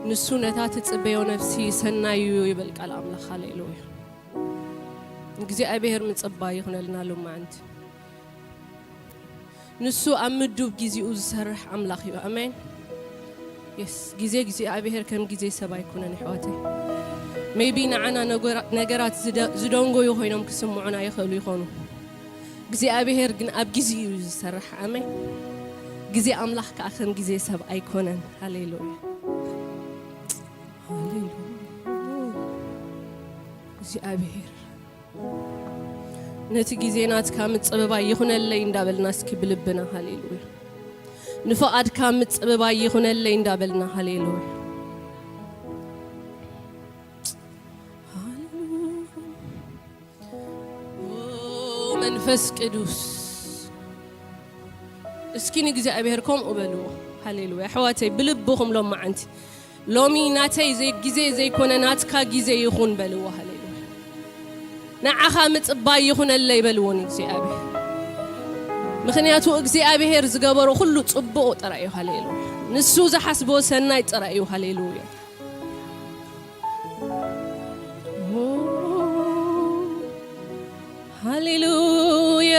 ንሱ ነታ ትጽበዮ ነፍሲ ሰናይ እዩ ይብል ቃል ኣምላኽ። ሃሌሉያ። እግዚኣብሔር ምጽባይ ይኹነልና ሎማዓንቲ። ንሱ ኣብ ምዱብ ግዜኡ ዝሰርሕ ኣምላኽ እዩ። ኣሜን። የስ፣ ግዜ እግዚኣብሔር ከም ግዜ ሰብ ኣይኮነን፣ ኣሕዋተይ። ሜቢ ንዓና ነገራ-፣ ነገራት ዝደ-፣ ዝደንጎዩ ኮይኖም ክስምዑና ይኽእሉ ይኾኑ። እግዚኣብሔር ግን ኣብ ግዜኡ እዩ ዝሰርሕ። ኣሜን። ግዜ ኣምላኽ ከኣ ከም ግዜ ሰብ ኣይኮነን። ሃሌሉያ። ሃሌሉያ። እግዚኣብሔር ነቲ ግዜ ናትካ ምጽብባይ ይኹነለይ እንዳበልና እስኪ ብልብና ሃሌሉያ። ንፍቓድካ ምጽብባይ ይኹነለይ እንዳበልና ሃሌሉያ። ሃሌሉያ። ኦ መንፈስ ቅዱስ፣ እስኪ ንእግዚኣብሔር ከምኡ በልዎ። ሃሌሉያ። ኣሕዋተይ፣ ብልብኹም ሎማዓንቲ፣ ሎሚ ናተይ ዘይ-፣ ግዜ ዘይኮነ ናትካ ግዜ ይኹን በልዎ። ሃሌሉያ። ንዓኻ ምጽባይ ይኹነለይ በልዎ ንእግዚኣብሔር። ምኽንያቱ እግዚኣብሔር ዝገበሮ ኩሉ ጽቡቕ ጥራይ እዩ። ሃሌሉያ። ንሱ ዝሓስቦ ሰናይ ጥራይ እዩ። ሃሌሉያ። ሃሌሉያ፣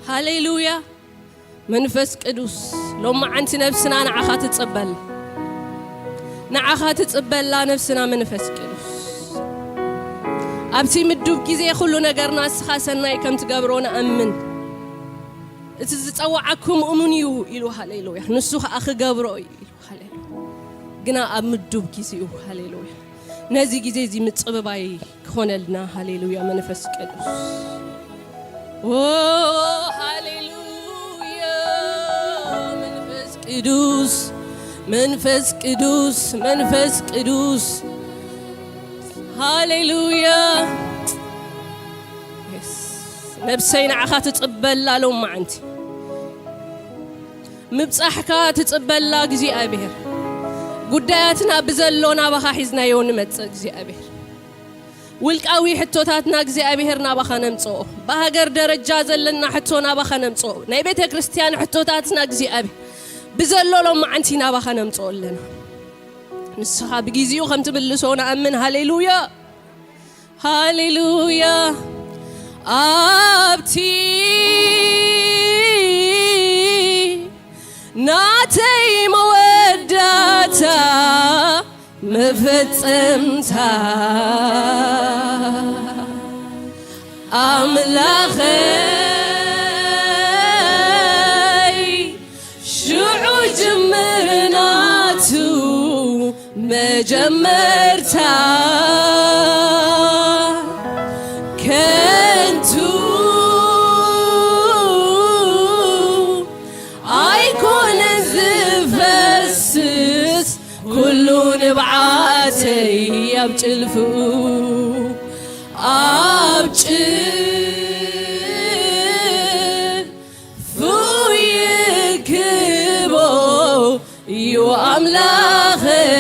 ሃሌሉያ። መንፈስ ቅዱስ፣ ሎማዓንቲ ነብስና ንዓኻ ትጽበል፣ ንዓኻ ትጽበላ ነብስና መንፈስ ቅዱስ። ኣብቲ ምዱብ ግዜ ኩሉ ነገርና ንስኻ ሰናይ ከም ትገብሮ ንኣምን። እቲ ዝጸዋዓኩም እሙን እዩ ኢሉ፣ ሃሌሉያ። ንሱ ኸኣ ክገብሮ እዩ ኢሉ፣ ሃሌሉያ። ግና ኣብ ምዱብ ግዜኡ፣ ሃሌሉያ። ነዚ ግዜ እዚ ምጽብባይ ክኾነልና፣ ሃሌሉያ፣ መንፈስ ቅዱስ። ኦ፣ ሃሌሉያ፣ መንፈስ ቅዱስ፣ መንፈስ ቅዱስ፣ መንፈስ ቅዱስ። ሃሌሉያ። የስ። ነብሰይ ንዓኻ ትጽበላ ሎማዓንቲ። ምብጻሕካ ትጽበላ እግዚኣብሔር። ጉዳያትና ብዘሎ ናባኻ ሒዝናዮ ንመጽእ እግዚኣብሔር። ውልቃዊ ሕቶታትና እግዚኣብሔር ናባኻ ነምጽኦ። ብሃገር ደረጃ ዘለና ሕቶ ናባኻ ነምጽኦ። ናይ ቤተ ክርስቲያን ሕቶታትና እግዚኣብሔር ብዘሎ ሎማዓንቲ ናባኻ ነምጽኦ ኣለና። ንስኻ ብግዜኡ ከም ትምልሶ ንኣምን። ሃሌሉያ። ሃሌሉያ። ኣብቲ ናተይ መወዳእታ መፈጸምታ ኣምላኸይ ሽዑ ጅምር ናቱ መጀመርታ ከንቱ ኣይኮነን ዝፈስስ ኩሉ ንብዓተይ ኣብ ጭልፍኡ ኣብ ጭል ፉ ይክቦ እዩ ኣምላኸይ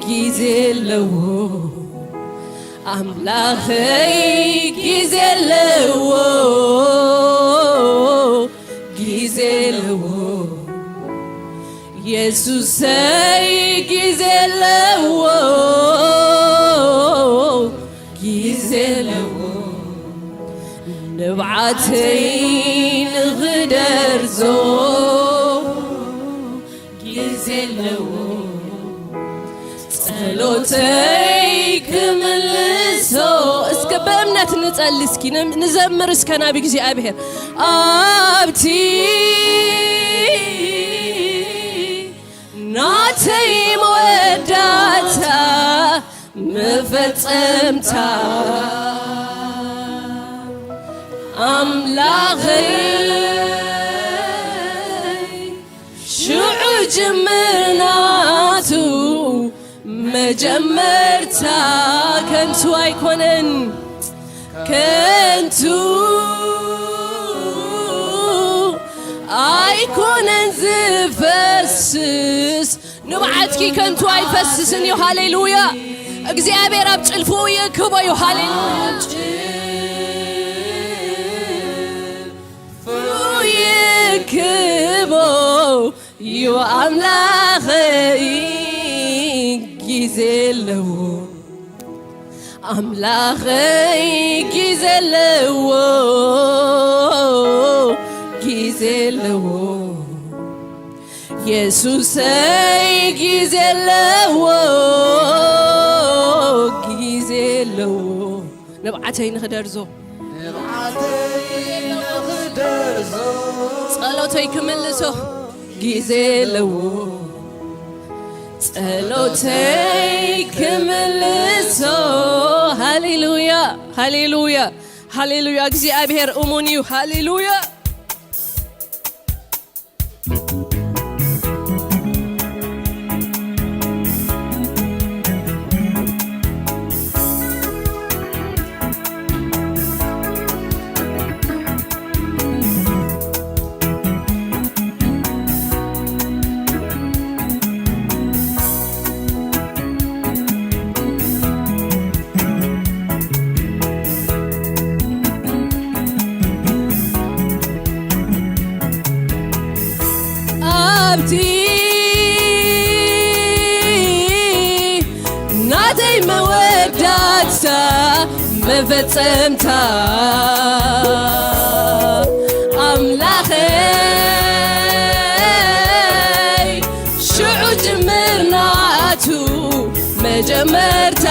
ግዜ ኣለዎ። ኣምላኸይ ግዜ ኣለዎ፣ ግዜ ኣለዎ። የሱሰይ ግዜ ኣለዎ፣ ግዜ ኣለዎ። ንብዓተይ ንኽደርዞ ግዜ ኣለዎ። ጸሎተይ ክምልሶ። እስከ ብእምነት ንጸሊ እስኪ፣ ን-፣ ንዘምር እስከ ናብ እግዚኣብሔር። ኣብቲ ናተይ መወዳእታ መፈጸምታ ኣምላኸይ ሽዑ ጅምር ናቱ መጀመርታ ከንቱ ኣይኮነን፣ ከንቱ ኣይኮነን ዝፈስስ ንብዓትኪ ከንቱ ኣይፈስስን እዩ። ሃሌሉያ። እግዚኣብሔር ኣብ ጭልፍኡ ይእክቦ እዩ። ሃሌሉያ። ይእክቦ እዩ ኣምላኸይ፣ ግዜ ኣለዎ። ኣምላኸይ ግዜ ኣለዎ፣ ግዜ ኣለዎ። የሱሰይ ግዜ ኣለዎ፣ ግዜ ኣለዎ። ንብዓተይ ንኽደርዞ፣ ንብዓተይ ንኽደርዞ፣ ጸሎተይ ክምልሶ ግዜ ኣለዎ፣ ጸሎተይ ክምልሶ። ሃሌሉያ፣ ሃሌሉያ፣ ሃሌሉያ። እግዚኣብሔር እሙን እዩ። ሃሌሉያ። ኣብቲ ናተይ መወዳእታ መፈጸምታ ኣምላኸይ ሽዑ ጅምር ናቱ መጀመርታ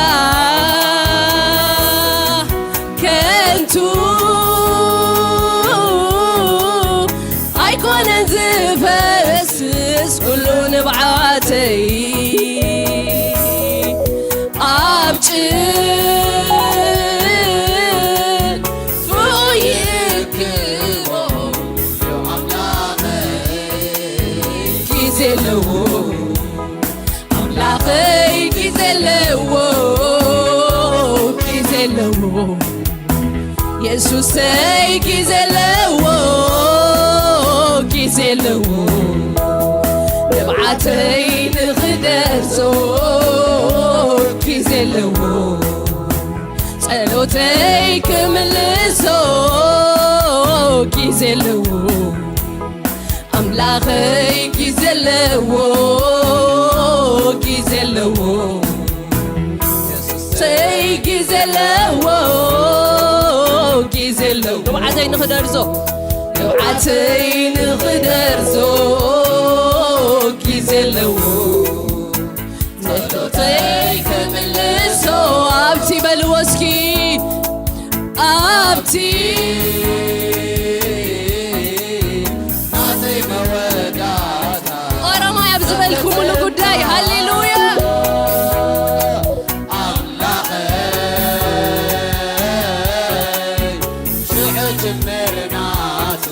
ከንቱ ኣይኮነን ዝፈስስ ኩሉ ንብዓተይ ኣብ ጭፍኡ ይእክቦ ኣምላኸይ ግዜ ኣለዎ። ኣምላኸይ ግዜ ኣለዎ፣ ግዜ ኣለዎ። የሱሰይ ግዜ ኣለዎ፣ ግዜ ኣለዎ። ንብዓተይ ንኽደርሶ ግዜ ኣለዎ። ጸሎተይ ክምልሶ ግዜ ኣለዎ። ኣምላኸይ ግዜ ኣለዎ፣ ግዜ ኣለዎ። የሱሰይ ግዜ ኣለዎ፣ ግዜ ኣለዎ። ንብዓተይ ንኽደርዞ፣ ንብዓተይ ንኽደርዞ ግዜ ኣለዎ። ጸሎተይ ክምልሶ ኣብቲ በልዎ እስኪ፣ ኣብቲ ናተይ መወዳእታ ኦሮማይ ኣብ ዝበልኩምሉ ጉዳይ፣ ሃሌሉያ። ኣምላኸይ ሽዑ ጅምር ናቱ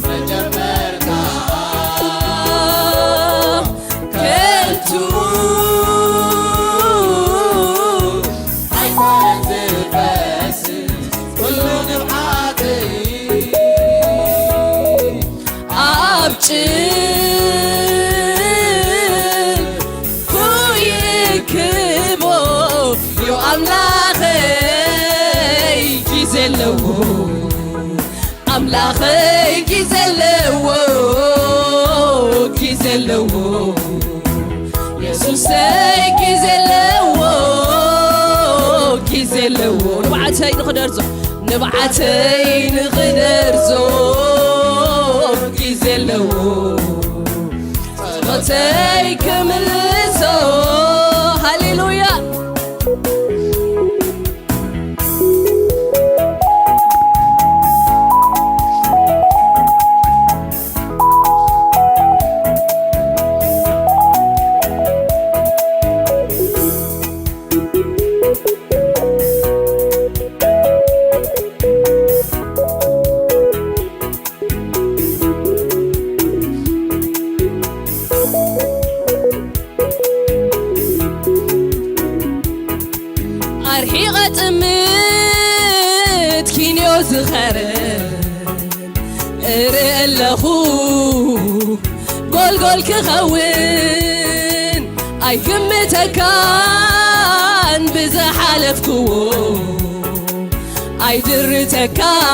መጀመርታ ከንቱ ኣይኮነን ዝፈስስ ኩሉ ንብዓተይ ኣብ ጭፍኡ ይእክቦ ዩ ኣምላኸይ ግዜ ኣለዎ። ኣምላኸይ ግዜ ኣለዎ፣ ግዜ ኣለዎ። የሱሰይ ግዜ ኣለዎ፣ ግዜ ኣለዎ። ንብዓተይ ንኽደርዞ፣ ንብዓተይ ንኽደርዞ ግዜ ኣለዎ። ጸሎተይ ክምልሶ። ሃሌሉያ። ኣርሒቐ ጥምት ኪንዮ ዝኸረ እርኢ ኣለኹ ጎልጎል ክኸውን ኣይግምተካን ብዝሓለፍክዎ ኣይድርተካን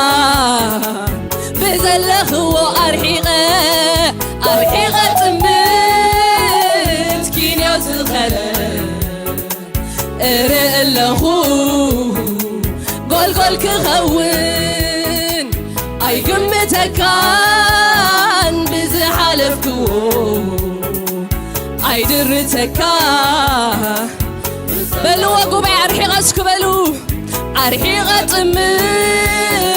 ብዘለኽዎ ኣርሒቐ ኣርሒቐ ኣለኹ ጎልጎል ክኸውን ኣይግምተካን ብዝሓለፍክዎ ኣይድርተካ በልዎ ጉባኤ ኣርሒቐ እስኪ በሉ ኣርሒቐ ጥምት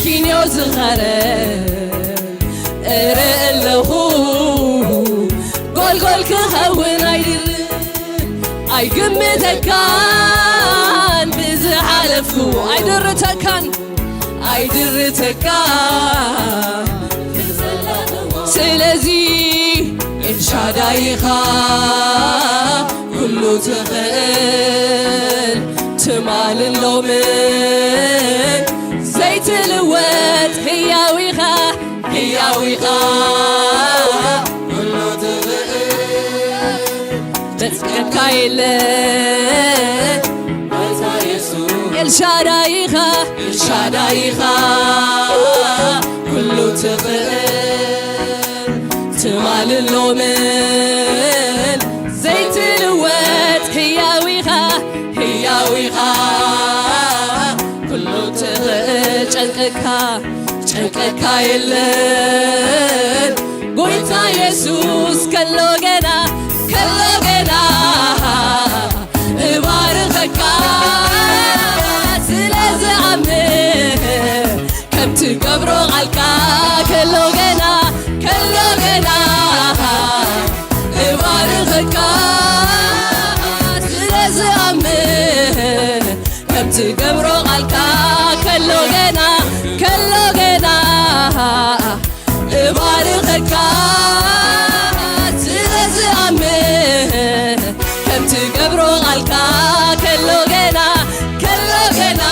ኪንዮ ዝኸረ እርኢ ኣለኹ ጎልጎል ክኸውን ኣይድር ኣይግምተካን ብዝሓለፍኩ ኣይድርተካን ኣይድርተካ ስለዚ ኤልሻዳይኻ ኩሉ ትኽእል ትማልን ሎምን ዘይትልወጥ ህያው ኢኻ ህያው ኢኻ ኩሉ ትኽእል ዘጽቀካ የለ ኤልሻዳይኻ ኤልሻዳይኻ ኩሉ ትኽእል ትማልን ሎምን ዘይትልወጥ ህያው ኢኻ ህያው ኢኻ ኩሉ ትኽእል ጨንቀካ ጨንቀካ የለን ጎይታ የሱስ ከሎ ገና ከሎ ገና እባርኸካ ስለ ዝኣምን ከም ትገብሮ ቃልካ ከሎ ገና ከሎ ገና እባርኸካ ስለ ዝኣምን ከም ትገብሮ ቃልካ ከሎ ገና ከሎ ገና እባርኸካ ስለ ዝኣምን ከም ትገብሮ ቃልካ ከሎ ገና ከሎ ገና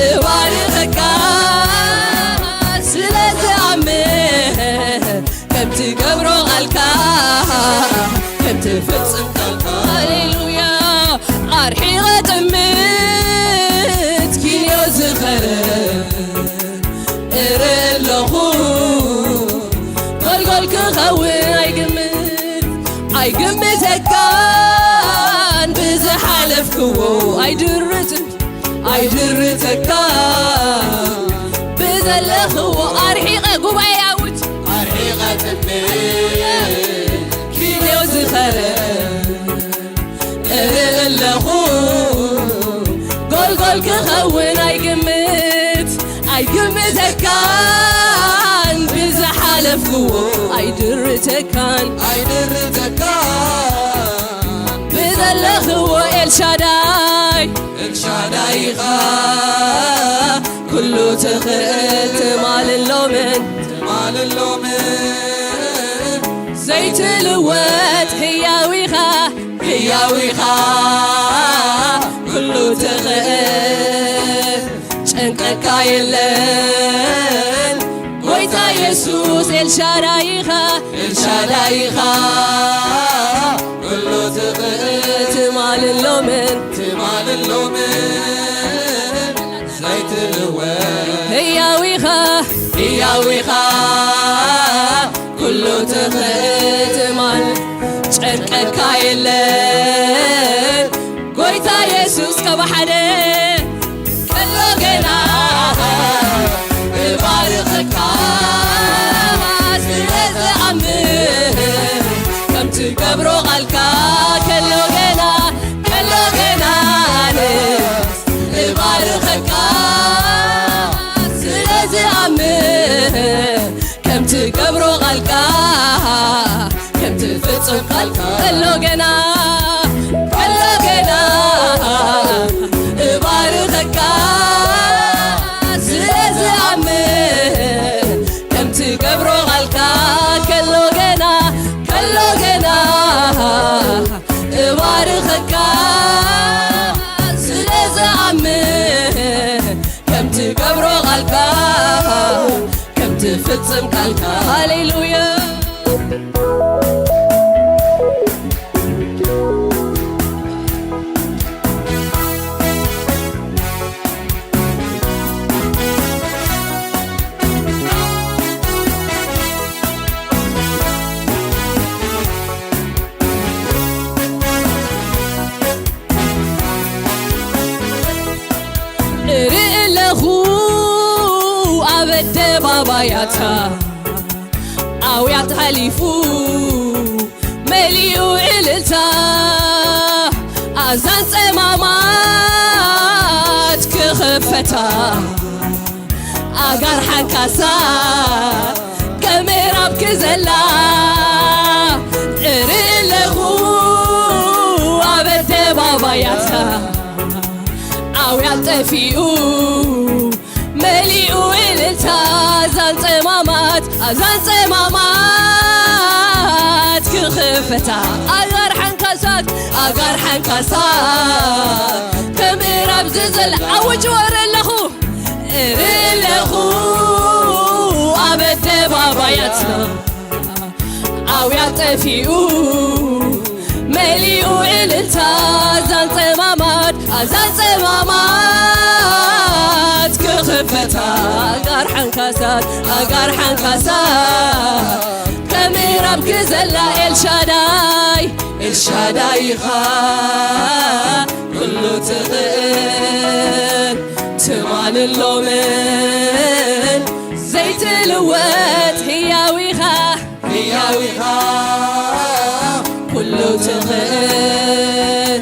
እባርኸካ ስለ ዝኣምን ከም ትገብሮ ቃልካ ከም ትፍጽም ቃልካ ሃሌሉያ ኣርሒቐ ጥምት ኪንዮ ዝኸረ እርኢ ኣለኹ ጎልጎል ክኸውን ኣይግምት ኣይግምተካን ብዝሓለፍክዎ ኣይድርትን ኣይድርተካ ብዘለኽዎ ኣርሒቐ ጉባኤ ኣውጅ ኣርሒቐ ጥምት ኪንዮ ዝኸረ እርኢ ኣለኹ ጎልጎል ክኸውን ኣይግምት ኣይግምተካን ብዝሓለፍክዎ ኣይድርተካን ኣይድርተካን ብዘለኽዎ ኤልሻዳይ ኤልሻዳይኻ ኩሉ ትኽእል ትማልን ሎምን ትማልን ሎምን ዘይትልወጥ ህያው ኢኻ ህያው ኢኻ ኩሉ ትኽእል ጨንቀካ የለን ጎይታ የሱስ ኤልሻዳይ ኢኻ ኤልሻዳይ ኢኻ ኩሉ ትኽእል ትማልን ሎምን ትማልን ሎምን ዘይትልወጥ ህያው ኢኻ ህያው ኢኻ ኩሉ ትኽእል ትማል ጨንቀካ የለን ጎይታ የሱስ ከብሓደ ከሎ ገና እባርኸካ ስለ ዝኣምን ከም ትገብሮ ቃልካ ከሎ ገና ከሎ ገና እባርኸካ ስለ ዝኣምን ከም ትገብሮ ቃልካ ከም ትፍጽም ቃልካ ከሎ ገና ከሎ ገና እባርኸካ ስለ ዝኣምን ከም ትገብሮ ቃልካ ከሎ ገና ከሎ ገና እባርኸካ ስለ ዝኣምን ከም ትገብሮ ቃልካ ከም ትፍጽም ቃልካ ሃሌሉያ ኣውያት ሓሊፉ መሊኡ እልልታ፣ ኣዛን ጸማማት ክኽፈታ፣ ኣጋር ሓንካሳ ከምዕራብ ክዘላ እርኢ ኣለኹ ኣብ ኣደባባያታ። ኣውያት ጠፊኡ መሊኡ እልልታ፣ ኣዛን ጸማማት፣ ኣዛን ጸማማት ክኽፈታ፣ ኣጋር ሓንካሳት፣ ኣጋር ሓንካሳት ከምዕራብ ዝዘላ ኣውጅ ወረ ኣለኹ እርኢ ኣለኹ ኣብ ኣደባባያትና። ኣውያት ጠፊኡ መሊኡ እልልታ፣ ኣዛን ጸማማት፣ ኣዛን ጸማማት ክኽፈታ፣ ኣጋር ሓንካሳት፣ ኣጋር ሓንካሳት ከምዕራብ ክዘላ። ኤልሻዳይ፣ ኤልሻዳይ ኢኻ ኩሉ ትኽእል፣ ትማልን ሎምን ዘይትልወጥ ህያው ኢኻ፣ ህያው ኢኻ ኩሉ ትኽእል፣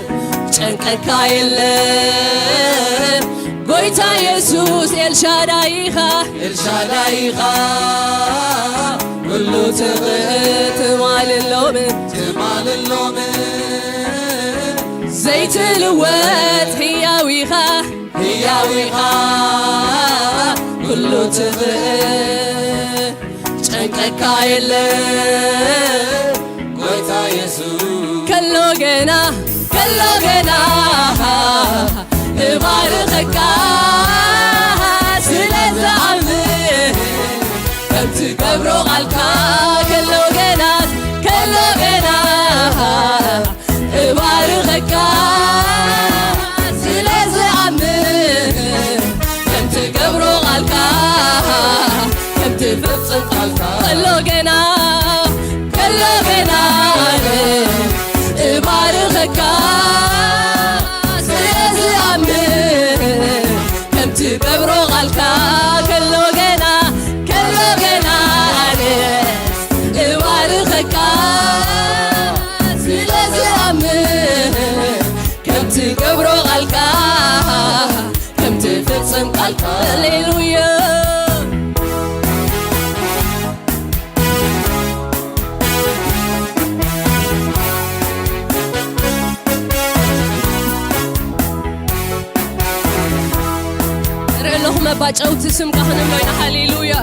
ጨንቀካ የለን ጎይታ የሱስ። ኤልሻዳይ ኢኻ፣ ኤልሻዳይ ኢኻ ኩሉ ትኽእል፣ ትማልን ሎምን፣ ትማልን ሎምን ዘይትልወጥ ህያው ኢኻ፣ ህያው ኢኻ ኩሉ ትኽእል፣ ጨንቀካ የለ ጎይታ የሱስ። ከሎ ገና፣ ከሎ ገና እባርኸካ ስለ ዝኣምን፣ ከምቲ ገብሮ ቃልካ። ከሎ ገና፣ ከሎ ገና እባርኸካ ስለ ዝኣምን፣ ከምቲ ገብሮ ቃልካ፣ ከምቲ ፍጽም ቃልካ። ከሎ ገና፣ ከሎ ገና እባርኸካ ስለ ዝኣምን፣ ከምቲ ገብሮ ቃልካ። ከሎ ገና፣ ከሎ ገና እባርኸካ ስለ ዝኣምን፣ ከምቲ ገብሮ ቃልካ፣ ከምቲ ፍጽም ቃልካ። ሃሌሉያ። ንርኢ ኣለኹ መባጨውቲ ስምካ ክንብሎ ኢና። ሃሌሉያ።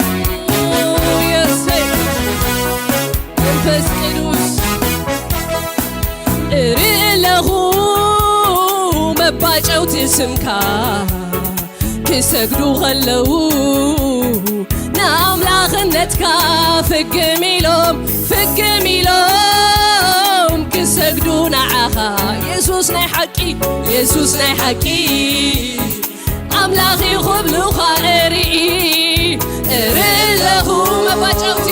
ሃሌሉያ። እሰይ። መንፈስ ቅዱስ። እርኢ ኣለኹ መባጨውቲ ስምካ ክሰግዱ ከለዉ ንኣምላኽነትካ ፍግም ኢሎም፣ ፍግም ኢሎም ክሰግዱ ንዓኻ። የሱስ ናይ ሓቂ፣ የሱስ ናይ ሓቂ ኣምላኽ እዩ ክብሉኻ እርኢ፣ እርኢ ኣለኹ መባጨውቲ፣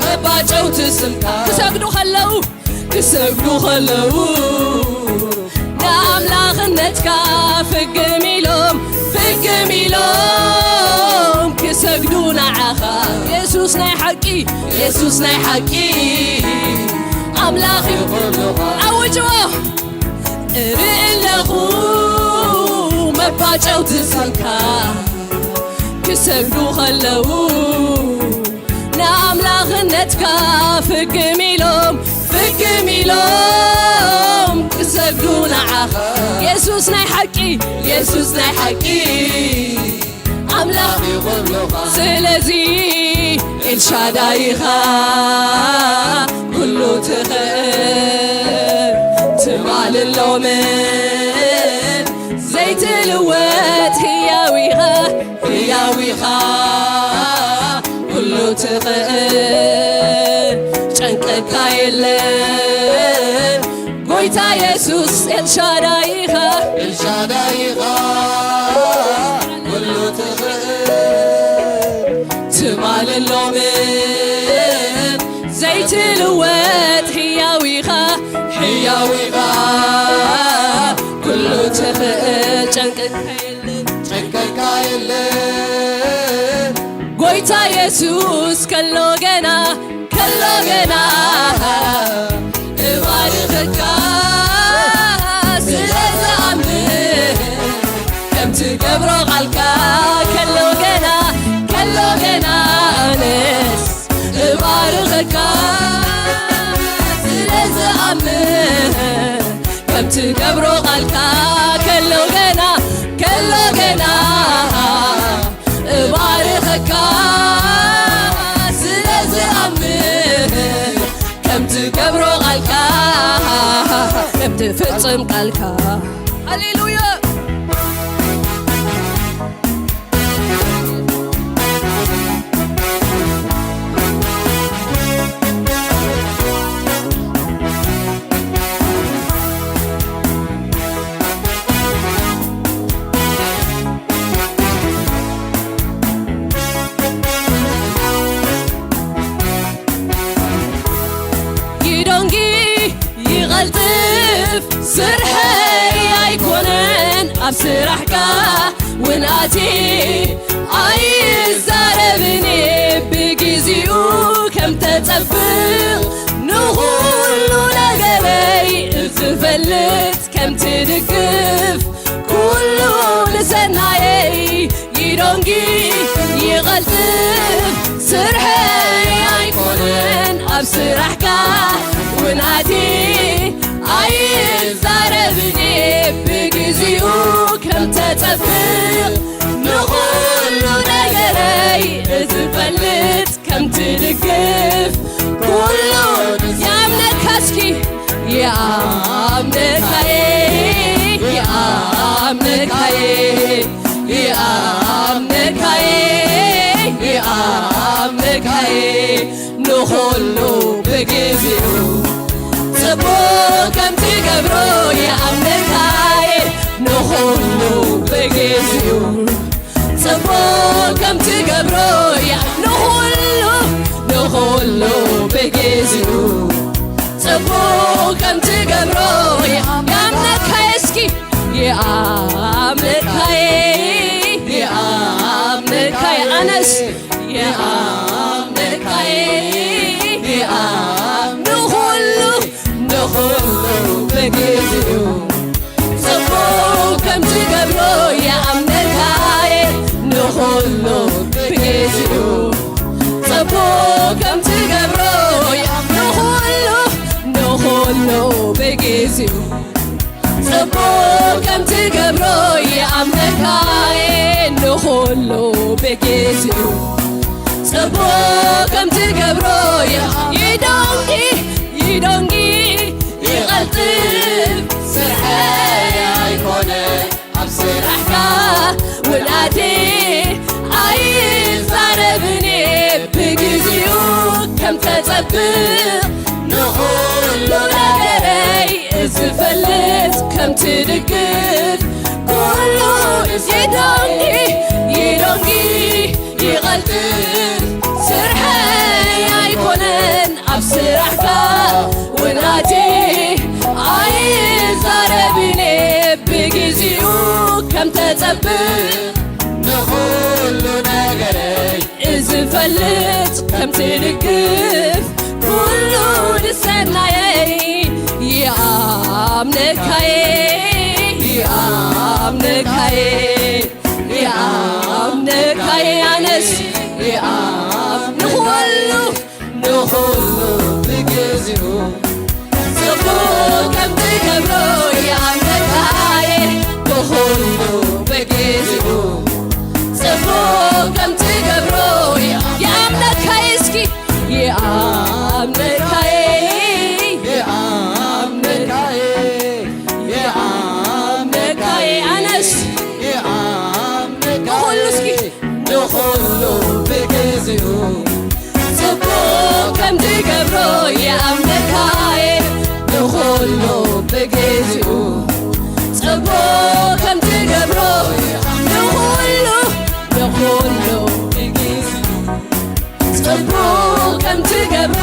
መባጨውቲ ስምካ ክሰግዱ ከለዉ፣ ክሰግዱ ከለዉ ንኣምላኽነትካ ፍግም ኢሎም፣ ፍግም ኢሎም ክሰግዱ ንዓኻ። የሱስ ናይ ሓቂ፣ የሱስ ናይ ሓቂ ኣምላኽ እዩ። ኣውጅዎ። እርኢ ኣለኹ መባጨውቲ ስምካ ክሰግዱ ከለዉ ንኣምላኽነትካ ፍግም ኢሎም፣ ፍግም ኢሎም ክሰግዱ ንዓኻ። የሱስ ናይ ሓቂ፣ የሱስ ናይ ሓቂ ኣምላኽ እዩ ክብሉኻ። ስለዚ ኤልሻዳይ ኢኻ ኩሉ ትኽእል፣ ትማልን ሎምን ዘይትልወጥ ህያው ኢኻ፣ ህያው ኢኻ ኩሉ ትኽእል፣ ጨንቀካ የለን ጎይታ የሱስ። ኤልሻዳይ ኢኻ፣ ኤልሻዳይ ኢኻ ኩሉ ትኽእል፣ ትማልን ሎምን ዘይትልወጥ ህያው ኢኻ፣ ህያው ኢኻ ኩሉ ትኽእል፣ ጨንቀካ የለን፣ ጨንቀካ የለን ኢየሱስ ከሎ ገና፣ ከሎ ገና እባርኸካ ስለ ዝኣምን፣ ከም ትገብሮ ቃልካ ከሎ ገና፣ ከሎ ገና ኣነስ እባርኸካ ስለ ዝኣምን፣ ከም ትገብሮ ቃልካ ከሎ ገና፣ ከሎ ገና እባርኸካ ስለ ዝኣምን፣ ከም ትገብሮ ቃልካ፣ ከም ትፍጽም ቃልካ። ሃሌሉያ። ይዶንጊ ይቐልጥፍ ስርሐይ ኣይኮነን፣ ኣብ ስራሕካ ውንኣቲ ኣይዛረብን፣ ብግዚኡ ከም ተጸብቕ ንኹሉ ነገረይ ዝፈልጥ፣ ከም ትድግፍ ኩሉ ንሰናየይ። ይዶንጊ ይቐልጥፍ ስርሐይ ኣይኮነን፣ ኣብ ስራሕካ ውንኣቲ ኣይዛረብን፣ ብግዚኡ ከም ተጸብቕ ንኹሉ ነገረይ ዝፈልጥ፣ ከም ትድግፍ ኩሉ ይኣምነካ። እስኪ ይኣምነካየ፣ ይኣምነካየ፣ ይኣምነካየ፣ ይኣምነካየ፣ ንኹሉ ብግዚኡ ጽቡቕ ከም ትገብሮ ይኣምነካየ፣ ንኹሉ ብግዚኡ ጽቡቕ ከም ትገብሮ እያ፣ ንኹሉ፣ ንኹሉ ብግዚኡ ጽቡቕ ከም ትገብሮ እያ። ይኣምነካየ እስኪ፣ ይኣምነካየ፣ ይኣምነካየ፣ ኣነስ ይኣምነካየ፣ ይኣም-፣ ንኹሉ፣ ንኹሉ ብግዚኡ ጽቡቕ ከም ትገብሮ ይኣምነካየ፣ ንኹሉ ብግዚኡ ጽቡቕ ከም ትገብሮ ይኣም-፣ ንኹሉ፣ ንኹሉ ብግዚኡ ጽቡቕ ከም ትገብሮ ይኣምነካየ፣ ንኹሉ ብግዚኡ ጽቡቕ ከም ትገብሮ ይ-፣ ይዶንጊ፣ ይዶንጊ ይቐልጥፍ ስርሐይ ኣይኮነ፣ ኣብ ስራሕካ ውንኣቲ ኣይዛረብን፣ ብግዚኡ ከም ተጸብቕ ንኹሉ ነገረይ ዝፈልጥ፣ ከም ትድግፍ ኩሉ ይዶንጊ፣ ይዶንጊ ይቐልጥፍ ስርሐይ ኣይኮነን፣ ኣብ ስራሕካ ውንኣቲ ኣይዛረብን፣ ብግዚኡ ከም ተጸብቕ ንኹሉ ነገረይ ዝፈልጥ፣ ከም ትድግፍ ኩሉ ንሰናየይ። ይኣምነካየ፣ ይኣምነካየ፣ ይኣምነካየ፣ ኣነስ ይኣም-፣ ንኹሉ፣ ንኹሉ ብግዚኡ ጽቡቕ ከም ትገብሮ ይኣምነካየ፣ ንኹሉ ብግዚኡ ጽቡቕ ከም ትገብሮ ይኣምነካየ፣ እስኪ ይኣምነካየ፣ ይኣምነካየ፣ ይኣምነካየ፣ ኣነስ ይኣምነካየ፣ ንኹሉ እስኪ ንኹሉ ብግዚኡ ጽቡቕ ከም ትገብሮ ይኣምነካየ፣ ንኹሉ ብግዚኡ ጽቡቕ ከም ትገብሮ ንኹሉ፣ ንኹሉ ብግዚኡ ጽቡቕ ከም ትገብሮ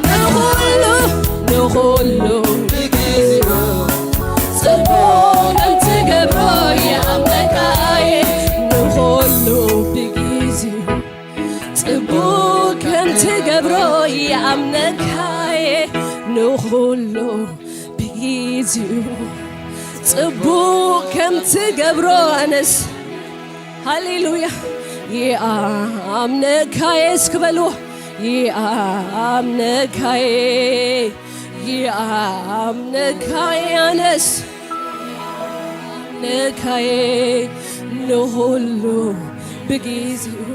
ንኹሉ፣ ንኹሉ ብግዚኡ ጽቡቕ ከም ትገብሮ ይኣምነካየ፣ ንኹሉ ብግዚኡ ኩሉ ብጊዜኡ ጽቡቕ ከም ትገብሮ ኣነስ፣ ሃሌሉያ፣ ይኣምነካየ። እስኪ በልዎ፣ ይኣምነካየ፣ ይኣምነካየ ኣነስ ነካየ ንኹሉ ብጊዜኡ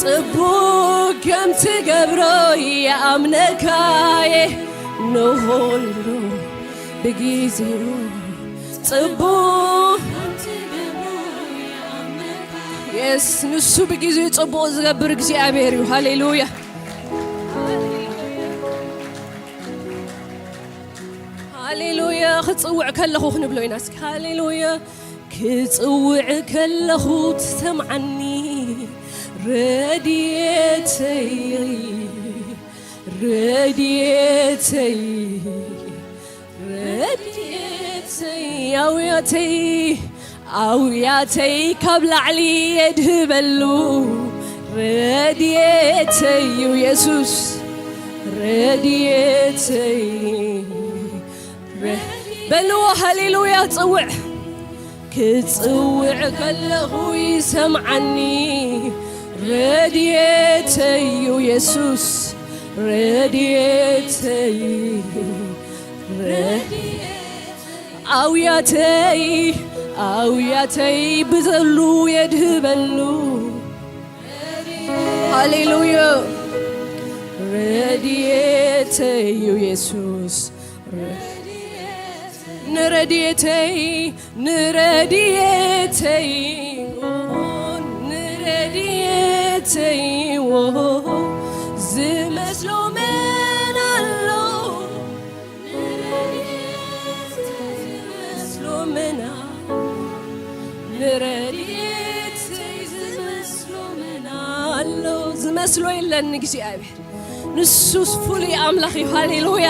ጽቡቕ ከም ትገብሮ ይኣምነካየ። ንኹሉ ብጊዜኡ ጽቡቕ የስ፣ ንሱ ብጊዜኡ ጽቡቕ ዝገብር እግዚኣብሔር እዩ። ሃሌሉያ። ሃሌሉያ። ክጽውዕ ከለኹ ክንብሎ ኢና እስኪ። ሃሌሉያ። ክጽውዕ ከለኹ ትሰምዓኒ ረድኤተይ፣ ረድኤተይ፣ ረድኤተይ፣ ኣውያተይ፣ ኣውያተይ ካብ ላዕሊ የድህበሉ ረድኤተይ እዩ የሱስ ረድኤተይ። ረ-፣ በልዎ ሃሌሉያ ጽውዕ። ክጽውዕ ከለኹ ይሰምዓኒ ረድኤተይ እዩ የሱስ ረድኤተይ። ረድኤት ኣውያተይ ኣውያተይ ብዘሉ የድህበሉ ሃሌሉያ ረድኤተይ እዩ የሱስ ንረድኤተይ ንረድኤተይ ንረድኤተይ ዝመስሎ መን ኣሎ ንረድኤተይ ዝመስሎ መን ኣሎ ንረድኤተይ ዝመስሎ መን ኣሎ ዝመስሎ የለን እግዚኣብሔር ንሱስ ፍሉይ ኣምላኽ እዩ ሃሌሉያ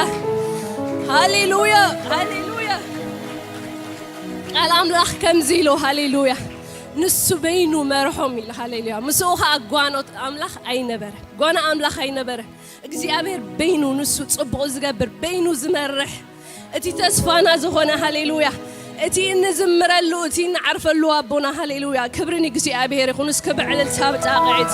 ሃሌሉያ ሃሌሉያ ቃል ኣምላኽ ከምዚ ኢሉ ሃሌሉያ ንሱ በይኑ መርሖም ኢሉ ሃሌሉያ ምስኡ ኸዓ ጓኖት ኣምላኽ ኣይነበረ ጓና ኣምላኽ ኣይነበረ እግዚኣብሔር በይኑ ንሱ ጽቡቕ ዝገብር በይኑ ዝመርሕ እቲ ተስፋና ዝኾነ ሃሌሉያ እቲ እንዝምረሉ እቲ እንዓርፈሉ ኣቦና ሃሌሉያ ክብሪ ንእግዚኣብሔር ይኹን እስከ ብዕልልታ ብጣቕዒት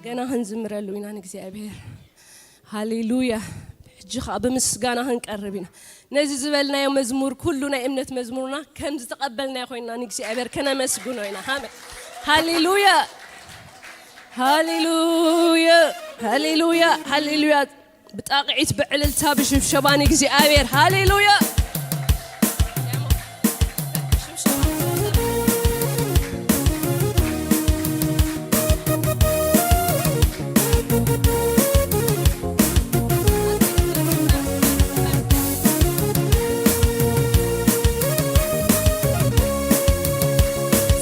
ገና ክንዝምረሉ ኢና ንእግዚኣብሔር ሃሌሉያ ሕጂ ከዓ ብምስጋና ክንቀርብ ኢና ነዚ ዝበልናዮ መዝሙር ኩሉ ናይ እምነት መዝሙርና ከም ዝተቐበልናዮ ኮይንና ንእግዚኣብሔር ከነመስግኖ ኢና ሃመ ሃሌሉያ ሃሌሉያ ሃሌሉያ ሃሌሉያ ብጣቕዒት ብዕልልታ ብሽብሸባ ንእግዚኣብሔር ሃሌሉያ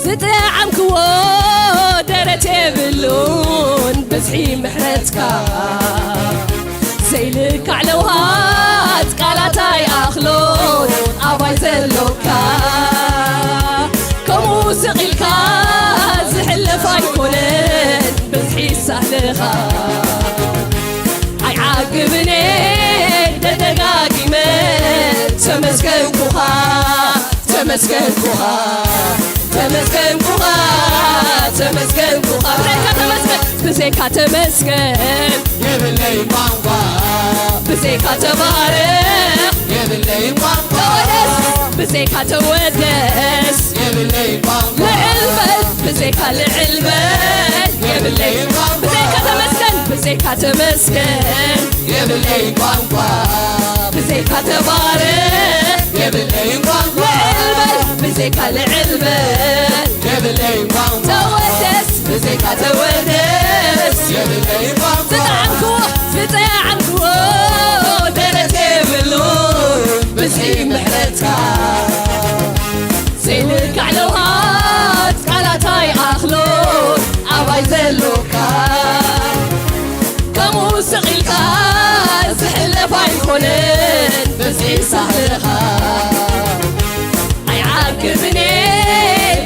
ዝጠዓምክዎ ደረት የብሉን ብዝሒ ምሕረትካ ዘይልካዕ ለውሃት ቃላት ኣይኣኽሎን ኣባይ ዘሎካ ከምኡ ስቕ ኢልካ ዝሕለፍ ኣይኮነን ብዝሒ ሳህልኻ ኣይዓግብን ደደጋጊመ ተመስገንኩኻ ተመስገንኩኻ ተመስገንኩኻ ተመስገንኩኻ ብዘይካ ተመስገን ብዘይካ ተመስገን የብለይ ቋንቋ ብዘይካ ተባረኽ የብለይ ቋንቋ ተወደስ ብዘይካ ተወደስ የብለይ ቋንቋ ልዕል በል ብዘይካ ልዕል በል የብለይ ቋንቋ ብዘይካ ተመስገን ብዘይካ ተመስገን የብለይ ቋንቋ ብዘይካ ተባረኽ የብለይ ቋንቋ ልዕል በል ብዘይካ ልዕል በል የብለይ ቋንቋ ተወደስ ብዘይካ ተወደስ የብለይ ቋንቋ ዝጠዓምክዎ ዝጠዓምክዎ ደረት የብሉ ብዝሒ ምሕረትካ ዘይልካዕ ለውሃት ቃላት ኣይኣኽሎን ኣባይ ዘሎካ ከምኡ ስቕ ኢልካ ዝሕለፍ ኣይኮነን ብዝሒ ሳህልኻ ኣይዓግብን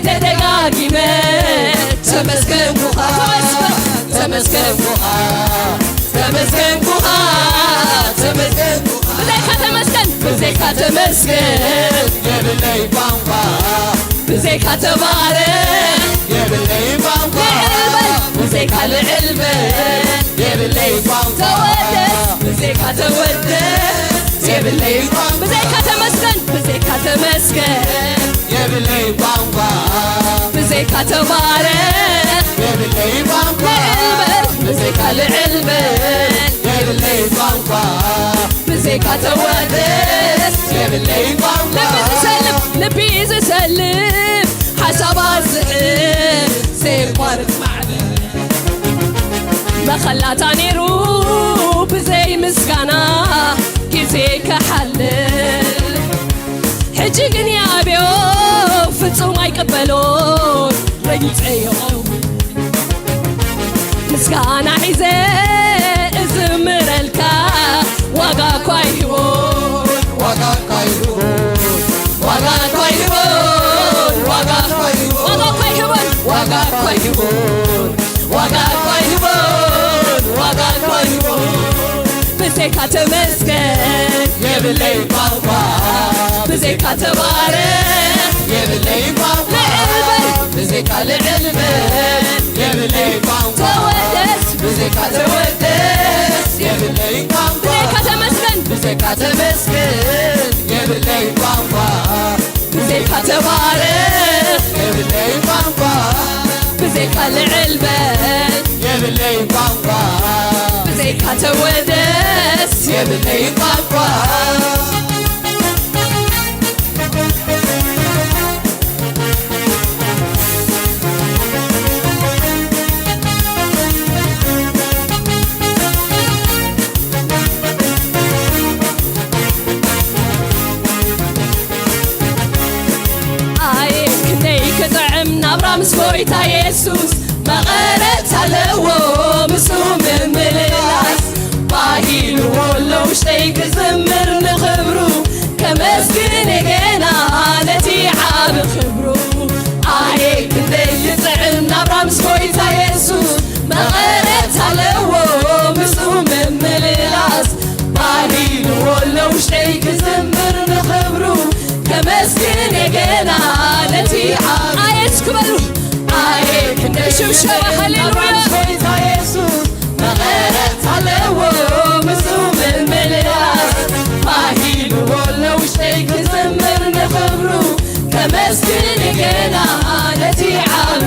ደደጋጊመ ተመስገንኩኻ፣ ተመስገንኩኻ፣ ተመስገንኩኻ። ብዘይካ ተመስገን፣ ብዘይካ ተመስገን የብለይ ቋንቋ። ብዘይካ ተባረክ የብለይ ቋንቋ። ልዕል በል። ብዘይካ ልዕል በል የብለይ ቋንቋ። ተወደስ። ብዘይካ ተወደስ የብለይ ቋንቋ። ብዘይካ ተመስገን፣ ብዘይካ ተመስገን የብለይ ቋንቋ። ብዘይካ ተባረክ የብለይ ቋንቋ። ልዕል በል። ብዘይካ ልዕል በል የብለይ ቋንቋ። ብዘይካ ተወደስ የብለይ ቋንቋ። ልቢ ዝሰልብ፣ ልቢ ዝሰልብ፣ ሓሳባት ዝሕል፣ ዘየቋርጽ ማዕበል መኸላታ ነይሩ ብዘይ ምስጋና ግዜ ክሓልፍ። ሕጂ ግን ይኣብዮ ፍጹም ኣይቅበሎን፣ ረጊጸዮ ምስጋና ሒዘ እዝምረልካ። ዋጋ እኳ ይህቦን፣ ዋጋ እኳ ይህቦን፣ ዋጋ እኳ ይህቦን፣ ዋጋ እኳ ይህቦን፣ ዋጋ እኳ ይህቦን፣ ዋጋ እኳ ይህቦን፣ ዋጋ እኳ ይህቦን። ብዘይካ ተመስገን የብለይ ቋንቋ፣ ብዘይካ ተባረክ የብለይ ቋንቋ። ልዕል በል። ብዘይካ ልዕል በል የብለይ ቋንቋ። ተወደስ። ብዘይካ ተወደስ የብለይ ቋንቋ። ብዘይካ ተመስገን። ብዘይካ ተመስገን የብለይ ቋንቋ። ብዘይካ ተባረክ የብለይ ቋንቋ። ብዘይካ ልዕል በል የብለይ ቋንቋ። ብዘይካ ተወደስ የብለይ ቋንቋ። ኣየ ክንደይ ክጥዕም ናብራ ምስ ጎይታ የሱስ፣ መቐረት ኣለዎ ምስኡ ምምልላስ። ባሂልዎ ኣሎ ውሽጠይ ክዝምር ንኽብሩ፣ ከመስግን ገና ነቲ ዓቢ ክብሩ። ኣየ ክንደይ ክጥዕም ናብራ ምስ ጎይታ የሱስ፣ መቐረት ኣለዎ ምስኡ ምምልላስ። ባሂልዎ ኣሎ ውሽጠይ ክዝምር ንኽብሩ፣ ከመስግን ገና ነቲ ዓቢ። ኣየ እስኪ በሉ። ኣየ ክንደይ ሽብሸባ፣ ሃሌሉያ። ናብራ ምስ ጎይታ የሱስ፣ መቐረት ኣለዎ ምስኡ ምምልላስ። ባሂልዎ ኣሎ ውሽጠይ ክዝምር ንኽብሩ፣ ከመስግን ገና ነቲ ዓቢ።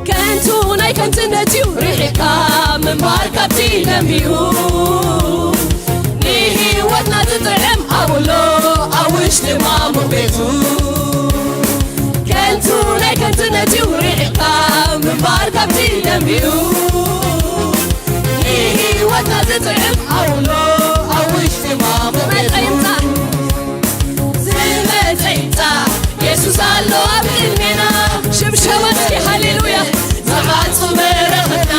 ከንቱ ናይ ከንትነት እዩ ርሒቕካ ምንባር ካብቲ ደንቢኡ። ንህይወትና ዝጥዕም ኣብኡ ኣሎ ኣብ ውሽጢ ማሙቕ ቤቱ። ከንቱ ናይ ከንትነት እዩ ርሒቕካ ምንባር ካብቲ ደንቢኡ። ንህይወትና ዝጥዕም ኣብኡ ኣሎ ኣብ ውሽጢ ማሙቕ ቤቱ። ዝመጸ ይምጻእ፣ የሱስ ኣሎ ኣብ ቅድሜና። ሽብሸባ እስኪ ሃሌሉያ። ዝዓጹ በረኽትና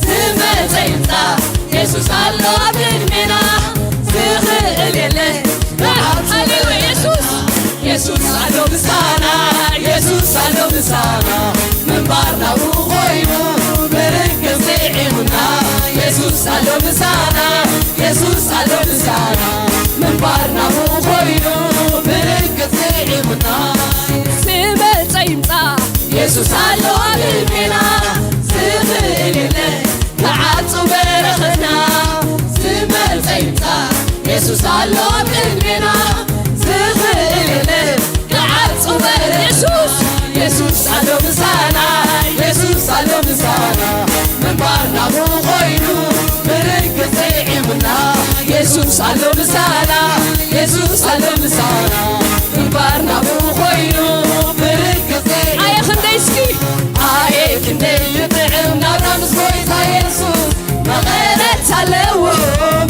ዝመጸ ይምጻእ፣ የሱስ ኣሎ ኣብ ቅድሜና። ዝኽእል የለን። ሃሌሉያ የሱስ። የሱስ ኣሎ ምሳና፣ የሱስ ኣሎ ምሳና። ምንባርና ብኡ ኮይኑ ብርግጽ ጥዒሙና። የሱስ ኣሎ ምሳና፣ የሱስ ኣሎ ምሳና። ምንባርና ብኡ ኮይኑ ብርግጽ ጥዒሙና። ዝመጸ ይምጻእ፣ የሱስ ኣሎ ኣብ ልቤና። ዝኽእል የለን ክዓጹ በረኽትና። ዝመጸ ይምጻእ፣ የሱስ ኣሎ ኣብ ቅድሜና። ዝኽእል የለን ክዓጹ በረ-፣ የሱስ፣ የሱስ ኣሎ ምሳና፣ የሱስ ኣሎ ምሳና። ምንባርና ብኡ ኮይኑ ብርግጽ ጥዒሙና። የሱስ ኣሎ ምሳና፣ የሱስ ኣሎ ምሳና። ምንባርና ብኡ ኮይኑ ብርግጽ ጥዒሙና። ኣየ ክንደይ እስኪ። ኣየ ክንደይ ይጥዕም ናብራ ምስ ጎይታ የሱስ። መቐረት ኣለዎ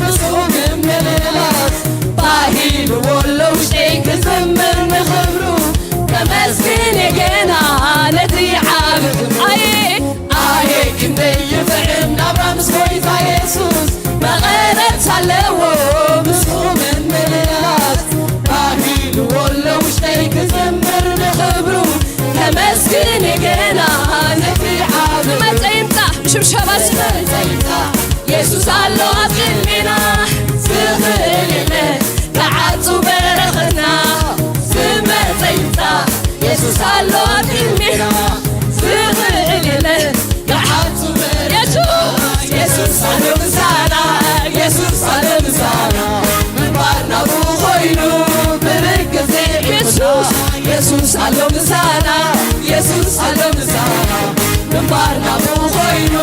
ምስኡ ምምልላስ። ባሂልዎ ኣሎ ውሽጠይ ክዝምር ንኽብሩ። ከመስግን እየ ሸባስ ዝመጸ ይምጻ፣ የሱስ ኣሎ ኣብ ቅድሜና። ዝኽእል የለ ክዓጹ በረኸትና። ዝመጸ ይምጻ፣ የሱስ ኣሎ ኣብ ቅድሜና። ዝኽእል የለ ክዓጹ በረኸትና። የሱስ፣ የሱስ ኣሎ ምሳና፣ የሱስ ኣሎ ምሳና። ምንባርና ብኡ ኮይኑ ብርክ ጊዜ የሱስ፣ የሱስ ኣሎ ምሳና፣ የሱስ ኣሎ ምሳና። ምንባርና ብኡ ኮይኑ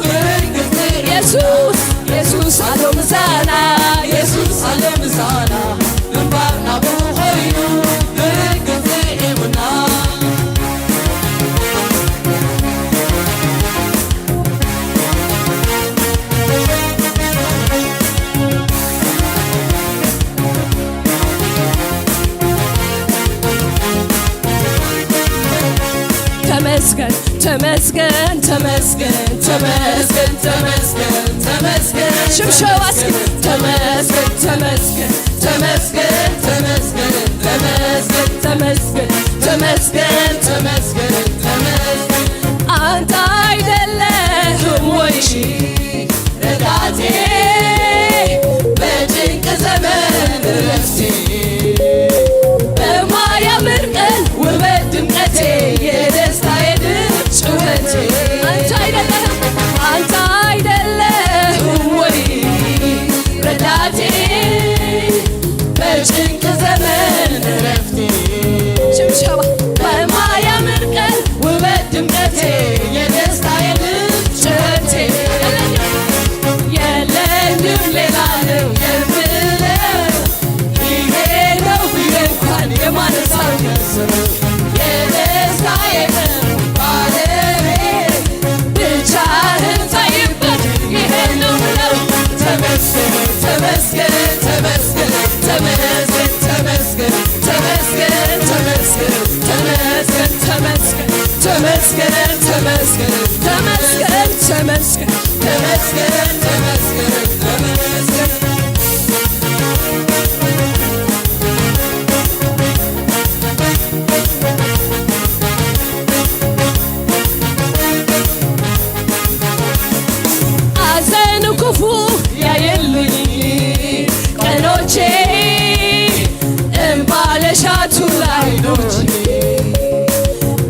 ብርክ ጊዜ የሱስ፣ የሱስ ኣሎ ምሳና፣ የሱስ ኣሎ ምሳና። ምንባርና ብኡ ኮይኑ ብርክ ጊዜ ሒሙና። ተመስገን፣ ተመስገን፣ ተመስገን፣ ተመስገን፣ ተመስገን፣ ተመስገን። ሽብሸባ እስኪ። ተመስገን፣ ተመስገን፣ ተመስገን፣ ተመስገን፣ ተመስገን፣ ተመስገን፣ ተመስገን፣ ተመስገን፣ ተመስገን። ኣንተ አይደለህም ወይ ረዳቴ በጭንቅ ዘመን ረፍቴ፣ በማያምር ቀን ውበት ድምቀቴ፣ የደስታዬ ድምፅ ጩኸቴ። አንተ አይደለህም፣ አንተ አይደለህም ወይ ረዳቴ በጭንቅ ዘመን ረፍቴ? ሽብሸባ። በማያምር ቀን ውበት ድምቀቴ፣ የደስታዬ ምንጭ ጩኸቴ። የለኝም ሌላ ነው የምለው፣ ይሄ ነው ብዬ እንኳን የማነሳው ከስሩ። የደስታዬ ቀን ባለቤት ብቻህን ታይበት፣ ይሄ ነው ምለው። ተመስገን፣ ተመስገን፣ ተመስገን፣ ተመስገን፣ ተመስገን። ተመስገን፣ ተመስገን፣ ተመስገን፣ ተመስገን፣ ተመስገን፣ ተመስገን፣ ተመስገን፣ ተመስገን፣ ተመስገን፣ ተመስገን፣ ተመስገን። አዘን ክፉ ያየሉኝ ቀኖቼ፣ እምባ ለሻቱ አይኖቼ፣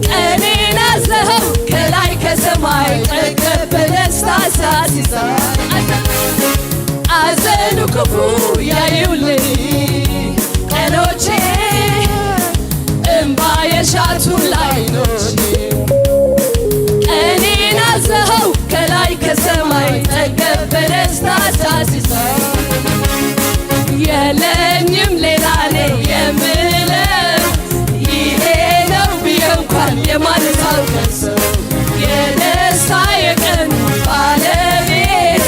ቀኔን አዘኸው ከላይ ከሰማይ፣ ጠገብ በደስታ ሳሲሳይ። አዘኑ ክፉ ያዩልኝ ቀኖቼ፣ እምባ የሻቱ አይኖቼ፣ ቀኔን አዘኸው ከላይ ከሰማይ፣ ጠገብ በደስታ ሳሲሳይ። የለኝም ሌላ እኔ የምለው፣ ይሄ ነው ብዬ እንኳን የማልታው ከሰው፣ የደስታ የቀኑ ባለቤት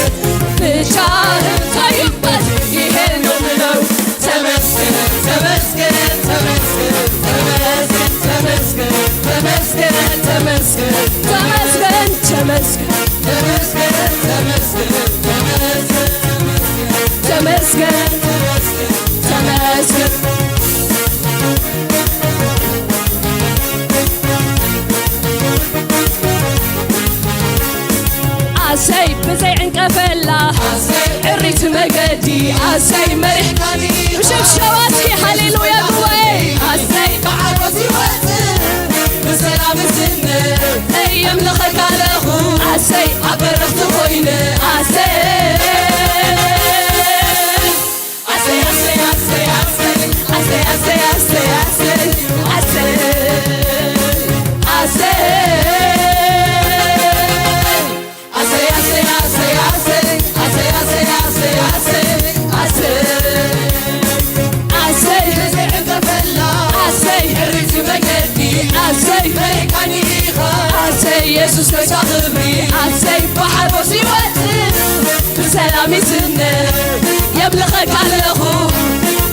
ብቻህን ታይበት፣ ይሄ ነው ምለው። ተመስገን፣ ተመስገን፣ ተመስገን፣ ተመስገን፣ ተመስገን፣ ተመስገን፣ ተመስገን፣ ተመስገን፣ ተመስገን፣ ተመስገን፣ ተመስገን፣ ተመስገን፣ ተመስገን። ኣሰይ ብዘይ ዕንቀፈላ፣ ኣሰይ ዕሪት መገዲ፣ ኣሰይ መሪሕ ካኒ፣ ብሸብሸባ እስኪ ሃሌሉያ ጉባኤ። ኣሰይ ብዓወት ይወጽእ ብሰላም ዝነ፣ ኣሰይ የምልኸካ ኣለኹ፣ ኣሰይ ኣብ በረኽቲ ኮይነ፣ ኣሰይ። ኣሰይ፣ ኣሰይ፣ ኣሰይ፣ ኣሰይ፣ ኣሰይ። ኣሰይ፣ ኣሰይ፣ ኣሰይ፣ ኣሰይ፣ ኣሰይ፣ ኣሰይ፣ ኣሰይ፣ ኣሰይ፣ የሱስ ጎይታ ክብሪ፣ ኣሰይ፣ ብሓጎስ ይወጽእ፣ ብሰላም ይስነ፣ የምልኸካ ኣለኹ፣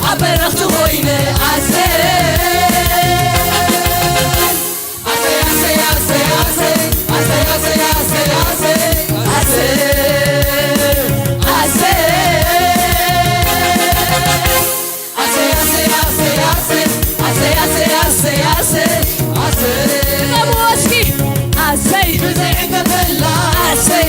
ኣብ በረኽቲ ኮይነ፣ ኣሰይ። ኣሰይ፣ ኣሰይ፣ ኣሰይ፣ ኣሰይ፣ ኣሰይ፣ ኣሰይ፣ ኣሰይ፣ ኣሰይ፣ ኣሰይ፣ ኣሰይ፣ ኣሰይ፣ ኣሰይ፣ ኣሰይ፣ ድገምዎ እስኪ። ኣሰይ፣ ብዘይ ዕንቀፈላ፣ ኣሰይ፣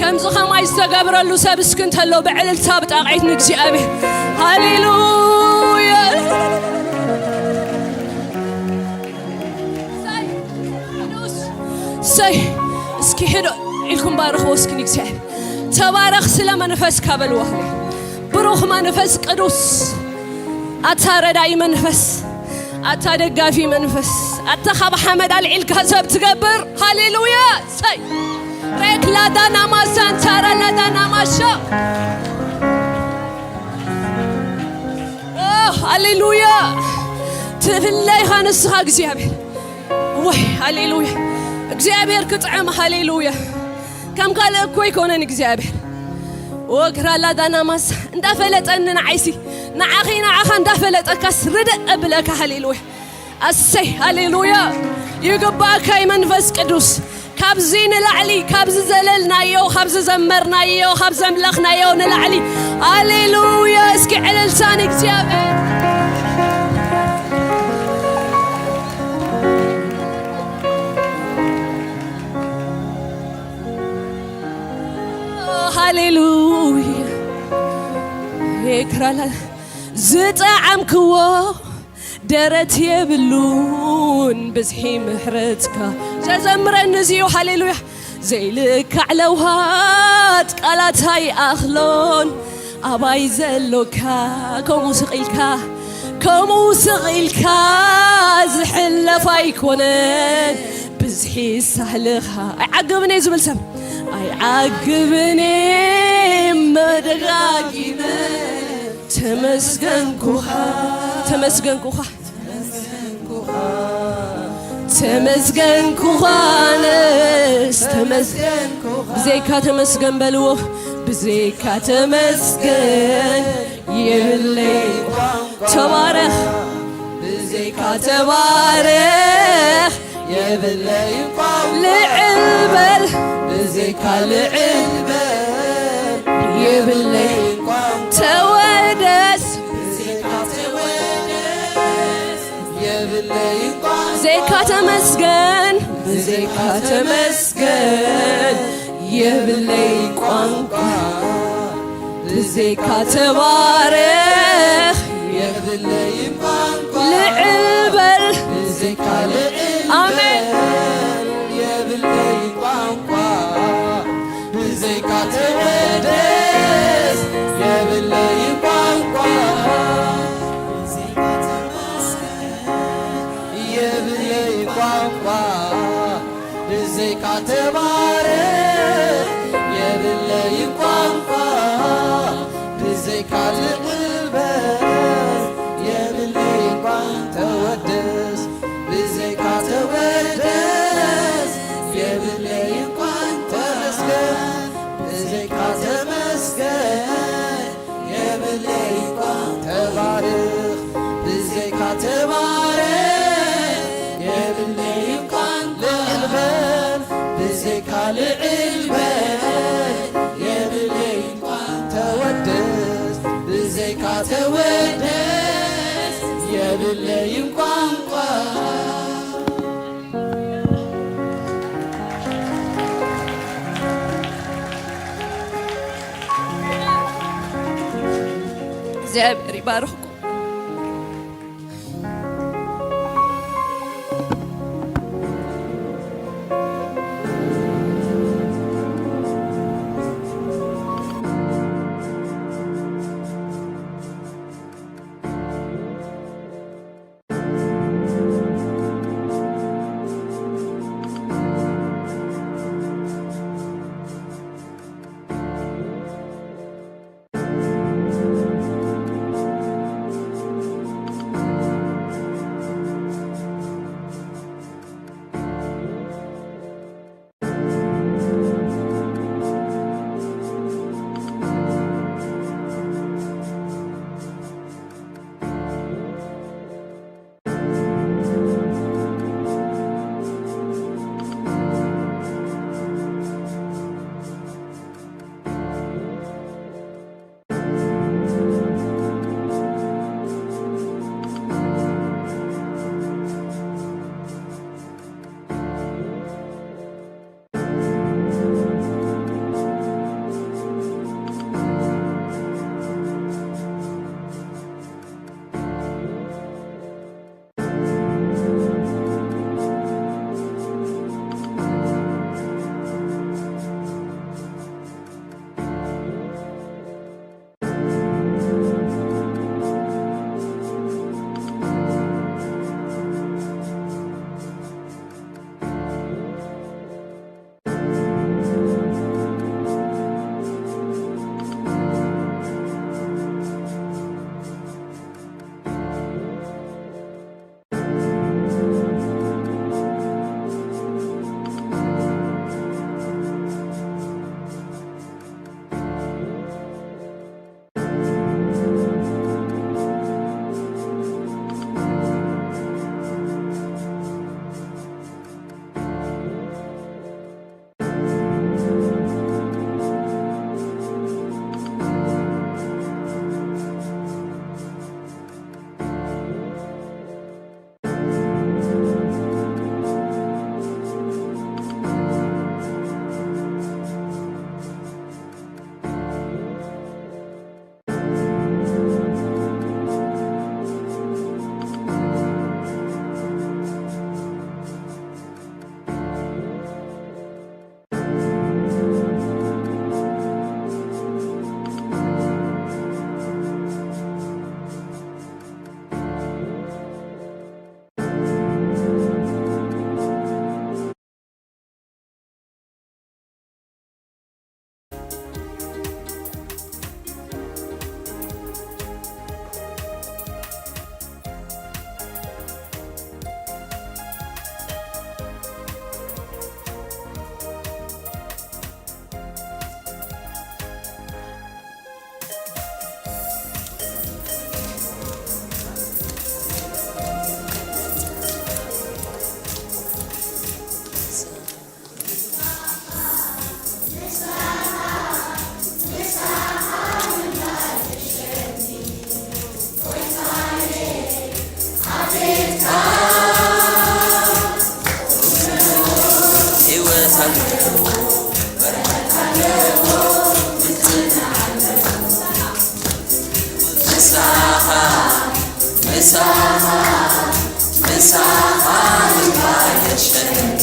ከምዚ ኸማይ ዝተገብረሉ ሰብ እስኪ እንተሎ ብዕልልታ ብጣቕዒት ንእግዚኣብሔር። ሃሌሉያ። ሰይ እስኪ ሕዶ ኢልኩም ባርኽዎ እስኪ ንእግዚኣብሔር። ተባረኽ ስለ መንፈስካ በልዎ። ብሩኽ መንፈስ ቅዱስ፣ ኣታ ረዳኢ መንፈስ፣ ኣታ ደጋፊ መንፈስ፣ ኣታ ካብ ሓመድ ኣልዒልካ ሰብ ትገብር። ሃሌሉያ። ሰይ ሬክ ላዳና ማሳንታራ ላዳና ማሻ ሃሌሉያ። ትፍለይ ኻ ንስኻ እግዚኣብሔር። ወይ ሃሌሉያ። እግዚኣብሔር ክጥዕም። ሃሌሉያ። ከም ካልእ እኮ ኣይኮነን እግዚኣብሔር። ወክራላ ዳናማስ እንዳፈለጠኒ ንዓይሲ ንዓኺ ንዓኻ እንዳፈለጠካስ ርድእ እብለካ። ሃሌሉያ። ኣሰይ ሃሌሉያ። ይግባእካ እዩ መንፈስ ቅዱስ። ካብዚ ንላዕሊ፣ ካብዚ ዘለልናዮ፣ ካብዚ ዘመርናዮ፣ ካብ ዘምለኽናዮ ንላዕሊ። ሃሌሉያ። እስኪ ዕልልታ ንእግዚኣብሔር። ሃሌሉያ። የክራላ ዝጠዓምክዎ ደረት የብሉን ብዝሒ ምሕረትካ። ዘዘምረኒ እዚ እዩ። ሃሌሉያ። ዘይልካዕ ለውሃት ቃላት ኣይኣኽሎን ኣባይ ዘሎካ። ከምኡ ስቕ ኢልካ፣ ከምኡ ስቕ ኢልካ ዝሕለፍ ኣይኮነን ብዝሒ ሳህልኻ። ኣይዓግብን እየ ዝብል ሰብ ኣይዓግብን እየ መደጋጊመ ተመስገንኩኻ፣ ተመስገንኩኻ፣ ተመስገንኩኻ፣ ነስ ተመስገንኩኻ። ብዘይካ ተመስገን በልዎ፣ ብዘይካ ተመስገን የብለይ። ተባረኽ፣ ብዘይካ ተባረኽ። የብለይ ቋንቋ ልዕል በል፣ ብዘይካ ልዕል በል። የብለይ ቋንቋ ተወደስ፣ ብዘይካ ተወደስ። የብለይ ቋንቋ ብዘይካ ተመስገን፣ ብዘይካ ተመስገን። የብለይ ቋንቋ ብዘይካ ተባረኽ። የብለይ ቋንቋ ልዕል በል። ብዘይካ ልዕል ኣሜን። በል። የብለይ ቋንቋ ብዘይካ ተወደስ። የብለይ ቋንቋ ብዘይካ ተመስገን። የብለይ ቋንቋ ብዘይካ ተባረኽ። የብለይ ቋንቋ ብዘይካ ልዕል በል። የብለይ ቋንቋ ተወደስ። ብዘይካ ተወደስ። የብለይ ቋንቋ ተመስገን። ብዘይካ ተመስገን። የብለይ ቋንቋ ተባረኽ። ብዘይካ ተባረኽ። የብለይ ቋንቋ ልዕል በል። ብዘይካ ልዕል በል። የብለይ ቋንቋ ተወደስ። ብዘይካ ተወደስ። የብለይ ቋንቋ እግዚኣብሔር ይባርኽኩም። ምሳኻ፣ ምሳኻ ልባይ ተሸኒ፣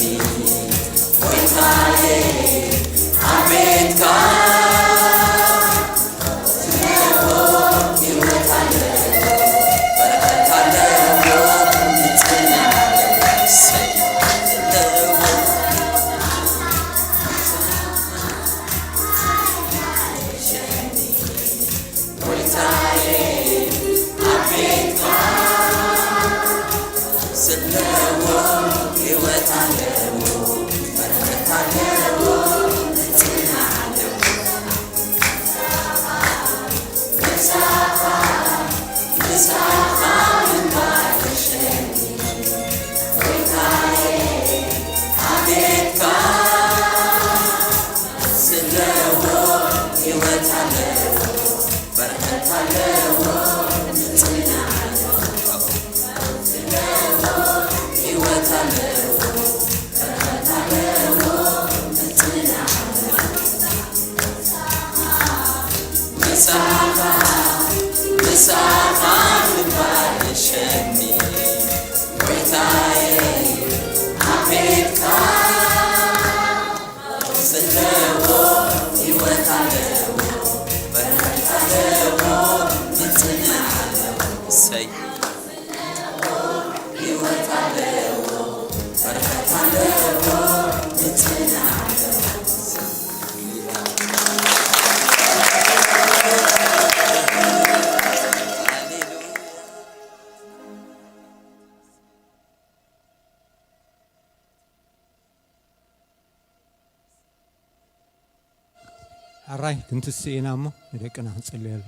ጎይታዬ፣ ኣብ ቤትካ ሕራይ ክንትስእ ኢና እሞ ንደቅና ክንጽልየሉ።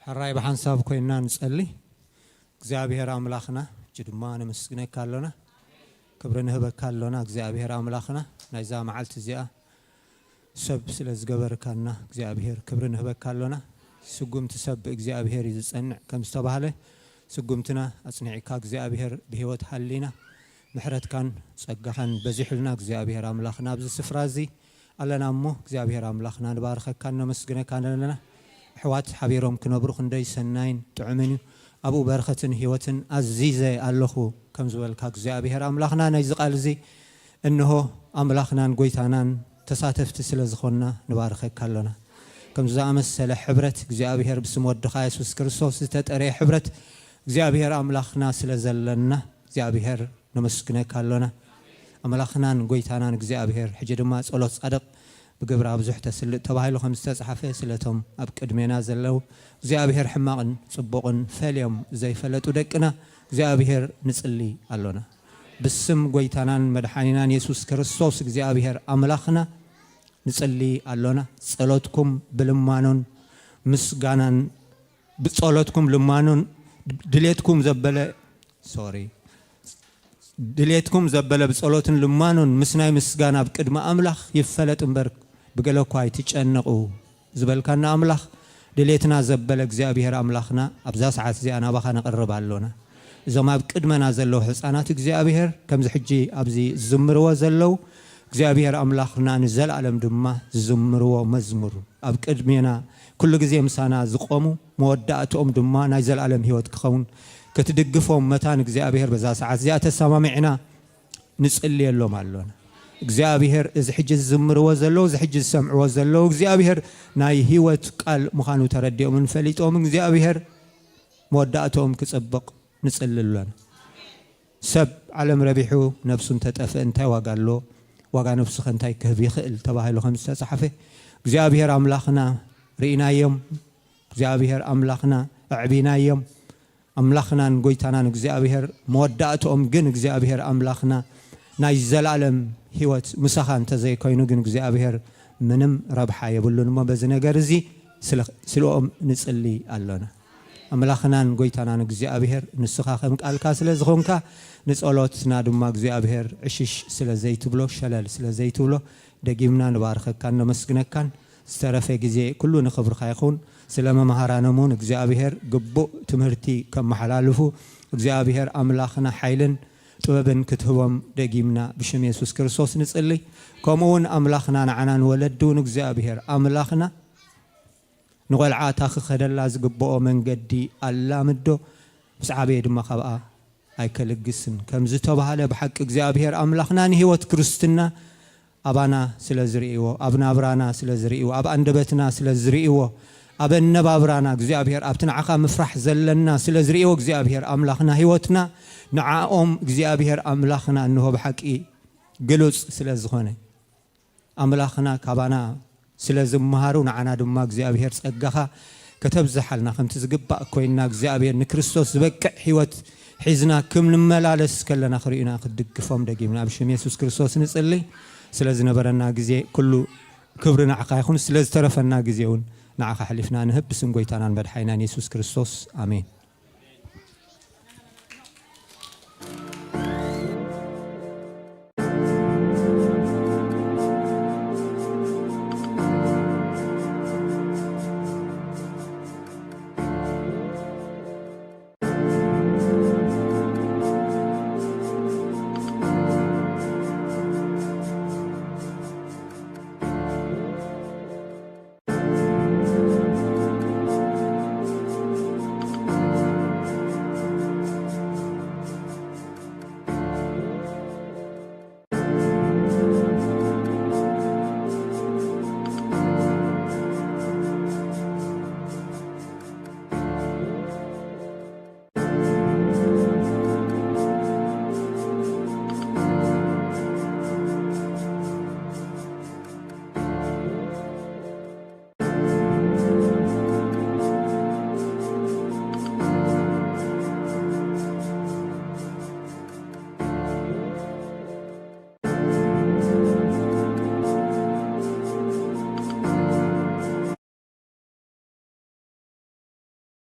ሕራይ ብሓንሳብ ኮይንና ንጸሊ። እግዚኣብሔር ኣምላኽና ሕጂ ድማ ነመስግነካ ኣሎና፣ ክብሪ ንህበካ ኣሎና። እግዚኣብሔር ኣምላኽና ናይዛ መዓልቲ እዚኣ ሰብ ስለ ዝገበርካና እግዚኣብሔር ክብሪ ንህበካ ኣሎና። ስጉምቲ ሰብ ብእግዚኣብሔር እዩ ዝጸንዕ ከም ዝተባህለ ስጉምትና ኣጽኒዕካ እግዚኣብሔር ብህይወት ሃሊና ምሕረትካን ጸጋኻን በዚሑልና እግዚኣብሔር ኣምላኽና ኣብዚ ስፍራ እዚ ኣለና እሞ እግዚኣብሔር ኣምላኽና ንባርኸካን ነመስግነካን ኣለና። ኣሕዋት ሓቢሮም ክነብሩ ክንደይ ሰናይን ጥዑምን እዩ። ኣብኡ በረኸትን ህይወትን ኣዚዘ ኣለኹ ከም ዝበልካ እግዚኣብሔር ኣምላኽና ናይዚ ቃል እዚ እንሆ ኣምላኽናን ጎይታናን ተሳተፍቲ ስለ ዝኾንና ንባርኸካ ኣሎና። ከምዚ ዝኣመሰለ ሕብረት እግዚኣብሔር ብስም ወድኻ የሱስ ክርስቶስ ዝተጠረየ ሕብረት እግዚኣብሔር ኣምላኽና ስለ ዘለና እግዚኣብሔር ነመስግነካ ኣሎና። ኣምላኽናን ጎይታናን እግዚኣብሔር ሕጂ ድማ ጸሎት ጻድቕ ብግብራ ብዙሕ ተስልጥ ተባሂሉ ከም ዝተጻሕፈ ስለቶም ኣብ ቅድሜና ዘለዉ እግዚኣብሔር ሕማቕን ጽቡቕን ፈልዮም ዘይፈለጡ ደቅና እግዚኣብሔር ንጽሊ ኣሎና። ብስም ጎይታናን መድሓኒናን የሱስ ክርስቶስ እግዚኣብሔር ኣምላኽና ንጽሊ ኣሎና። ጸሎትኩም ብልማኖን ምስጋናን ብጸሎትኩም ልማኖን ድሌትኩም ዘበለ ሶሪ ድሌትኩም ዘበለ ብጸሎትን ልማኖን ምስ ናይ ምስጋና ኣብ ቅድሚ ኣምላኽ ይፈለጥ እምበር ብገለ እኳ ኣይትጨነቑ ዝበልካና ኣምላኽ ድሌትና ዘበለ እግዚኣብሔር ኣምላኽና ኣብዛ ሰዓት እዚኣ ናባኻ ነቕርብ ኣሎና። እዞም ኣብ ቅድመና ዘለዉ ሕፃናት እግዚኣብሔር ከምዚ ሕጂ ኣብዚ ዝዝምርዎ ዘለዉ እግዚኣብሔር ኣምላኽና ንዘለኣለም ድማ ዝዝምርዎ መዝሙር ኣብ ቅድሜና ኩሉ ግዜ ምሳና ዝቆሙ መወዳእትኦም ድማ ናይ ዘለኣለም ህይወት ክኸውን ክትድግፎም መታን እግዚኣብሔር በዛ ሰዓት እዚኣ ተሰማሚዕና ንጽልየሎም ኣሎና። እግዚኣብሔር እዚ ሕጂ ዝዝምርዎ ዘለዉ እዚ ሕጂ ዝሰምዕዎ ዘለዉ እግዚኣብሔር ናይ ህይወት ቃል ምዃኑ ተረዲኦምን ፈሊጦምን እግዚኣብሔር መወዳእትኦም ክጽብቕ ንጽሊ ኣሎና። ሰብ ዓለም ረቢሑ ነብሱ እንተጠፍእ እንታይ ዋጋ ኣሎ? ዋጋ ነብሱ ከ እንታይ ክህብ ይኽእል? ተባሂሉ ከም ዝተጻሕፈ እግዚኣብሔር ኣምላኽና ርኢናዮም፣ እግዚኣብሔር ኣምላኽና ኣዕቢናዮም። ኣምላኽናን ጎይታናን እግዚኣብሔር መወዳእትኦም ግን እግዚኣብሔር ኣምላኽና ናይ ዘላለም ህይወት ምሳኻ እንተዘይኮይኑ ግን እግዚኣብሔር ምንም ረብሓ የብሉን እሞ በዚ ነገር እዚ ስለኦም ንጽሊ ኣሎና። ኣምላኽናን ጎይታናን እግዚኣብሔር ንስኻ ከም ቃልካ ስለ ዝኾንካ ንጸሎትና ድማ እግዚኣብሔር ዕሽሽ ስለ ዘይትብሎ ሸለል ስለ ዘይትብሎ ደጊምና ንባርኸካን ነመስግነካን። ዝተረፈ ግዜ ኩሉ ንኽብርኻ ይኹን። ስለ መምሃራኖም እውን እግዚኣብሔር ግቡእ ትምህርቲ ከመሓላልፉ እግዚኣብሔር ኣምላኽና ሓይልን ጥበብን ክትህቦም ደጊምና ብሽም የሱስ ክርስቶስ ንጽሊ። ከምኡ እውን ኣምላኽና ንዓና ንወለዲ እውን እግዚኣብሔር ኣምላኽና ንቖልዓ እታ ክኸደላ ዝግብኦ መንገዲ ኣላምዶ፣ ምስ ዓበየ ድማ ካብኣ ኣይከልግስን ከም ዝተባህለ፣ ብሓቂ እግዚኣብሔር ኣምላኽና ንህይወት ክርስትና ኣባና ስለ ዝርእይዎ፣ ኣብ ናብራና ስለ ዝርእይዎ፣ ኣብ ኣንደበትና ስለ ዝርእይዎ፣ ኣብ ኣነባብራና እግዚኣብሔር ኣብቲ ንዓኻ ምፍራሕ ዘለና ስለ ዝርእይዎ፣ እግዚኣብሔር ኣምላኽና ህይወትና ንዓኦም እግዚኣብሔር ኣምላኽና እንሆ ብሓቂ ግሉጽ ስለ ዝኾነ፣ ኣምላኽና ካባና ስለ ዝመሃሩ፣ ንዓና ድማ እግዚኣብሔር ጸጋኻ ከተብዝሓልና፣ ከምቲ ዝግባእ ኮይንና እግዚኣብሔር ንክርስቶስ ዝበቅዕ ህይወት ሒዝና ከም ንመላለስ ከለና ክርእዩና ክትድግፎም ደጊምና ኣብ ሽም የሱስ ክርስቶስ ንጽሊ። ስለ ዝነበረና ግዜ ኩሉ ክብሪ ንዓኻ ይኹን። ስለ ዝተረፈና ግዜ እውን ንዓኻ ኣሕሊፍና ንህብ። ብስም ጎይታናን መድሓኒናን የሱስ ክርስቶስ፣ ኣሜን።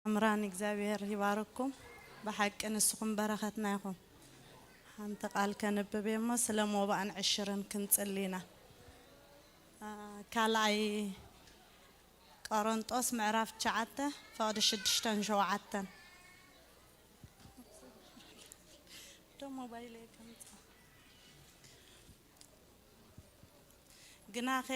ኣምራን እግዚኣብሔር ይባርኩም። ብሓቂ ንስኹም በረኸትና ኢኹም። ሓንቲ ቃል ከንብብ እየ እሞ ስለ ሞባእን ዕሽርን ክንጽሊ ኢና። አ፣ ካልኣይ ቆሮንጦስ ምዕራፍ ትሽዓተ ፈቕዲ ሽዱሽተን ሸውዓተን። ዶ ሞባይለይ ከምጽእ። ግናኸ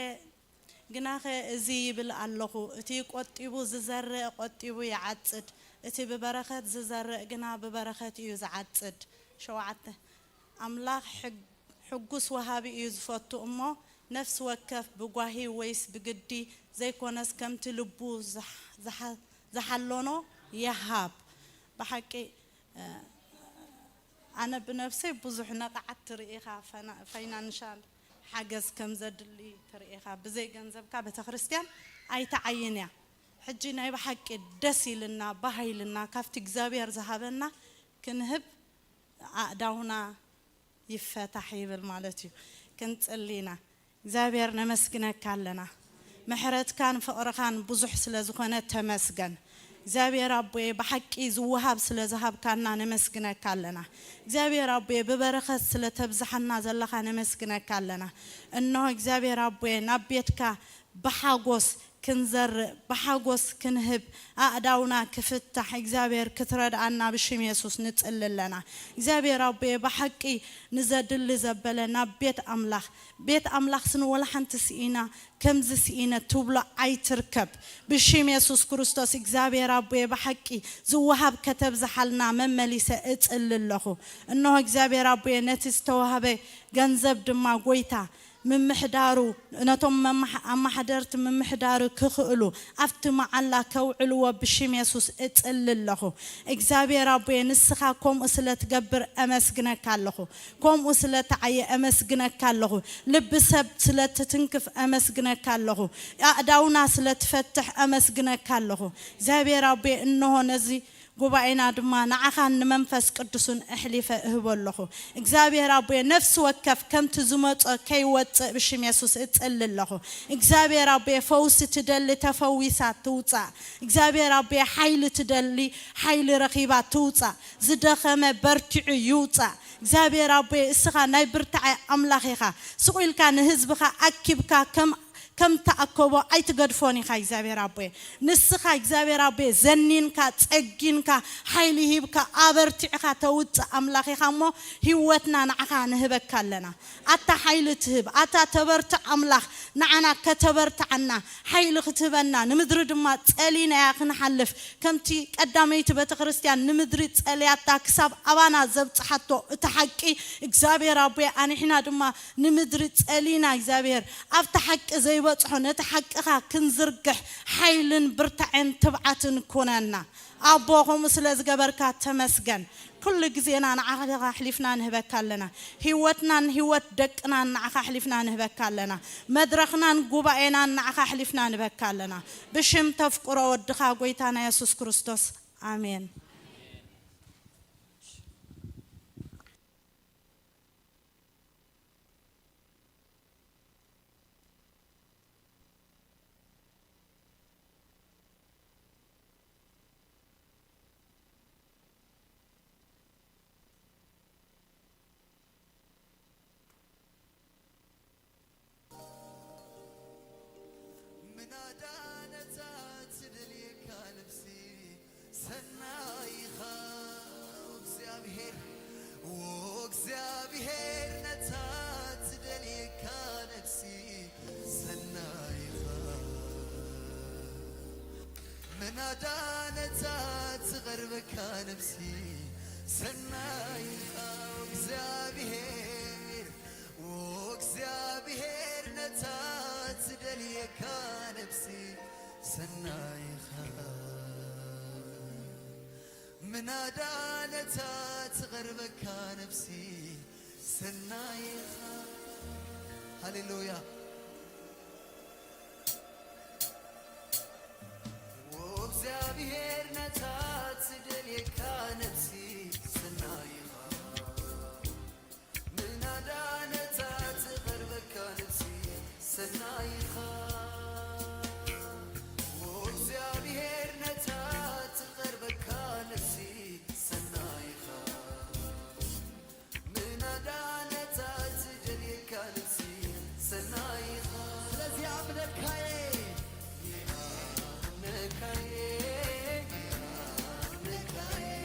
ግናኸ እዚ ይብል ኣለኹ፣ እቲ ቆጢቡ ዝዘርእ ቆጢቡ ይዓጽድ፣ እቲ ብበረኸት ዝዘርእ ግና ብበረኸት እዩ ዝዓጽድ። ሸውዓተ፣ ኣምላኽ ሕግ-፣ ሕጉስ ወሃቢ እዩ ዝፈቱ እሞ፣ ነፍሲ ወከፍ ብጓሂ ወይስ ብግዲ ዘይኮነስ፣ ከምቲ ልቡ ዝሓ-፣ ዝሓ-፣ ዝሓለኖ ይሃብ። ብሓቂ፣ እ፣ ኣነ ብነብሰይ ብዙሕ ነቓዓት ትርኢ ኢኻ፣ ፈና-፣ ፋይናንሻል ሓገዝ ከም ዘድሊ ትርኢ ኢኻ። ብዘይ ገንዘብካ ቤተክርስትያን ኣይትዓይን እያ። ሕጂ ናይ ብሓቂ ደስ ኢልና፣ ባህ ኢልና፣ ካብቲ እግዚኣብሔር ዝሃበና ክንህብ ኣእዳውና ይፈታሕ ይብል ማለት እዩ። ክንጽሊ ኢና። እግዚኣብሔር ነመስግነካ ኣለና። ምሕረትካን ፍቕርኻን ብዙሕ ስለ ዝኾነ ተመስገን። እግዚኣብሔር ኣቦየ ብሓቂ ዝወሃብ ስለ ዝሃብካና ነመስግነካ ኣለና። እግዚኣብሔር ኣቦየ ብበረኸት ስለ ተብዝሓና ዘለኻ ነመስግነካ ኣለና። እንሆ እግዚኣብሔር ኣቦየ ናብ ቤትካ ብሓጎስ ክንዘርእ፣ ብሓጎስ ክንህብ፣ ኣእዳውና ክፍታሕ እግዚኣብሔር ክትረድኣና ብሽም የሱስ ንጽሊ ኣለና። እግዚኣብሔር ኣቦየ ብሓቂ ንዘድሊ ዘበለ ናብ ቤት ኣምላኽ፣ ቤት ኣምላኽ ስኒ ወላ ሓንቲ ስኢና፣ ከምዚ ስኢነ ትብሎ ኣይትርከብ። ብሽም የሱስ ክርስቶስ እግዚኣብሔር ኣቦየ ብሓቂ ዝወሃብ ከተብዝሓልና መመሊሰ እጽሊ ኣለኹ። እንሆ እግዚኣብሔር ኣቦየ ነቲ ዝተዋህበ ገንዘብ ድማ ጎይታ ምምሕዳሩ፣ ነቶም መማሕ-፣ ኣማሓደርቲ ምምሕዳሩ ክኽእሉ ኣብቲ መዓላ ከውዕልዎ ብሽም የሱስ እጽሊ ኣለኹ። እግዚኣብሔር ኣቦየ ንስኻ ከምኡ ስለ ትገብር ኣመስግነካ ኣለኹ። ከምኡ ስለ ተዓየ ኣመስግነካ ኣለኹ። ልቢ ሰብ ስለ ትትንክፍ ኣመስግነካ ኣለኹ። ኣእዳውና ስለ ትፈትሕ ኣመስግነካ ኣለኹ። እግዚኣብሔር ኣቦየ እንሆ ነዚ ጉባኤና ድማ ንዓኻን ንመንፈስ ቅዱስን ኣሕሊፈ እህቦ ኣለኹ። እግዚኣብሔር ኣቦየ ነፍሲ ወከፍ ከምቲ ዝመጾ ከይወጽእ ብሽም የሱስ እጽሊ ኣለኹ። እግዚኣብሔር ኣቦየ ፈውሲ ትደሊ ተፈዊሳ ትውጻእ። እግዚኣብሔር ኣቦየ ሓይሊ ትደሊ ሓይሊ ረኺባ ትውጻእ። ዝደኸመ በርቲዑ ይውጻእ። እግዚኣብሔር ኣቦየ እስኻ ናይ ብርታዐ ኣምላኽ ኢኻ። ስቕ ኢልካ ንህዝብኻ ኣኪብካ ከም ከም ተኣከቦ ኣይትገድፎን ኢኻ እግዚኣብሔር ኣቦየ። ንስኻ እግዚኣብሔር ኣቦየ ዘኒንካ፣ ጸጊንካ፣ ሓይሊ ሂብካ፣ ኣበርቲዕካ ተውጽእ ኣምላኽ ኢኻ እሞ ህይወትና ንዓኻ ንህበካ ኣለና። ኣታ ሓይሊ ትህብ፣ ኣታ ተበርትዕ ኣምላኽ ንዓና ከተበርትዓና፣ ሓይሊ ክትህበና፣ ንምድሪ ድማ ጸሊናያ ክንሓልፍ፣ ከምቲ ቀዳመይቲ ቤተ ክርስቲያን ንምድሪ ጸልያታ ክሳብ ኣባና ዘብጽሓቶ እቲ ሓቂ እግዚኣብሔር ኣቦየ ኣንሕና ድማ ንምድሪ ጸሊና እግዚኣብሔር ኣብቲ ሓቂ ዘይበጽሖ ነቲ ሓቅኻ ክንዝርግሕ ሓይልን ብርታዐን ትብዓትን ኩነና። ኣቦ ከምኡ ስለ ዝገበርካ ተመስገን። ኩሉ ግዜና ንዓኻ ኣሕሊፍና ንህበካ ኣለና። ህይወትናን ህይወት ደቅናን ንዓኻ ኣሕሊፍና ንህበካ ኣለና። መድረኽናን ጉባኤናን ንዓኻ ኣሕሊፍና ንህበካ ኣለና። ብሽም ተፍቅሮ ወድኻ ጎይታና የሱስ ክርስቶስ ኣሜን። ምናዳ ነታ ትደልየካ ነፍሲ ሰናይኻ እግዚኣብሔር፣ ኦ እግዚኣብሔር ነታ ትደልየካ ነፍሲ ሰናይኻ። ምናዳ ነታ ትቐርበካ ነፍሲ ሰናይኻ እግዚኣብሔር፣ ኦ እግዚኣብሔር ነታ ትደልየካ ነፍሲ ሰናይኻ። ምናዳ ነታ ትቐርበካ ነፍሲ ሰናይኻ። ሃሌሉያ። ኦ እግዚኣብሔር ነታ ትደልየካ ነፍሲ ሰናይኻ። ምናዳ ነታ ትቐርበካ ነፍሲ ሰናይኻ። ኦ እግዚኣብሔር ነታ ትቐርበካ ነፍሲ ሰናይኻ። ምናዳ ነታ ትደልየካ ነፍሲ ሰናይኻ። ስለዚ ኣምነካየ፣ ኣምነካየ፣ ኣምነካየ።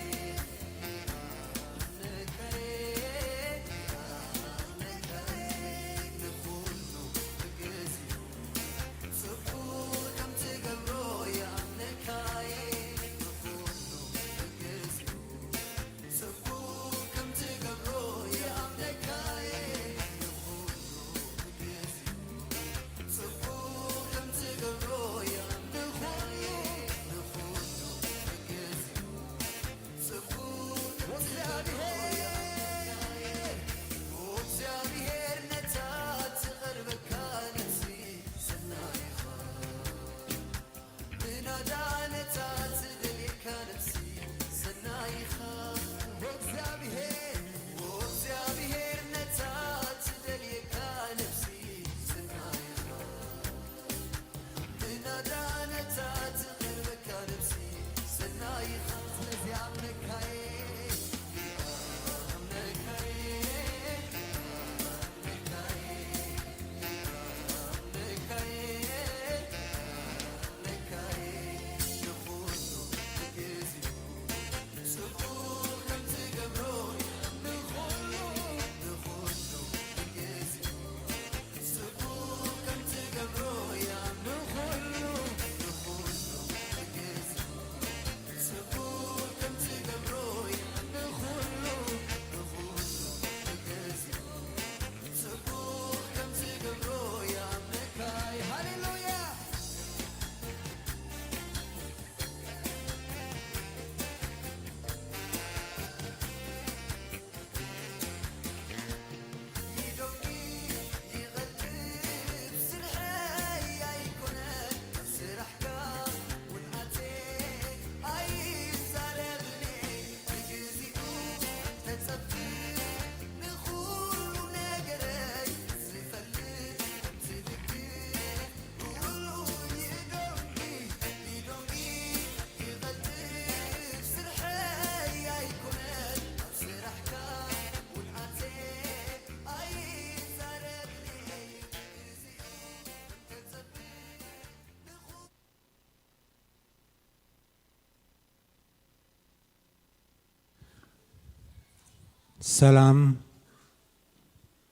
ሰላም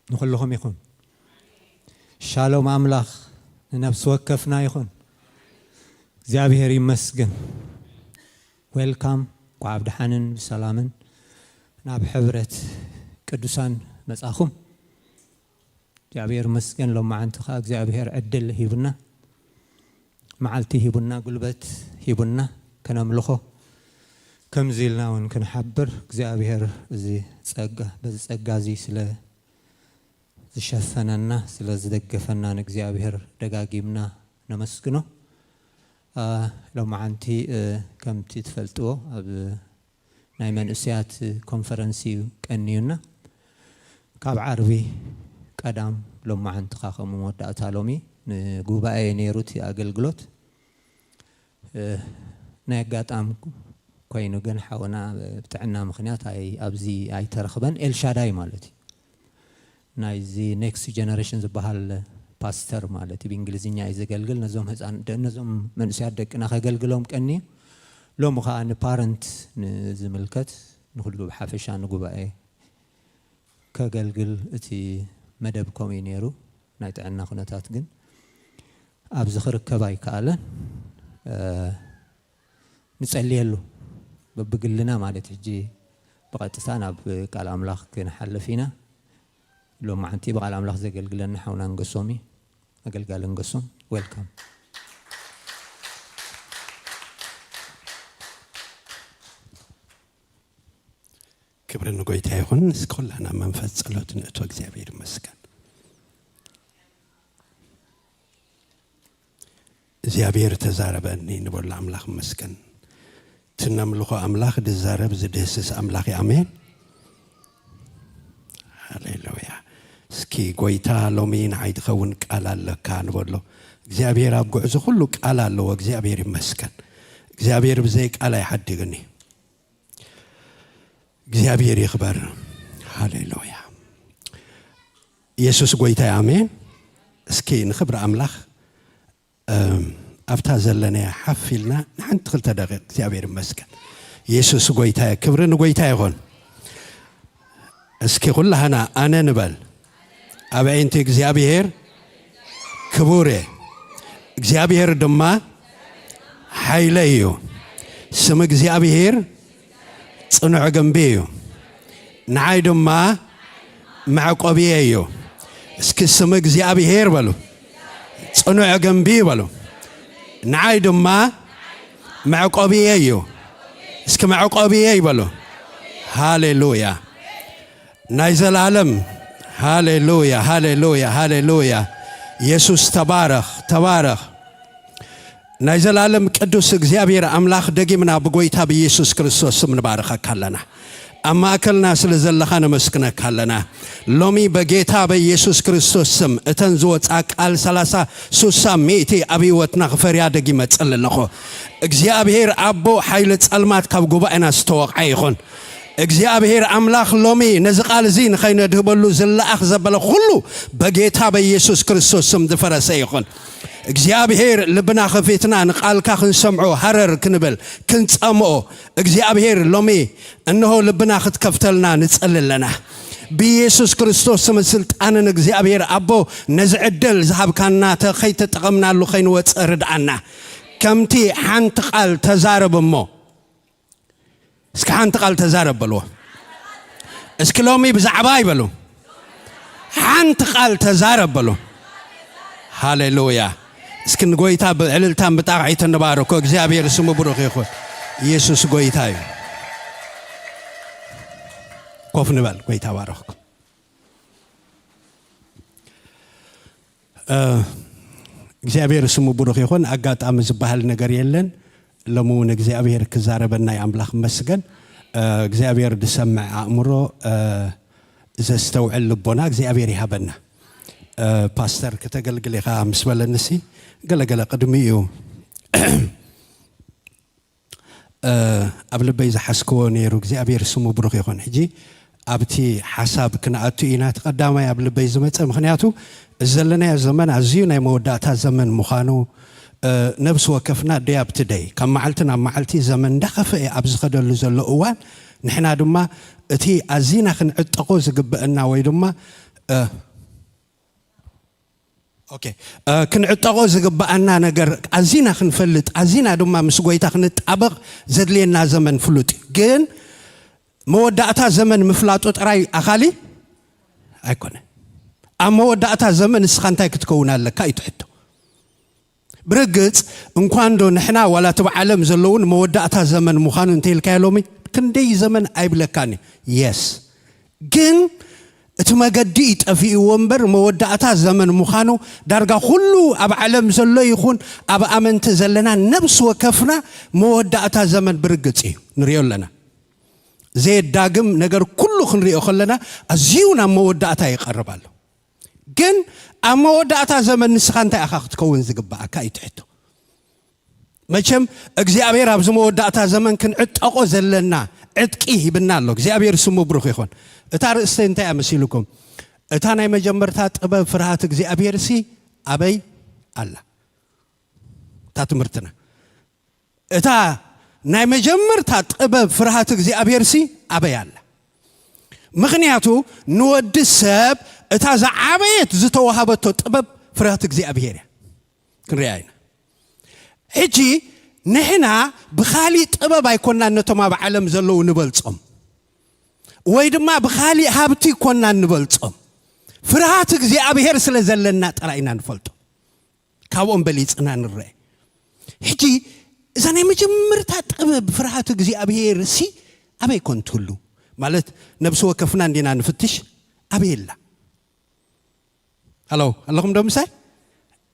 ንኹልኹም ይኹን። ሻሎም ኣምላኽ ንነፍሲ ወከፍና ይኹን። እግዚኣብሔር ይመስገን። ዌልካም፣ እንኳዕ ብደሓንን ብሰላምን ናብ ሕብረት ቅዱሳን መጻኹም። እግዚኣብሔር ይመስገን፣ ሎማዓንቲ ኸዓ እግዚኣብሔር ዕድል ሂቡና፣ መዓልቲ ሂቡና፣ ጉልበት ሂቡና፣ ከነምልኾ ከምዚ ኢልና እውን ክንሓብር እግዚኣብሔር እዚ ጸጋ፣ በዚ ጸጋ እዚ ስለ ዝሸፈነና፣ ስለ ዝደገፈና ንእግዚኣብሔር ደጋጊምና ነመስግኖ። አ፣ ሎማዓንቲ፣ እ፣ ከምቲ ትፈልጥዎ ኣብ ናይ መንእሰያት ኮንፈረንስ እዩ ቀንዩና። ካብ ዓርቢ ቀዳም ሎማዓንቲ ኸዓ ከም መወዳእታ ሎሚ ንጉባኤ ነይሩ እቲ ኣገልግሎት። እ፣ ናይ ኣጋጣሚ ኮይኑ ግን ሓውና ብጥዕና ምኽንያት ኣይ-፣ ኣብዚ ኣይተረኽበን። ኤልሻዳይ ማለት እዩ። ናይዚ ኔክስት ጀነሬሽን ዝበሃል ፓስተር ማለት እዩ። ብእንግሊዝኛ እዩ ዘገልግል። ነዞም ህፃን-፣ ደ-፣ ነዞም መንእሰያት ደቅና ከገልግሎም ቀንዩ። ሎሚ ኸዓ ንፓረንት ንዝምልከት ንኹሉ ብሓፈሻ ንጉባኤ ከገልግል እቲ መደብ ከምኡ እዩ ነይሩ። ናይ ጥዕና ኩነታት ግን ኣብዚ ክርከብ ኣይከኣለን። እ፣ ንጸልየሉ በብግልና ማለት። ሕጂ ብቐጥታ ናብ ቃል ኣምላኽ ክንሓልፍ ኢና። ሎማዓንቲ ብቃል ኣምላኽ ዘገልግለና ሓውና ንገሶም እዩ። ኣገልጋሊ ንገሶም፣ ዌልካም። ክብሪ ንጎይታ ይኹን። እስኪ ኩላና መንፈስ ጸሎት ንእቶ። እግዚኣብሔር ይመስገን። እግዚኣብሔር ተዛረበኒ ንበሎ ኣምላኽ ይመስገን። እቲ ነምልኾ ኣምላኽ ዝዛረብ ዝድህስስ ኣምላኽ እዩ። ኣሜን። ሃሌሉያ። እስኪ ጎይታ ሎሚ ንዓይ ትኸውን ቃል ኣለካ ንበሎ። እግዚኣብሔር ኣብ ጉዕዞ ኩሉ ቃል ኣለዎ። እግዚኣብሔር ይመስገን። እግዚኣብሔር ብዘይ ቃል ኣይሓድግን እዩ። እግዚኣብሔር ይኽበር። ሃሌሉያ። የሱስ ጎይታ እዩ። ኣሜን። እስኪ ንኽብሪ ኣምላኽ፣ እም፣ ኣብታ ዘለናያ ሓፍ ኢልና ንሓንቲ ክልተ ደቂቕ እግዚኣብሔር ይመስገን። የሱስ ጎይታ እዩ። ክብሪ ንጎይታ ይኹን። እስኪ ኩላህና ኣነ ንበል። ኣብ ኣዒንቲ እግዚኣብሔር ክቡር እየ። እግዚኣብሔር ድማ ሓይለይ እዩ። ስም እግዚኣብሔር ጽኑዕ ግንቢ እዩ። ንዓይ ድማ መዕቆብየ እዩ። እስኪ ስም እግዚኣብሔር በሉ። ጽኑዕ ግንቢ በሉ። ንዓይ ድማ መዕቆብየ እዩ። እስኪ መዕቆብየ ይበሉ። ሃሌሉያ። ናይ ዘላለም። ሃሌሉያ፣ ሃሌሉያ፣ ሃሌሉያ። የሱስ ተባረኽ፣ ተባረኽ። ናይ ዘላለም ቅዱስ እግዚኣብሔር ኣምላኽ፣ ደጊምና ብጎይታ ብኢየሱስ ክርስቶስ ስም ንባርኸካ ኣለና። ኣብ ማእከልና ስለ ዘለኻ ነመስግነካ ኣለና። ሎሚ በጌታ በኢየሱስ ክርስቶስ ስም እተን ዝወጻ ቃል ሰላሳ፣ ሱሳ፣ ሚእቲ ኣብ ህይወትና ክፈርያ ደጊመ እጽሊ ኣለኹ። እግዚኣብሔር ኣቦ፣ ሓይሊ ጸልማት ካብ ጉባኤና ዝተወቕዐ ይኹን። እግዚኣብሔር ኣምላኽ ሎሚ ነዚ ቃል እዚ ንኸይነድህበሉ ዝለኣኽ ዘበለ ኩሉ በጌታ በኢየሱስ ክርስቶስ ስም ዝፈረሰ ይኹን። እግዚኣብሔር ልብና ኸፊትና ንቃልካ ክንሰምዖ ሃረር ክንብል ክንጸምኦ እግዚኣብሔር ሎሚ እንሆ ልብና ክትከፍተልና ንጸሊ ኣለና። ብኢየሱስ ክርስቶስ ስምን ስልጣንን እግዚኣብሔር ኣቦ ነዚ ዕድል ዝሃብካና ተ-፣ ከይተጠቐምናሉ ከይንወጽእ ርድኣና። ከምቲ ሓንቲ ቃል ተዛረብ እሞ እስኪ ሓንቲ ቃል ተዛረብ በልዎ። እስኪ ሎሚ ብዛዕባ ይበሉ። ሓንቲ ቃል ተዛረብ በሉ። ሃሌሉያ። እስኪ ንጎይታ ብዕልልታን ብጣቕዒትን ንባርኮ። እግዚኣብሔር ስሙ ብሩኽ ይኹን። ኢየሱስ ጎይታ እዩ። ኮፍ ንበል። ጎይታ ባረኽኩም። እ፣ እግዚኣብሔር ስሙ ብሩኽ ይኹን። ኣጋጣሚ ዝበሃል ነገር የለን። ሎሚ እውን እግዚኣብሔር ክዛረበና እዩ። ኣምላኽ መስገን። እ፣ እግዚኣብሔር ዝሰምዕ ኣእምሮ፣ እ፣ ዘስተውዕል ልቦና እግዚኣብሔር ይሃበና። እ፣ ፓስተር ክተገልግል ኢኻ ምስ በለንሲ ገለገለ ቅድሚኡ እ፣ ኣብ ልበይ ዝሓዝክዎ ነይሩ። እግዚኣብሔር ስሙ ብሩኽ ይኹን። ሕጂ ኣብቲ ሓሳብ ክንኣቱ ኢና። እቲ ቀዳማይ ኣብ ልበይ ዝመጸ፣ ምኽንያቱ እዚ ዘለናዮ ዘመን ኣዝዩ ናይ መወዳእታ ዘመን ምዃኑ፣ እ፣ ነብሲ ወከፍና ደይ ኣብቲ ደይ ካብ መዓልቲ ናብ መዓልቲ ዘመን እንዳኸፍአ ኣብ ዝኸደሉ ዘሎ እዋን ንሕና ድማ እቲ ኣዚና ክንዕጠቆ ዝግበአና ወይ ድማ እ፣ ኦኬ፣ እ፣ ክንዕጠቆ ዝግበኣና ነገር ኣዚና ክንፈልጥ፣ ኣዚና ድማ ምስ ጎይታ ክንጣበቕ ዘድልየና ዘመን ፍሉጥ እዩ። ግን መወዳእታ ዘመን ምፍላጡ ጥራይ ኣኻሊ ኣይኮነ። ኣብ መወዳእታ ዘመን ንስኻ እንታይ ክትከውን ኣለካ እዩ ትሕቶ። ብርግጽ እንኳን ዶ ንሕና ዋላ እቲ ብዓለም ዘለውን መወዳእታ ዘመን ምዃኑ እንተኢልካዮ ሎሚ ክንደይ ዘመን ኣይብለካን እዩ። የስ፣ ግን እቲ መገዲ እዩ ጠፊእዎ እምበር መወዳእታ ዘመን ምዃኑ ዳርጋ ኩሉ ኣብ ዓለም ዘሎ ይኹን ኣብ ኣመንቲ ዘለና ነብሲ ወከፍና መወዳእታ ዘመን ብርግጽ እዩ ንሪኦ ኣለና። ዘየዳግም ነገር ኩሉ ክንሪኦ ከለና ኣዝዩ ናብ መወዳእታ ይቐርብ ኣሎ። ግን ኣብ መወዳእታ ዘመን ንስኻ እንታይ ኢኻ ክትከውን ዝግበኣካ እዩ ትሕቶ። መቸም እግዚኣብሔር ኣብዚ መወዳእታ ዘመን ክንዕጠቆ ዘለና ዕጥቂ ሂብና ኣሎ። እግዚኣብሔር ስሙ ብሩኽ ይኹን። እታ ርእስቲ እንታይ እያ መሲልኩም? እታ ናይ መጀመርታ ጥበብ ፍርሃት እግዚኣብሔር ሲ ኣበይ ኣላ? እታ ትምህርትና እታ ናይ መጀመርታ ጥበብ ፍርሃት እግዚኣብሔር ሲ ኣበይ ኣላ? ምኽንያቱ ንወዲ ሰብ እታ ዝዓበየት ዝተዋሃበቶ ጥበብ ፍርሃት እግዚኣብሔር እያ። ክንሪኣ ኢና። ሕጂ ንሕና ብኻሊእ ጥበብ ኣይኮናን ነቶም ኣብ ዓለም ዘለዉ ንበልጾም፣ ወይ ድማ ብኻሊእ ሃብቲ ኣይኮናን ንበልጾም። ፍርሃት እግዚኣብሔር ስለ ዘለና ጥራይ ኢና ንፈልጦ። ካብኦም በሊጽና ንረአ። ሕጂ እዛ ናይ መጀመርታ ጥበብ ፍርሃት እግዚኣብሔር ሲ ኣበይ ኮን ትህሉ? ማለት ነብሲ ወከፍና እንዲና ንፍትሽ። ኣበይ ኣላ? ሃሎ ኣለኹም ዶ ምሳይ?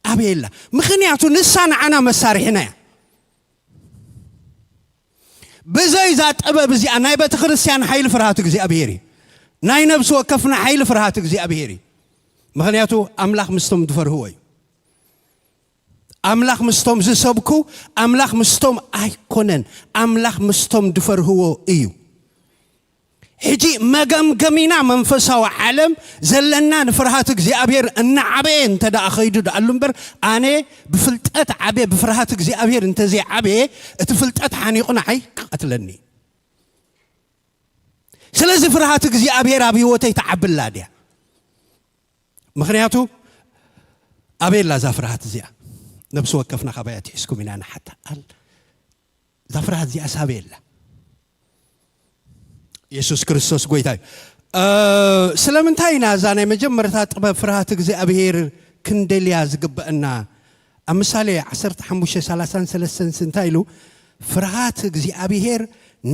ኣበይ ኣላ? ምኽንያቱ ንሳ ንዓና መሳርሒና እያ። ብዘይ እዛ ጥበብ እዚኣ ናይ ቤተ ክርስቲያን ሓይሊ ፍርሃት እግዚኣብሔር እዩ። ናይ ነብሲ ወከፍና ሓይሊ ፍርሃት እግዚኣብሔር እዩ። ምኽንያቱ ኣምላኽ ምስቶም ዝፈርህዎ እዩ። ኣምላኽ ምስቶም ዝሰብኩ፣ ኣምላኽ ምስቶም ኣይኮነን፣ ኣምላኽ ምስቶም ዝፈርህዎ እዩ። ሕጂ መገምገሚና መንፈሳዊ ዓለም ዘለና ንፍርሃት እግዚኣብሔር እናዓበየ እንተ ደኣ ኸይዱ ደኣሉ እምበር፣ ኣነ ብፍልጠት ዓብየ ብፍርሃት እግዚኣብሔር እንተዘይዓበየ እቲ ፍልጠት ሓኒቑ ንዓይ ክቐትለኒ። ስለዚ ፍርሃት እግዚኣብሔር ኣብ ህይወተይ ትዓብላ ድያ? ምኽንያቱ ኣበየላ እዛ ፍርሃት እዚኣ? ነብሲ ወከፍና ካባያ ትሒዝኩም ኢና ንሓታ ኣል እዛ ፍርሃት እዚኣ ሳበየላ? የሱስ ክርስቶስ ጎይታ እዩ። እ፣ ስለምንታይ ኢና እዛ ናይ መጀመርታ ጥበብ ፍርሃት እግዚኣብሔር ክንደልያ ዝግበአና? ኣብ ምሳሌ ዓሰርተ ሓሙሽተ ሰላሳን ሰለስተን እንታይ ኢሉ? ፍርሃት እግዚኣብሔር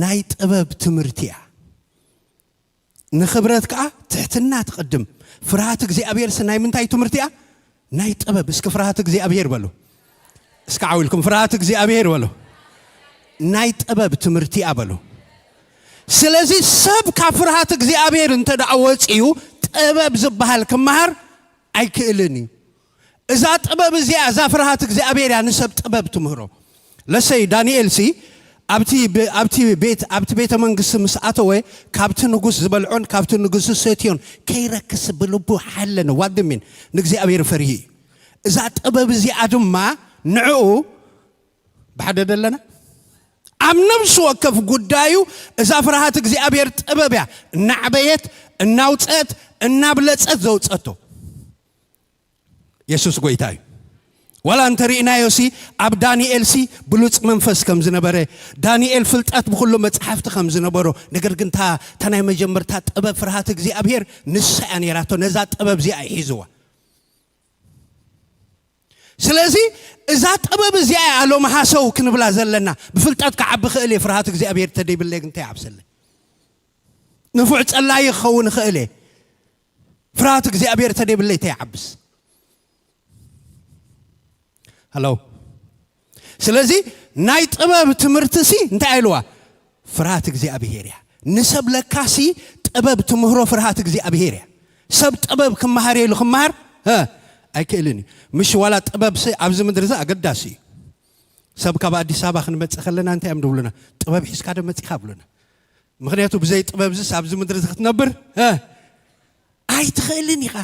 ናይ ጥበብ ትምህርቲ እያ። ንኽብረት ከኣ ትሕትና ትቐድም። ፍርሃት እግዚኣብሔር ሲ ናይ ምንታይ ትምህርቲ እያ? ናይ ጥበብ። እስኪ ፍርሃት እግዚኣብሔር በሉ። እስኪ ዓው ኢልኩም ፍርሃት እግዚኣብሔር በሉ። ናይ ጥበብ ትምህርቲ እያ በሉ። ስለዚ ሰብ ካብ ፍርሃት እግዚኣብሔር እንተ ደኣ ወጺኡ ጥበብ ዝበሃል ክመሃር ኣይክእልን እዩ። እዛ ጥበብ እዚኣ፣ እዛ ፍርሃት እግዚኣብሔር እያ ንሰብ ጥበብ ትምህሮ። ለሰይ ዳንኤል ሲ ኣብቲ ብ-፣ ኣብቲ ቤት፣ ኣብቲ ቤተ መንግስቲ ምስ ኣተወ ካብቲ ንጉስ ዝበልዖን ካብቲ ንጉስ ዝሰትዮን ከይረክስ ብልቡ ሓለነ። ዋድሚን ንእግዚኣብሔር ፈሪሂ እዩ። እዛ ጥበብ እዚኣ ድማ ንዕኡ ብሓደ ደለና ኣብ ነብሲ ወከፍ ጉዳዩ እዛ ፍርሃት እግዚኣብሔር ጥበብ እያ እናዕበየት፣ እናውፀት፣ እናብለፀት ዘውፀቶ። የሱስ ጎይታ እዩ። ዋላ እንተርኢናዮ ሲ ኣብ ዳንኤል ሲ ብሉጽ መንፈስ ከም ዝነበረ፣ ዳንኤል ፍልጠት ብኹሉ መጽሓፍቲ ከም ዝነበሮ፣ ነገር ግን እታ፣ እታ ናይ መጀመርታ ጥበብ ፍርሃት እግዚኣብሔር ንሳ እያ ነይራቶ። ነዛ ጥበብ እዚኣ እዩ ሒዝዋ። ስለዚ እዛ ጥበብ እዚኣ እያ ሎም ሃሰው ክንብላ ዘለና። ብፍልጠት ክዓቢ ክእል እየ፣ ፍርሃት እግዚኣብሔር ተደይብለይ ግን እንታይ ይዓብሰለይ? ንፉዕ ጸላኢ ክኸውን ይኽእል እየ፣ ፍርሃት እግዚኣብሔር ተደይብለይ እንታይ ይዓብስ? ሃሎ። ስለዚ ናይ ጥበብ ትምህርቲ ሲ እንታይ ኢልዋ? ፍርሃት እግዚኣብሔር እያ። ንሰብ ለካሲ ጥበብ ትምህሮ ፍርሃት እግዚኣብሔር እያ። ሰብ ጥበብ ክመሃር ኢሉ ክመሃር፣ እ፣ ኣይክእልን እዩ። ምሽ ዋላ ጥበብ ሲ ኣብዚ ምድሪ እዚ ኣገዳሲ እዩ። ሰብ ካብ ኣዲስ ኣበባ ክንመጽእ ከለና እንታይ እዮም ዝብሉና? ጥበብ ሒዝካ ዶ መጺኻ ብሉና። ምኽንያቱ ብዘይ ጥበብ ዝስ ኣብዚ ምድሪ እዚ ክትነብር፣ እ፣ ኣይትኽእልን ኢኻ።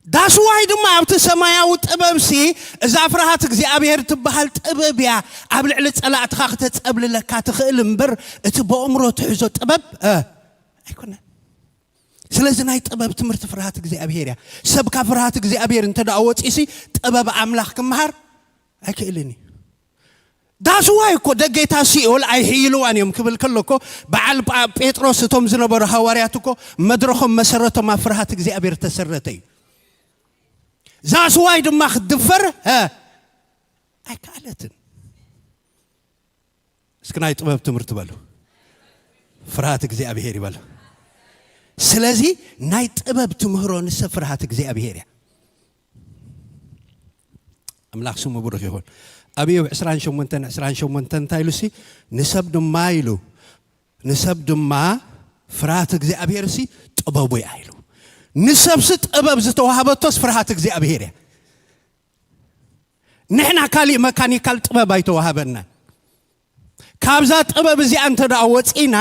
ዳስዋይ ድማ ኣብቲ ሰማያዊ ጥበብሲ እዛ ፍርሃት እግዚኣብሔር ትበሃል ጥበብ እያ ኣብ ልዕሊ ጸላእትኻ ክተጸብልለካ ትኽእል እምበር እቲ ብኣእምሮ ትሕዞ ጥበብ እ፣ ኣይኮነን። ስለዚ ናይ ጥበብ ትምህርቲ ፍርሃት እግዚኣብሔር እያ። ሰብ ካብ ፍርሃት እግዚኣብሔር እንተ ደኣ ወፂሲ ጥበብ ኣምላኽ ክምሃር ኣይክእልን እዩ። ዳስዋይ እኮ ደጌታ ሲኦል ኣይሕይልዋን እዮም ክብል ከሎ እኮ በዓል ጳ- ጴጥሮስ እቶም ዝነበሩ ሃዋርያት እኮ መድረኾም መሰረቶም ኣብ ፍርሃት እግዚኣብሔር ተሰረተ እዩ። ዛስዋይ ድማ ክትድፈር ሀ ኣይከኣለትን። እስኪ ናይ ጥበብ ትምህርቲ በሉ። ፍርሃት እግዚኣብሔር ይበሉ። ስለዚ ናይ ጥበብ ትምህሮ ንሰብ ፍርሃት እግዚኣብሔር እያ። ኣምላኽ ስሙ ብሩኽ ይኹን። ኣብ ኢዮብ ዕስራን ሸሞንተን ዕስራን ሸሞንተን እንታይ ኢሉ ሲ ንሰብ ድማ ኢሉ ንሰብ ድማ ፍርሃት እግዚኣብሔር ሲ ጥበቡ እያ ኢሉ። ንሰብሲ ጥበብ ዝተዋህበቶስ ፍርሃት እግዚኣብሔር እያ። ንሕና ካሊእ መካኒካል ጥበብ ኣይተዋህበናን። ካብዛ ጥበብ እዚኣ እንተ ደኣ ወፂና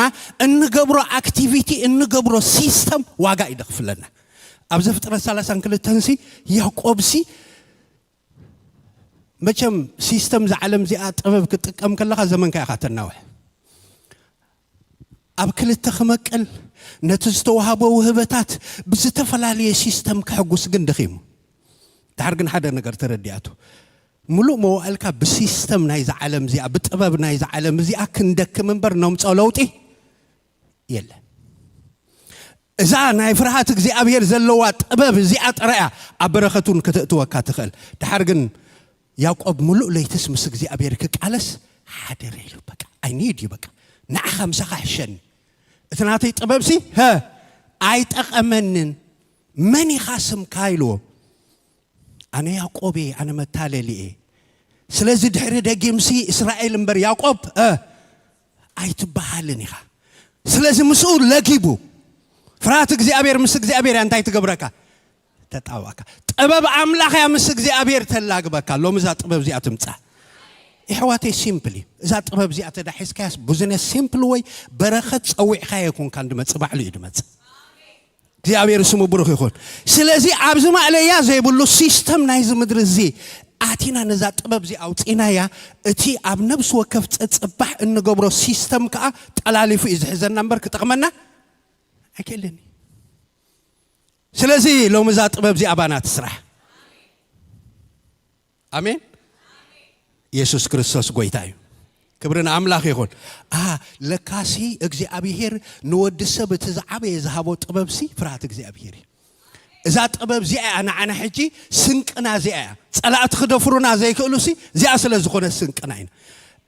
እንገብሮ ኣክቲቪቲ እንገብሮ ሲስተም ዋጋ እዩ ደኽፍለና። ኣብ ዘፍጥረት ሰላሳን ክልተን ሲ ያዕቆብ ሲ መቸም ሲስተም ዝዓለም እዚኣ ጥበብ ክትጥቀም ከለኻ ዘመንካ ኢኻ ተናውሕ። ኣብ ክልተ ክመቅል ነቲ ዝተዋህቦ ውህበታት ብዝተፈላለየ ሲስተም ክሕጉስ ግን ደኺሙ። ድሓር ግን ሓደ ነገር ተረዲኣቱ። ሙሉእ መዋእልካ ብሲስተም ናይዛ ዓለም እዚኣ ብጥበብ ናይዛ ዓለም እዚኣ ክንደክም እምበር ነምፅኦ ለውጢ የለን። እዛ ናይ ፍርሃት እግዚኣብሔር ዘለዋ ጥበብ እዚኣ ጥራያ ኣብ በረኸቱን ከተእትወካ ትኽእል። ድሓር ግን ያዕቆብ ሙሉእ ለይትስ ምስ እግዚኣብሔር ክቃለስ ሓደረ ኢሉ በቃ ኣይኒድ እዩ በቃ ንዓኻ ምሳኻ ሕሸኒ እቲ ናተይ ጥበብሲ ሀ ኣይጠቐመንን። መን ኢኻ ስምካ ኢልዎ። ኣነ ያዕቆብ እየ ኣነ መታለሊ እየ። ስለዚ ድሕሪ ደጊምሲ እስራኤል እምበር ያዕቆብ እ ኣይትበሃልን ኢኻ። ስለዚ ምስኡ ለጊቡ ፍርሃት እግዚኣብሔር ምስ እግዚኣብሔር እያ እንታይ ትገብረካ? ተጣዋካ። ጥበብ ኣምላኽ እያ ምስ እግዚኣብሔር ተላግበካ። ሎም እዛ ጥበብ እዚኣ ትምፃ ይሕዋተይ ሲምፕል እዩ። እዛ ጥበብ እዚኣ ተዳሒዝካያስ ቡዝነስ ሲምፕል ወይ በረኸት ጸዊዕካ የኮንካ እንድመጽእ ባዕሉ እዩ ድመጽእ። እግዚኣብሔር ስሙ ብሩኽ ይኹን። ስለዚ ኣብዚ ማእለያ ዘይብሉ ሲስተም ናይዚ ምድሪ እዚ ኣቲና ነዛ ጥበብ እዚ ኣውፂናያ። እቲ ኣብ ነብሲ ወከፍ ፀፅባሕ እንገብሮ ሲስተም ከዓ ጠላሊፉ እዩ ዝሕዘና እምበር ክጠቕመና ኣይክእልን እዩ። ስለዚ ሎም እዛ ጥበብ እዚ ኣባና ትስራሕ። ኣሜን። የሱስ ክርስቶስ ጎይታ እዩ። ክብሪ ንኣምላኽ ይኹን። ኣ ለካሲ እግዚኣብሄር ንወዲ ሰብ እቲ ዝዓበየ ዝሃቦ ጥበብሲ ፍርሃት እግዚኣብሄር እዩ። እዛ ጥበብ እዚኣ እያ ንዓና ሕጂ ስንቅና እዚኣ እያ። ጸላእቲ ክደፍሩና ዘይክእሉሲ እዚኣ ስለ ዝኾነ ስንቅና ኢና።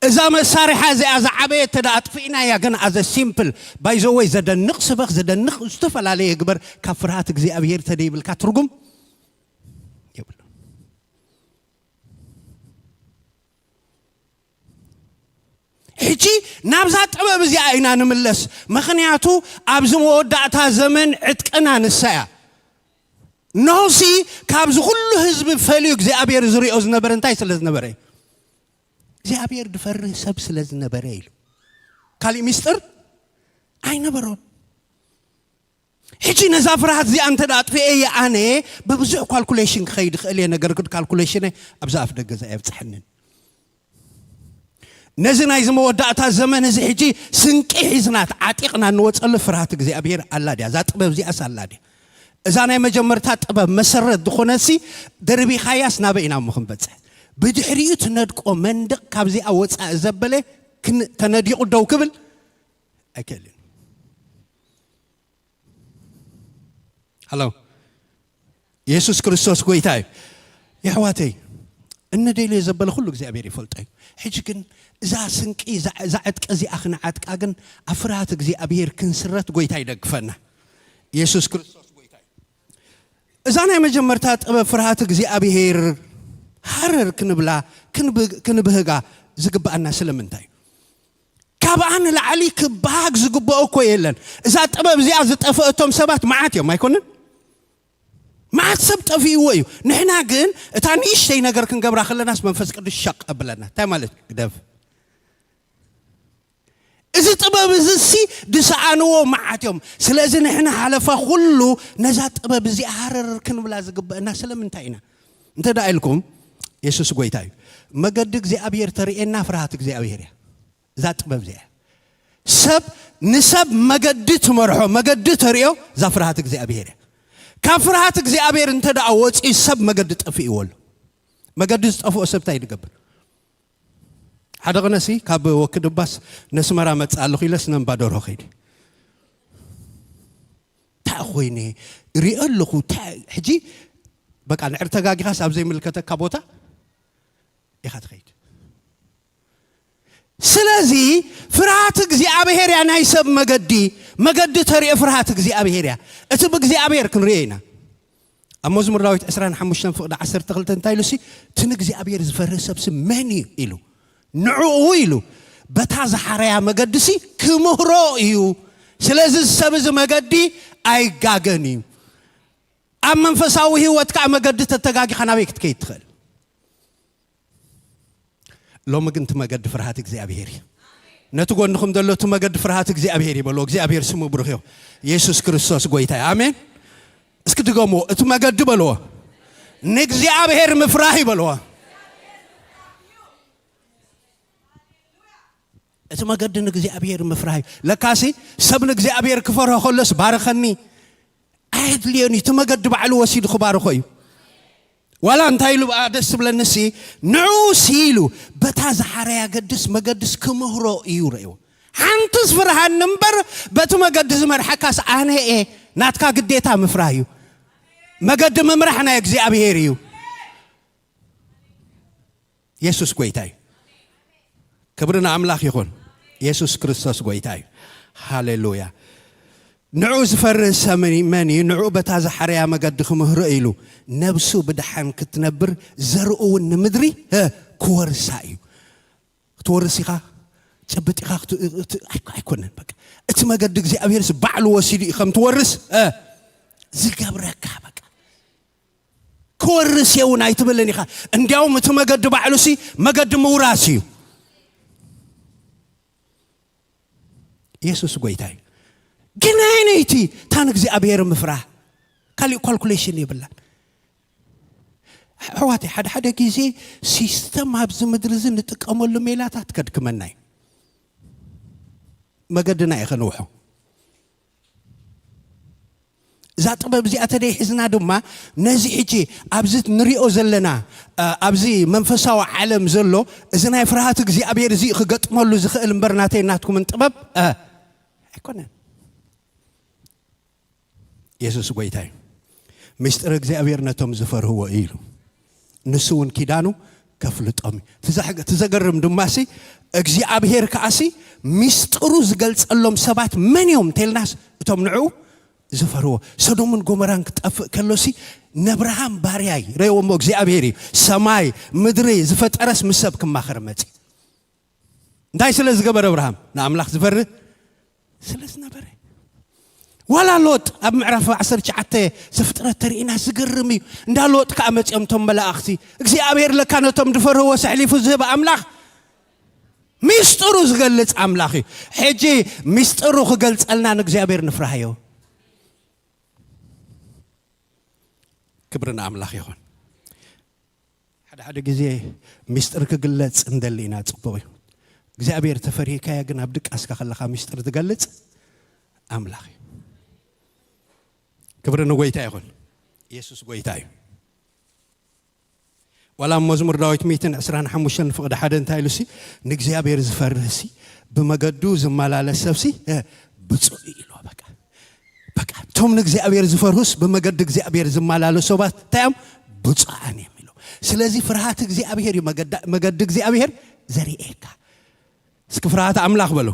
እዛ መሳርሓ እዚኣ ዝዓበየ እተ ኣጥፊእናያ ግን ኣዘ ሲምፕል ባይዘወይ ዘደንቕ ስበኽ ዘደንቕ ዝተፈላለየ ግበር ካብ ፍርሃት እግዚኣብሄር ተደይብልካ ትርጉም የብሉ። ሕጂ ናብዛ ጥበብ እዚኣ ኢና ንምለስ። ምኽንያቱ ኣብዚ መወዳእታ ዘመን ዕጥቅና ንሳ እያ። ኖህሲ ካብዚ ኩሉ ህዝቢ ፈልዩ እግዚኣብሔር ዝሪኦ ዝነበረ እንታይ ስለ ዝነበረ እዩ? እግዚኣብሔር ዝፈርህ ሰብ ስለ ዝነበረ ኢሉ። ካሊእ ሚስጥር ኣይነበሮን። ሕጂ ነዛ ፍርሃት እዚኣ እንተ ኣጥፍኤ እየ ኣነ ብብዙሕ ካልኩሌሽን ክኸይድ ይኽእል እየ። ነገር ግን ካልኩሌሽነይ ኣብዚ ኣፍ ደገ እዛ የብፅሐንን። ነዚ ናይዚ መወዳእታ ዘመን እዚ ሕጂ ስንቂ ሒዝና ተዓጢቕና እንወፀሉ ፍርሃት እግዚኣብሔር ኣላ ድያ? እዛ ጥበብ እዚኣስ ኣላ ድያ? እዛ ናይ መጀመርታ ጥበብ መሰረት ዝኾነሲ ደርቢኻያስ ናበይ ኢና እሞ ክንበፅሕ? ብድሕሪኡ ትነድቆ መንደቕ ካብዚኣ ወፃኢ ዘበለ ክን- ተነዲቑ ደው ክብል ኣይክእልን። ሃሎ የሱስ ክርስቶስ ጎይታ እዩ። የሕዋተይ እንደልዮ ዘበለ ኩሉ እግዚኣብሔር ይፈልጦ እዩ። ሕጂ ግን እዛ ስንቂ እዛ እዛ ዕጥቂ እዚኣ ክንዓጥቃ ግን ኣብ ፍርሃት እግዚኣብሔር ክንስረት ጎይታ ይደግፈና። የሱስ ክርስቶስ ጎይታ እዩ። እዛ ናይ መጀመርታ ጥበብ ፍርሃት እግዚኣብሔር ሃረር ክንብላ ክንብ- ክንብህጋ ዝግብኣና ስለምንታይ እዩ? ካብኣ ንላዕሊ ክበሃግ ዝግብኦ እኮ የለን። እዛ ጥበብ እዚኣ ዝጠፍአቶም ሰባት መዓት እዮም ኣይኮንን? መዓት ሰብ ጠፊእዎ እዩ። ንሕና ግን እታ ንእሽተይ ነገር ክንገብራ ከለናስ መንፈስ ቅዱስ ሸቕ ኣብለና። እንታይ ማለት እዩ? ግደፍ። እዚ ጥበብ እዚ ሲ ድሰኣንዎ መዓት እዮም። ስለዚ ንሕና ሓለፋ ኩሉ ነዛ ጥበብ እዚኣ ሃረር ክንብላ ዝግበአና ስለምንታይ ኢና? እንተ ደኣ ኢልኩም፣ የሱስ ጎይታ እዩ። መገዲ እግዚኣብሔር ተርእየና ፍርሃት እግዚኣብሔር እያ። እዛ ጥበብ እዚኣ እያ። ሰብ ንሰብ መገዲ ትመርሖ፣ መገዲ ተርእዮ እዛ ፍርሃት እግዚኣብሔር እያ። ካብ ፍርሃት እግዚኣብሔር እንተ ደኣ ወፂኡ ሰብ መገዲ ጠፊእዎ ኣሎ። መገዲ ዝጠፍኦ ሰብ እንታይ ንገብር? ሓደ ቕነሲ ካብ ወክድባስ ነስመራ መጽእ ኣለኹ ኢለስ ነንባ ደርሆ ኸይደ። እንታይ ኮይነ ሪኦ ኣለኹ። እንታይ ሕጂ በቃ ንዕር ተጋጊኻስ ኣብ ዘይምልከተካ ቦታ ኢኻ ትኸይድ። ስለዚ ፍርሃት እግዚኣብሔር እያ ናይ ሰብ መገዲ። መገዲ ተሪኦ ፍርሃት እግዚኣብሔር እያ። እቲ ብእግዚኣብሔር ክንሪኦ ኢና። ኣብ መዝሙር ዳዊት ዕስራን ሓሙሽተን ፍቕዲ ዓሰርተ ክልተ እንታይ ኢሉ ሲ? እቲ ንእግዚኣብሔር ዝፈርህ ሰብሲ መን እዩ ኢሉ። ንዕኡ ኢሉ በታ ዝሓረያ መገዲ ሲ ክምህሮ እዩ። ስለዚ እዚ ሰብ እዚ መገዲ ኣይጋገን እዩ። ኣብ መንፈሳዊ ህይወት ከዓ መገዲ ተተጋጊኻ ናበይ ክትከይድ ትኽእል? ሎሚ ግን እቲ መገዲ ፍርሃት እግዚኣብሔር እዩ። ነቲ ጎንኹም ዘሎ እቲ መገዲ ፍርሃት እግዚኣብሔር ይበሎ። እግዚኣብሔር ስሙ ብሩኽ እዩ። የሱስ ክርስቶስ ጎይታ እዩ። ኣሜን። እስኪ ድገሞ፣ እቲ መገዲ በልዎ ንእግዚኣብሔር ምፍራህ ይበልዎ። እቲ መገዲ ንእግዚኣብሔር ምፍራህ እዩ። ለካሲ ሰብ ንእግዚኣብሔር ክፈርሆ ከሎስ ባርኸኒ ኣየድልዮን እዩ። እቲ መገዲ ባዕሉ ወሲዱ ክባርኾ እዩ። ዋላ እንታይ ኢሉ ብኣ ደስ ዝብለንሲ ንዑ ሲ ኢሉ በታ ዝሓረያ ገድስ መገድስ ክምህሮ እዩ ረእዎ። ሓንትስ ፍርሃኒ እምበር በቲ መገዲ ዝመርሓካስ ኣነ እየ። ናትካ ግዴታ ምፍራህ እዩ። መገዲ ምምራሕ ናይ እግዚኣብሔር እዩ። የሱስ ጎይታ እዩ። ክብሪ ንኣምላኽ ይኹን። የሱስ ክርስቶስ ጎይታ እዩ። ሃሌሉያ። ንዑ ዝፈርህ ሰብ መን እዩ? ንዑ በታ ዝሓረያ መገዲ ክምህሮ ኢሉ ነብሱ ብድሓን ክትነብር ዘርኡ እውን ንምድሪ እ፣ ክወርሳ እዩ። ክትወርስ ኢኻ ጭብጥ ኢኻ ክት- እት- ኣይኮ- ኣይኮነን። በቃ እቲ መገዲ እግዚኣብሔርስ ባዕሉ ወሲዱ እዩ ከም ትወርስ እ፣ ዝገብረካ። በቃ ክወርስ እየ እውን ኣይትብልን ኢኻ። እንዲያውም እቲ መገዲ ባዕሉሲ መገዲ ምውራስ እዩ። የሱስ ጎይታ እዩ። ግን ኣይነይቲ እታ ንእግዚኣብሔር ምፍራህ ካሊእ ካልኩሌሽን የብላን። ኣሕዋተይ፣ ሓደ ሓደ ግዜ ሲስተም ኣብዚ ምድሪ እዚ ንጥቀመሉ ሜላታት ከድክመና እዩ። መገድና እዩ ከንውሖ። እዛ ጥበብ እዚኣ ተደይ ሒዝና ድማ ነዚ ሕጂ ኣብዚ ንሪኦ ዘለና እ፣ ኣብዚ መንፈሳዊ ዓለም ዘሎ እዚ ናይ ፍርሃት እግዚኣብሔር እዚ ክገጥመሉ ዝኽእል እምበር ናተይ ናትኩምን ጥበብ እ፣ ኣይኮነን። የሱስ ጎይታ እዩ። ምስጢር እግዚኣብሔር ነቶም ዝፈርህዎ እዩ ኢሉ። ንሱ እውን ኪዳኑ ከፍልጦም እዩ። እቲ ዘሕገ- እቲ ዘገርም ድማሲ እግዚኣብሔር ከኣሲ ምስጢሩ ዝገልጸሎም ሰባት መን እዮም እንተልናስ እቶም ንዕኡ ዝፈርዎ። ሰዶምን ጎመራን ክጠፍእ ከሎሲ ነብርሃም ባርያይ ረእዎ እሞ እግዚኣብሔር እዩ ሰማይ ምድሪ ዝፈጠረስ ምስ ሰብ ክማኸር መጺ። እንታይ ስለ ዝገበረ ኣብርሃም ንኣምላኽ ዝፈርህ ስለ ዝነበረ። ዋላ ሎጥ ኣብ ምዕራፍ ዓሰርተ ትሽዓተ ዘፍጥረት ተርእና ዝገርም እዩ። እንዳ ሎጥ ከዓ መፂኦም እቶም መላእኽቲ እግዚኣብሔር ለካ ነቶም ዝፈርህዎ ሰሕሊፉ ዝህብ ኣምላኽ ሚስጥሩ ዝገልጽ ኣምላኽ እዩ። ሕጂ ሚስጥሩ ክገልጸልና ንእግዚኣብሔር ንፍራህዮ። ክብሪ ንኣምላኽ ይኹን። ሓደ ሓደ ግዜ ሚስጥር ክግለጽ እንደሊ ኢና። ጽቡቕ እዩ። እግዚኣብሔር ተፈሪህካያ ግን ኣብ ድቃስካ ከለኻ ሚስጥር ትገልጽ ኣምላኽ እዩ። ክብሪ ንጎይታ ይኹን። የሱስ ጎይታ እዩ። ዋላ ኣብ መዝሙር ዳዊት ሚእትን ዕስራን ሓሙሽተን ፍቕዲ ሓደ እንታይ ኢሉ ሲ ንእግዚኣብሔር ዝፈርህ ሲ ብመገዱ ዝመላለስ ሰብ ሲ እ፣ ብፁዕ እዩ ኢልዎ። በቃ በቃ እቶም ንእግዚኣብሔር ዝፈርሁስ ብመገዲ እግዚኣብሔር ዝመላለሱ ሰባት እንታይ እዮም? ብፁዓን እዮም ኢሉ። ስለዚ ፍርሃት እግዚኣብሔር እዩ መገዳ- መገዲ እግዚኣብሔር ዘርእየካ። እስኪ ፍርሃት ኣምላኽ በሎ።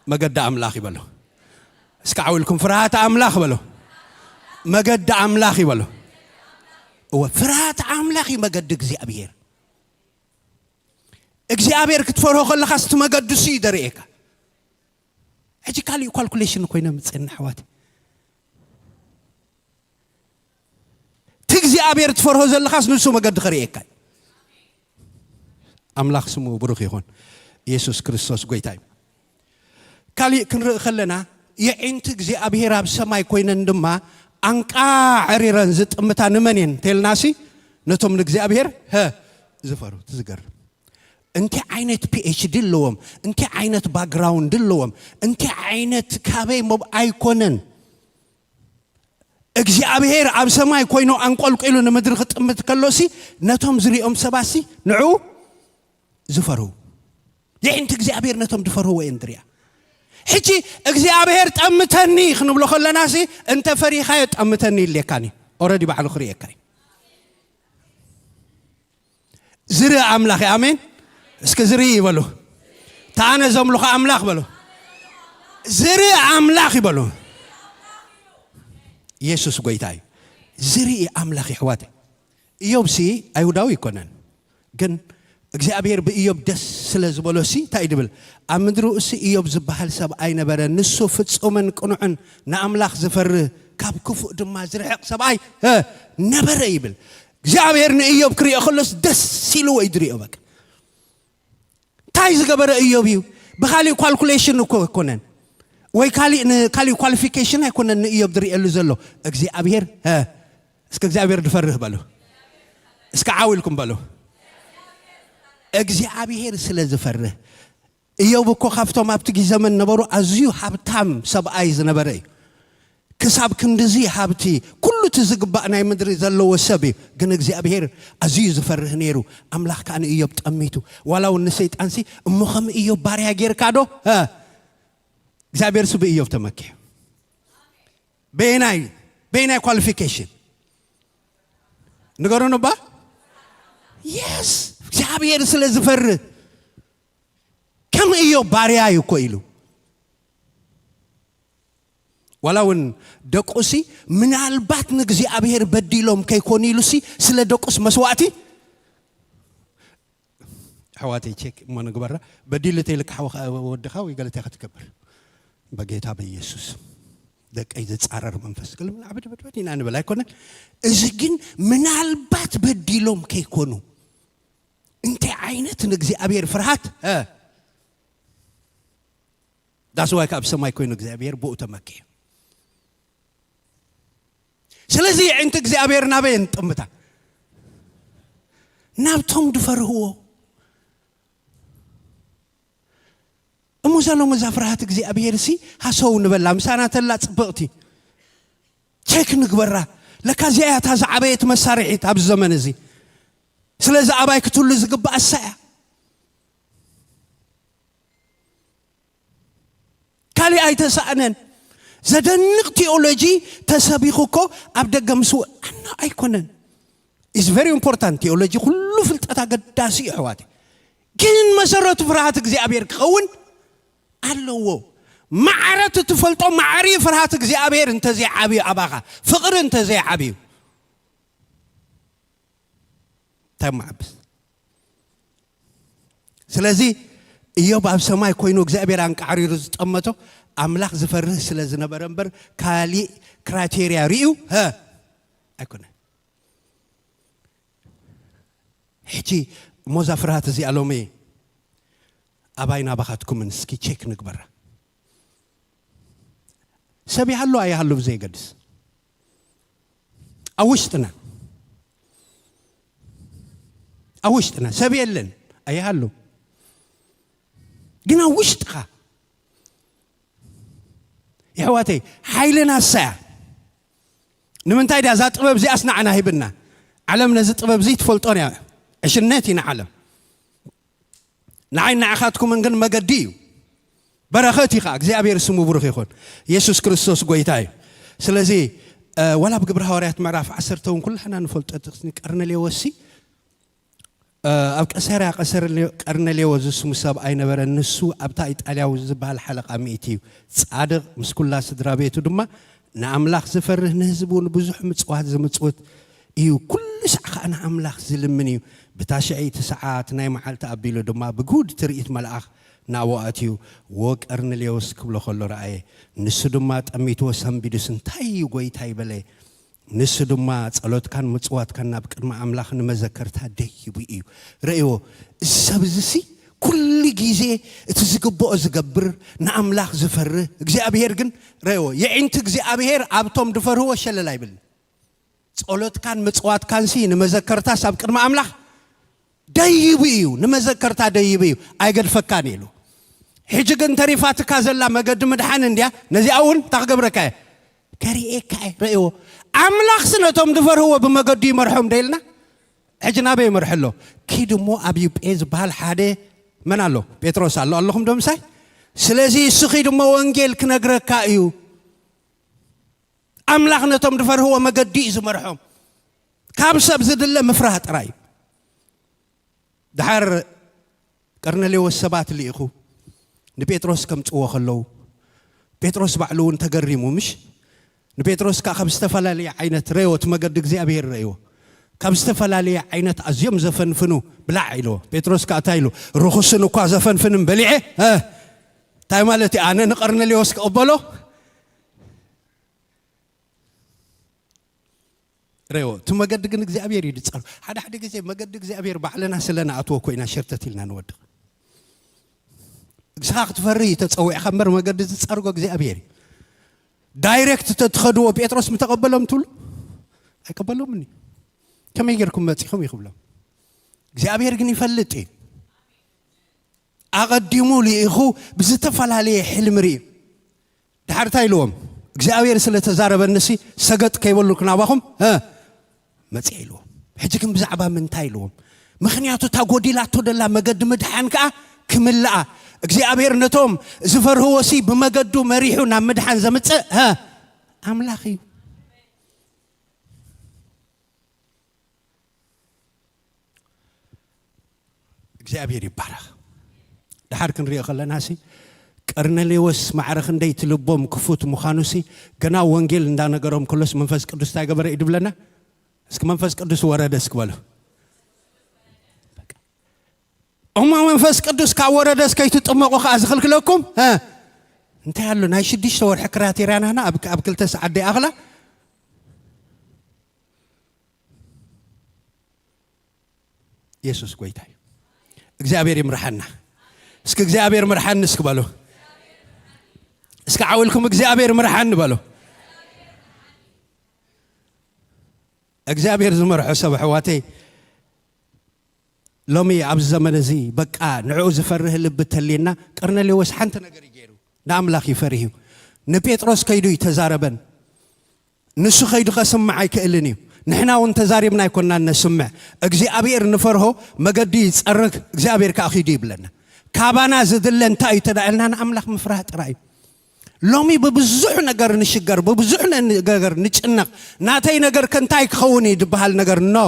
መገዲ ኣምላኽ ይበሎ። እስኪ ዓው ኢልኩም ፍርሃት ኣምላኽ በሎ። መገዲ ኣምላኽ ይበሎ። እወ ፍርሃት ኣምላኽ እዩ መገዲ እግዚኣብሔር። እግዚኣብሔር ክትፈርሆ ከለኻስ እቲ መገዲ እሱ እዩ ዘርእየካ። ሕጂ ካሊእ ካልኩሌሽን ኮይነ ምፅእና ኣሕዋት እቲ እግዚኣብሔር ትፈርሆ ዘለኻስ ንሱ መገዲ ከርእየካ እዩ። ኣምላኽ ስሙ ብሩኽ ይኹን። ኢየሱስ ክርስቶስ ጎይታ እዩ። ካሊእ ክንርኢ ከለና፣ የዒንቲ እግዚኣብሔር ኣብ ሰማይ ኮይነን ድማ ኣንቃዕሪረን ዝጥምታ ንመን እየን እንተልናሲ፣ ነቶም ንእግዚኣብሔር፣ ሀ፣ ዝፈሩ። ትዝገርም። እንታይ ዓይነት ፒ ኤች ዲ ኣለዎም? እንታይ ዓይነት ባክግራውንድ ኣለዎም? እንታይ ዓይነት ካበይ መብ ኣይኮነን። እግዚኣብሔር ኣብ ሰማይ ኮይኑ ኣንቆልቂሉ ንምድሪ ክጥምት ከሎሲ፣ ነቶም ዝሪኦም ሰባሲ ንዑ ዝፈርሁ። የዒንቲ እግዚኣብሔር ነቶም ዝፈርህዎ እየን ዝሪኣ። ሕጂ እግዚኣብሔር ጠምተኒ ክንብሎ ከለናሲ፣ እንተ ፈሪኻዮ ጠምተኒ ኢልካኒ። ኦረዲ ባዕሉ ክርእየካ እዩ። ዝርኢ ኣምላኽ እዩ። ኣሜን። እስኪ ዝርኢ ይበሉ። ተኣነ ዘምልኹ ኣምላኽ በሉ። ዝርኢ ኣምላኽ ይበሉ። ኢየሱስ ጎይታ እዩ። ዝርኢ ኣምላኽ ይሕዋት። ኢዮብ ሲ ኣይሁዳዊ ኣይኮነን። ግን እግዚኣብሔር ብኢዮብ ደስ ስለ ዝበሎ ሲ እንታይ ድብል? ኣብ ምድሪ ሲ ኢዮብ ዝበሃል ሰብ ኣይነበረ። ንሱ ፍጹምን ቅኑዕን ንኣምላኽ ዝፈርህ ካብ ክፉእ ድማ ዝርሕቕ ሰብኣይ፣ እ፣ ነበረ ይብል። እግዚኣብሔር ንኢዮብ ክሪኦ ከሎስ ደስ ኢልዎ እዩ ዝሪኦ። በቃ እንታይ ዝገበረ ኢዮብ እዩ? ብካሊእ ኳልኩሌሽን እኮ ኣይኮነን፣ ወይ ካሊእ ን-፣ ካሊእ ኳሊፊኬሽን ኣይኮነን ንኢዮብ ዝሪኤሉ ዘሎ። እግዚኣብሔር፣ እ፣ እስከ እግዚኣብሔር ዝፈርህ በሉ። እስከ ዓው ኢልኩም በሉ። እግዚኣብሔር ስለ ዝፈርህ። ኢዮብ እኮ ካብቶም ኣብቲ ግዜ ዘመን ነበሩ ኣዝዩ ሃብታም ሰብኣይ ዝነበረ እዩ። ክሳብ ክንድዚ ሃብቲ፣ ኩሉ እቲ ዝግባእ ናይ ምድሪ ዘለዎ ሰብ እዩ። ግን እግዚኣብሔር ኣዝዩ ዝፈርህ ነይሩ። ኣምላኽ ከኣ ንኢዮብ ጠሚቱ። ዋላ እውን ንሰይጣንሲ፣ "እሞ ከም ኢዮብ ባርያ ጌርካ ዶ?" እ፣ እግዚኣብሔር ሲ ብኢዮብ ተመኪሑ። በየናይ፣ በየናይ ኳሊፊኬሽን? ንገሩን እባ። የስ፣ እግዚኣብሔር ስለ ዝፈርህ። ከም ኢዮብ ባርያ እዩ እኮ ኢሉ። ዋላ እውን ደቁሲ ምናልባት ንእግዚኣብሔር በዲሎም ከይኮኑ ኢሉሲ ስለ ደቁስ መስዋዕቲ። ኣሕዋተይ ቼክ እሞ ንግበራ። በዲሉ ተይልካ ሓወኻ ወድኻ ወይ ገለታ ክትገብር። በጌታ በኢየሱስ ደቀይ ዝጻረር መንፈስ ክልም ዓብድ በድበድ ኢና ንብል ኣይኮነን። እዚ ግን ምናልባት በዲሎም ከይኮኑ እንታይ ዓይነት ንእግዚኣብሔር ፍርሃት፣ እ፣ ዳስዋይ ካብ ሰማይ ኮይኑ እግዚኣብሔር ብኡ ተመኪ። ስለዚ የዒንቲ እግዚኣብሔር ናበይ እንጥምታ? ናብቶም ድፈርህዎ። እሞ እዛ ሎሚ እዛ ፍርሃት እግዚኣብሔር ሲ ሃሰው ንበላ፣ ምሳና ተላ ጽብቕቲ ቼክ ንግበራ። ለካ እዚኣ እያ እታ ዝዓበየት መሳርሒት ኣብዚ ዘመን እዚ። ስለዚ ኣባይ ክትህሉ ዝግባእ እሳ እያ። ካሊእ ኣይተሳእነን። ዘደንቕ ቴዎሎጂ ተሰቢኹ እኮ ኣብ ደገ ምስ ወ-፣ ኣና ኣይኮነን። Is very important። ቴዎሎጂ ኩሉ ፍልጠት ኣገዳሲ እዩ ኣሕዋት። ግን መሰረቱ ፍርሃት እግዚኣብሔር ክኸውን ኣለዎ። ማዕረት እትፈልጦ ማዕሪ ፍርሃት እግዚኣብሔር እንተዘይዓብዩ ኣባኻ፣ ፍቕሪ እንተዘይዓብዩ፣ እንታይ ማዕብስ? ስለዚ ኢዮብ ኣብ ሰማይ ኮይኑ እግዚኣብሔር ኣንቃዕሪሩ ዝጠመቶ ኣምላኽ ዝፈርህ ስለ ዝነበረ እምበር ካሊእ ክራይቴርያ ርእዩ፣ ሀ፣ ኣይኮነን። ሕጂ እሞ እዛ ፍርሃት እዚኣ ሎሚ ኣባይ ናባኻትኩምን እስኪ ቼክ ንግበራ። ሰብ ይሃሉ ኣይሃሉ ብዘየገድስ፣ ኣብ ውሽጥና፣ ኣብ ውሽጥና ሰብ የለን ኣይሃሉ፣ ግን ኣብ ውሽጥኻ የሕዋተይ ሓይልና እሳ እያ። ንምንታይ ድያ እዛ ጥበብ እዚኣስ ንዓና ሂብና? ዓለም ነዚ ጥበብ እዚ ትፈልጦን እያ። ዕሽነት ኢና ዓለም። ንዓይ ንዓኻትኩምን ግን መገዲ እዩ። በረኸት እዩ ኸዓ። እግዚኣብሔር ስሙ ብሩኽ ይኹን። የሱስ ክርስቶስ ጎይታ እዩ። ስለዚ፣ እ፣ ዋላ ኣብ ግብሪ ሃዋርያት ምዕራፍ ዓሰርተ እውን ኩላህና ንፈልጦ ጥቕሲ ቀርነሌዎስ ሲ፣ እ፣ ኣብ ቀሰርያ ቀሰርኔ-፣ ቀርነሌዎስ ዝስሙ ሰብ ኣይነበረን። ንሱ ኣብታ ኢጣልያዊ ዝበሃል ሓለቓ ሚእቲ እዩ። ጻድቕ ምስ ኩላ ስድራ ቤቱ ድማ ንኣምላኽ ዝፈርህ ንህዝቡ እውን ብዙሕ ምጽዋት ዝምጽውት እዩ። ኩሉ ሳዕ ኸኣ ንኣምላኽ ዝልምን እዩ። ብታሽዐይቲ ሰዓት ናይ መዓልቲ ኣቢሉ ድማ ብግሁድ ትርኢት መልኣኽ ናብኡ ኣትዩ፣ "ወ ቀርኔሌዎስ" ክብሎ ኸሎ ረኣየ። ንሱ ድማ ጠሚትዎ ሰንቢዱስ፣ "እንታይ እዩ ጐይታይ?" በለ። ንሱ ድማ፣ "ጸሎትካን ምጽዋትካን ናብ ቅድሚ ኣምላኽ ንመዘከርታ ደይቡ እዩ።" ረእይዎ፣ እዚ ሰብ እዚሲ ኩሉ ግዜ እቲ ዝግብኦ ዝገብር፣ ንኣምላኽ ዝፈርህ እግዚኣብሔር ግን ረእዎ። የዒንቲ እግዚኣብሔር ኣብቶም ዝፈርህዎ ሸለል ኣይብልን። ጸሎትካን ምጽዋትካንሲ ንመዘከርታስ ኣብ ቅድሚ ኣምላኽ ደይቡ እዩ፣ ንመዘከርታ ደይቡ እዩ፣ ኣይገድፈካን ኢሉ። ሕጂ ግን ተሪፋትካ ዘላ መገዲ ምድሓን እንድያ። ነዚኣ እውን እንታይ ክገብረካ እየ? ከርእየካ እየ። ረእዎ። ኣምላኽሲ ነቶም ዝፈርህዎ ብመገዱ ይመርሖም ዶ ኢልና? ሕጂ ናበይ ይመርሖ ኣሎ? ኪድ እሞ ኣብ ዩጴ ዝበሃል ሓደ መን ኣሎ? ጴጥሮስ ኣሎ። ኣለኹም ዶ ምሳይ? ስለዚ እሱ ኺድ እሞ ወንጌል ክነግረካ እዩ። ኣምላኽ ነቶም ዝፈርህዎ መገዲ እዩ ዝመርሖም። ካብ ሰብ ዝድለ ምፍራህ ጥራይ እዩ። ድሓር ቀርነሌዎስ ሰባት ልኢኹ ንጴጥሮስ ከምጽዎ ከለዉ፣ ጴጥሮስ ባዕሉ እውን ተገሪሙ፣ ምሽ? ንጴጥሮስ ከኣ ካብ ዝተፈላለየ ዓይነት ረእዮ፣ እቲ መገዲ እግዚኣብሔር ረእዮ። ካብ ዝተፈላለየ ዓይነት ኣዝዮም ዘፈንፍኑ ብላዕ ኢልዎ። ጴጥሮስ ከኣ እንታይ ኢሉ? ርኹስን እኳ ዘፈንፍንን በሊዐ፣ እ፣ እንታይ ማለት እዩ? ኣነ ንቀርነሌዎስ ክቕበሎ? ረእዮ፣ እቲ መገዲ ግን እግዚኣብሔር እዩ ዝጸርጎ። ሓደ ሓደ ግዜ መገዲ እግዚኣብሔር ባዕልና ስለ ንኣትዎ እኮ ኢና ሸርተት ኢልና ንወድቕ። ንስኻ ክትፈርህ እዩ ተጸዊዕካ እምበር፣ መገዲ ዝጸርጎ እግዚኣብሔር እዩ። ዳይሬክት ተትኸድዎ፣ ጴጥሮስ ምተቐበሎም ትብሉ? ኣይቀበሎምን እዩ። ከመይ ጌርኩም መጺኹም እዩ ክብሎም። እግዚኣብሔር ግን ይፈልጥ እዩ። ኣቐዲሙ ልኢኹ ብዝተፈላለየ ሕልሚ ርእዩ። ድሓር እንታይ ኢልዎም? እግዚኣብሔር ስለ ተዛረበንሲ ሰገጥ ከይበልኩ ናባኹም፣ እ፣ መጽእ ኢልዎም። ሕጂ ግን ብዛዕባ ምንታይ ኢልዎም? ምኽንያቱ እታ ጎዲላቶ ደላ መገዲ ምድሓን ከኣ ክምልኣ፣ እግዚኣብሔር ነቶም ዝፈርህዎሲ ብመገዱ መሪሑ ናብ ምድሓን ዘምጽእ፣ እ፣ ኣምላኽ እዩ። እግዚኣብሔር ይባረኽ። ድሓር ክንሪኦ ከለናሲ፣ ቀርነሌዎስ ማዕረ ክንደይ እቲ ልቦም ክፉት ምዃኑሲ፣ ገና ወንጌል እንዳነገሮም ከሎስ መንፈስ ቅዱስ እንታይ ገበረ እዩ ድብለና? እስኪ መንፈስ ቅዱስ ወረደ እስኪ በሉ። እሞ መንፈስ ቅዱስ ካብ ወረደስ ከይትጥመቑ ከኣ ዝኽልክለኩም፣ እ፣ እንታይ ኣሎ? ናይ ሽዱሽተ ወርሒ ክራቴርያና ኣብ፣ ኣብ ክልተ ሰዓት ደይኣኽላ። የሱስ ጎይታ እዩ። እግዚኣብሔር ይምርሓና። እስኪ እግዚኣብሔር ምርሓኒ እስኪ በሉ። እስኪ ዓው ኢልኩም እግዚኣብሔር ምርሓኒ በሉ። እግዚኣብሔር ዝመርሖ ሰብ ኣሕዋተይ፣ ሎሚ ኣብዚ ዘመን እዚ በቃ ንዕኡ ዝፈርህ ልቢ ተልየና። ቀርነሌዎስ ሓንቲ ነገር እዩ ገይሩ፣ ንኣምላኽ እዩ ፈሪሁ። ንጴጥሮስ ከይዱ ይተዛረበን። ንሱ ከይዱ ከስምዕ ኣይክእልን እዩ። ንሕና እውን ተዛሪብና ኣይኮንናን ነስምዕ። እግዚኣብሔር ንፈርሆ፣ መገዲ ይጸርግ፣ እግዚኣብሔር ከኣ ኺዱ ይብለና። ካባና ዝድለ እንታይ እዩ ተዳእልና? ንኣምላኽ ምፍራህ ጥራይ እዩ። ሎሚ ብብዙሕ ነገር ንሽገር፣ ብብዙሕ ነ-፣ ነገር ንጭነቕ። ናተይ ነገር ከ እንታይ ክኸውን እዩ ዝበሃል ነገር፣ ኖ።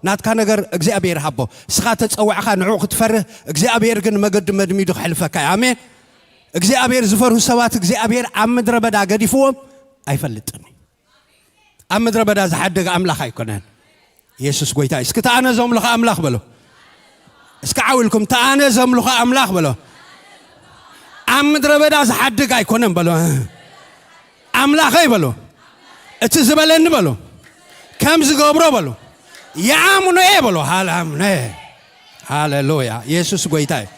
ናትካ ነገር እግዚኣብሔር ሃቦ። እስኻ ተጸዋዕካ ንዕኡ ክትፈርህ፣ እግዚኣብሔር ግን መገዲ መድሚዱ ክሕልፈካ እዩ። ኣሜን። እግዚኣብሔር ዝፈርሁ ሰባት እግዚኣብሔር ኣብ ምድረ በዳ ገዲፍዎም ኣይፈልጥን እዩ። ኣብ ምድረ በዳ ዝሓደገ ኣምላኽ ኣይኮነን። የሱስ ጎይታ እዩ። እስኪ ተኣነ ዘምልኾ ኣምላኽ በሎ። እስኪ ዓው ኢልኩም፣ ተኣነ ዘምልኾ ኣምላኽ በሎ። ኣብ ምድረ በዳ ዝሓድግ ኣይኮነን በሎ። ኣምላኸይ በሎ። እቲ ዝበለኒ በሎ። ከም ዝገብሮ በሎ። ይኣምኖ እየ በሎ። ሃላምነ። ሃሌሉያ። የሱስ ጎይታ እዩ።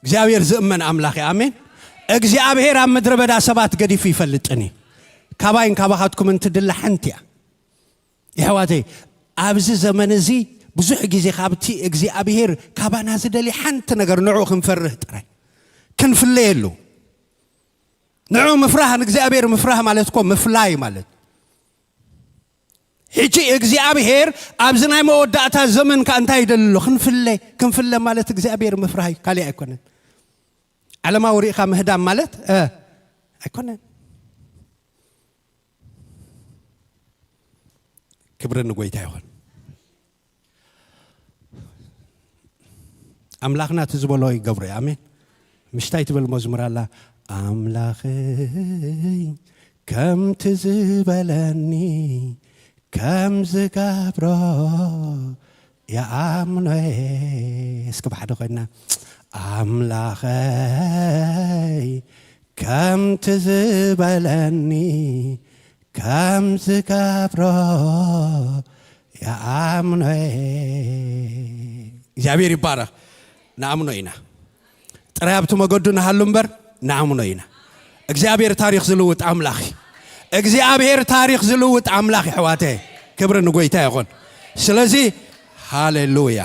እግዚኣብሔር ዝእመን ኣምላኽ እዩ። ኣሜን። እግዚኣብሔር ኣብ ምድረ በዳ ሰባት ገዲፉ ይፈልጥን እዩ። ካባይን ካባኻትኩም እንትድለ ሓንቲ እያ። የሕዋተይ፣ ኣብዚ ዘመን እዚ ብዙሕ ግዜ ካብቲ እግዚኣብሔር ካባና ዝደሊ ሓንቲ ነገር ንዕኡ ክንፈርህ ጥራይ። ክንፍለየሉ። ንዕኡ ምፍራህ፣ ንእግዚኣብሔር ምፍራህ ማለት እኮ ምፍላይ ማለት። ሕጂ እግዚኣብሔር ኣብዚ ናይ መወዳእታ ዘመን ከ እንታይ ይደሊ ኣሎ? ክንፍለ። ክንፍለ ማለት እግዚኣብሔር ምፍራህ እዩ፣ ካልእ ኣይኮነን። ዓለማዊ ርኢኻ ምህዳም ማለት፣ እ፣ ኣይኮነን። ክብሪ ንጎይታ ይኹን። ኣምላኽና እቲ ዝበሎ ይገብሮ እዩ። ኣሜን። ምሽታይ ትብል መዝሙር ኣላ፣ ኣምላኸይ ከምቲ ዝበለኒ ከም ዝገብሮ ይኣምኖ እየ። እስኪ ብሓደ ኮይና፣ ኣምላኸይ ከምቲ ዝበለኒ ከም ዝገብሮ ኣምኖ። እግዚኣብሔር ይባረኽ። ንኣምኖ ኢና። ጥራይ ኣብቲ መገዱ ንሃሉ እምበር ንኣምኖ ኢና። እግዚኣብሔር ታሪኽ ዝልውጥ ኣምላኽ እዩ። እግዚኣብሔር ታሪኽ ዝልውጥ ኣምላኽ እዩ፣ ኣሕዋተ። ክብሪ ንጎይታ ይኹን። ስለዚ ሃሌሉያ።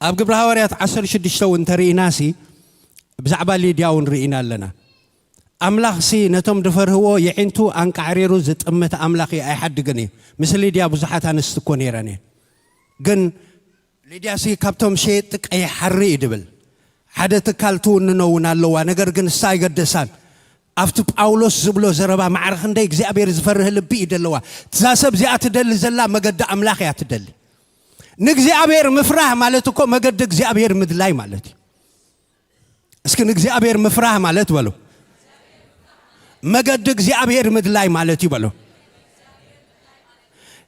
ኣብ ግብረ ሃዋርያት ዓሰርተ ሽዱሽተ እውን እንተርኢናሲ፣ ብዛዕባ ሊድያ እውን ርኢና ኣለና። ኣምላኽሲ ነቶም ድፈርህዎ የዒንቱ ኣንቃዕሪሩ ዝጥምት ኣምላኽ እዩ፣ ኣይሓድግን እዩ። ምስ ሊድያ ብዙሓት ኣንስቲ እኮ ነይረን እየን። ግን ሊድያሲ ካብቶም ሸየጥቲ ቀይሕ ሓሪ እዩ ድብል። ሓደ ትካል ትውንኖ እውን ኣለዋ፣ ነገር ግን እሳ ኣይገደሳን። ኣብቲ ጳውሎስ ዝብሎ ዘረባ ማዕረ ክንደይ እግዚኣብሔር ዝፈርህ ልቢ እዩ ደለዋ። እዛ ሰብ እዚኣ ትደሊ ዘላ መገዲ ኣምላኽ እያ ትደሊ። ንእግዚኣብሔር ምፍራህ ማለት እኮ መገዲ እግዚኣብሔር ምድላይ ማለት እዩ። እስኪ ንእግዚኣብሔር ምፍራህ ማለት በሉ፣ መገዲ እግዚኣብሔር ምድላይ ማለት እዩ በሉ።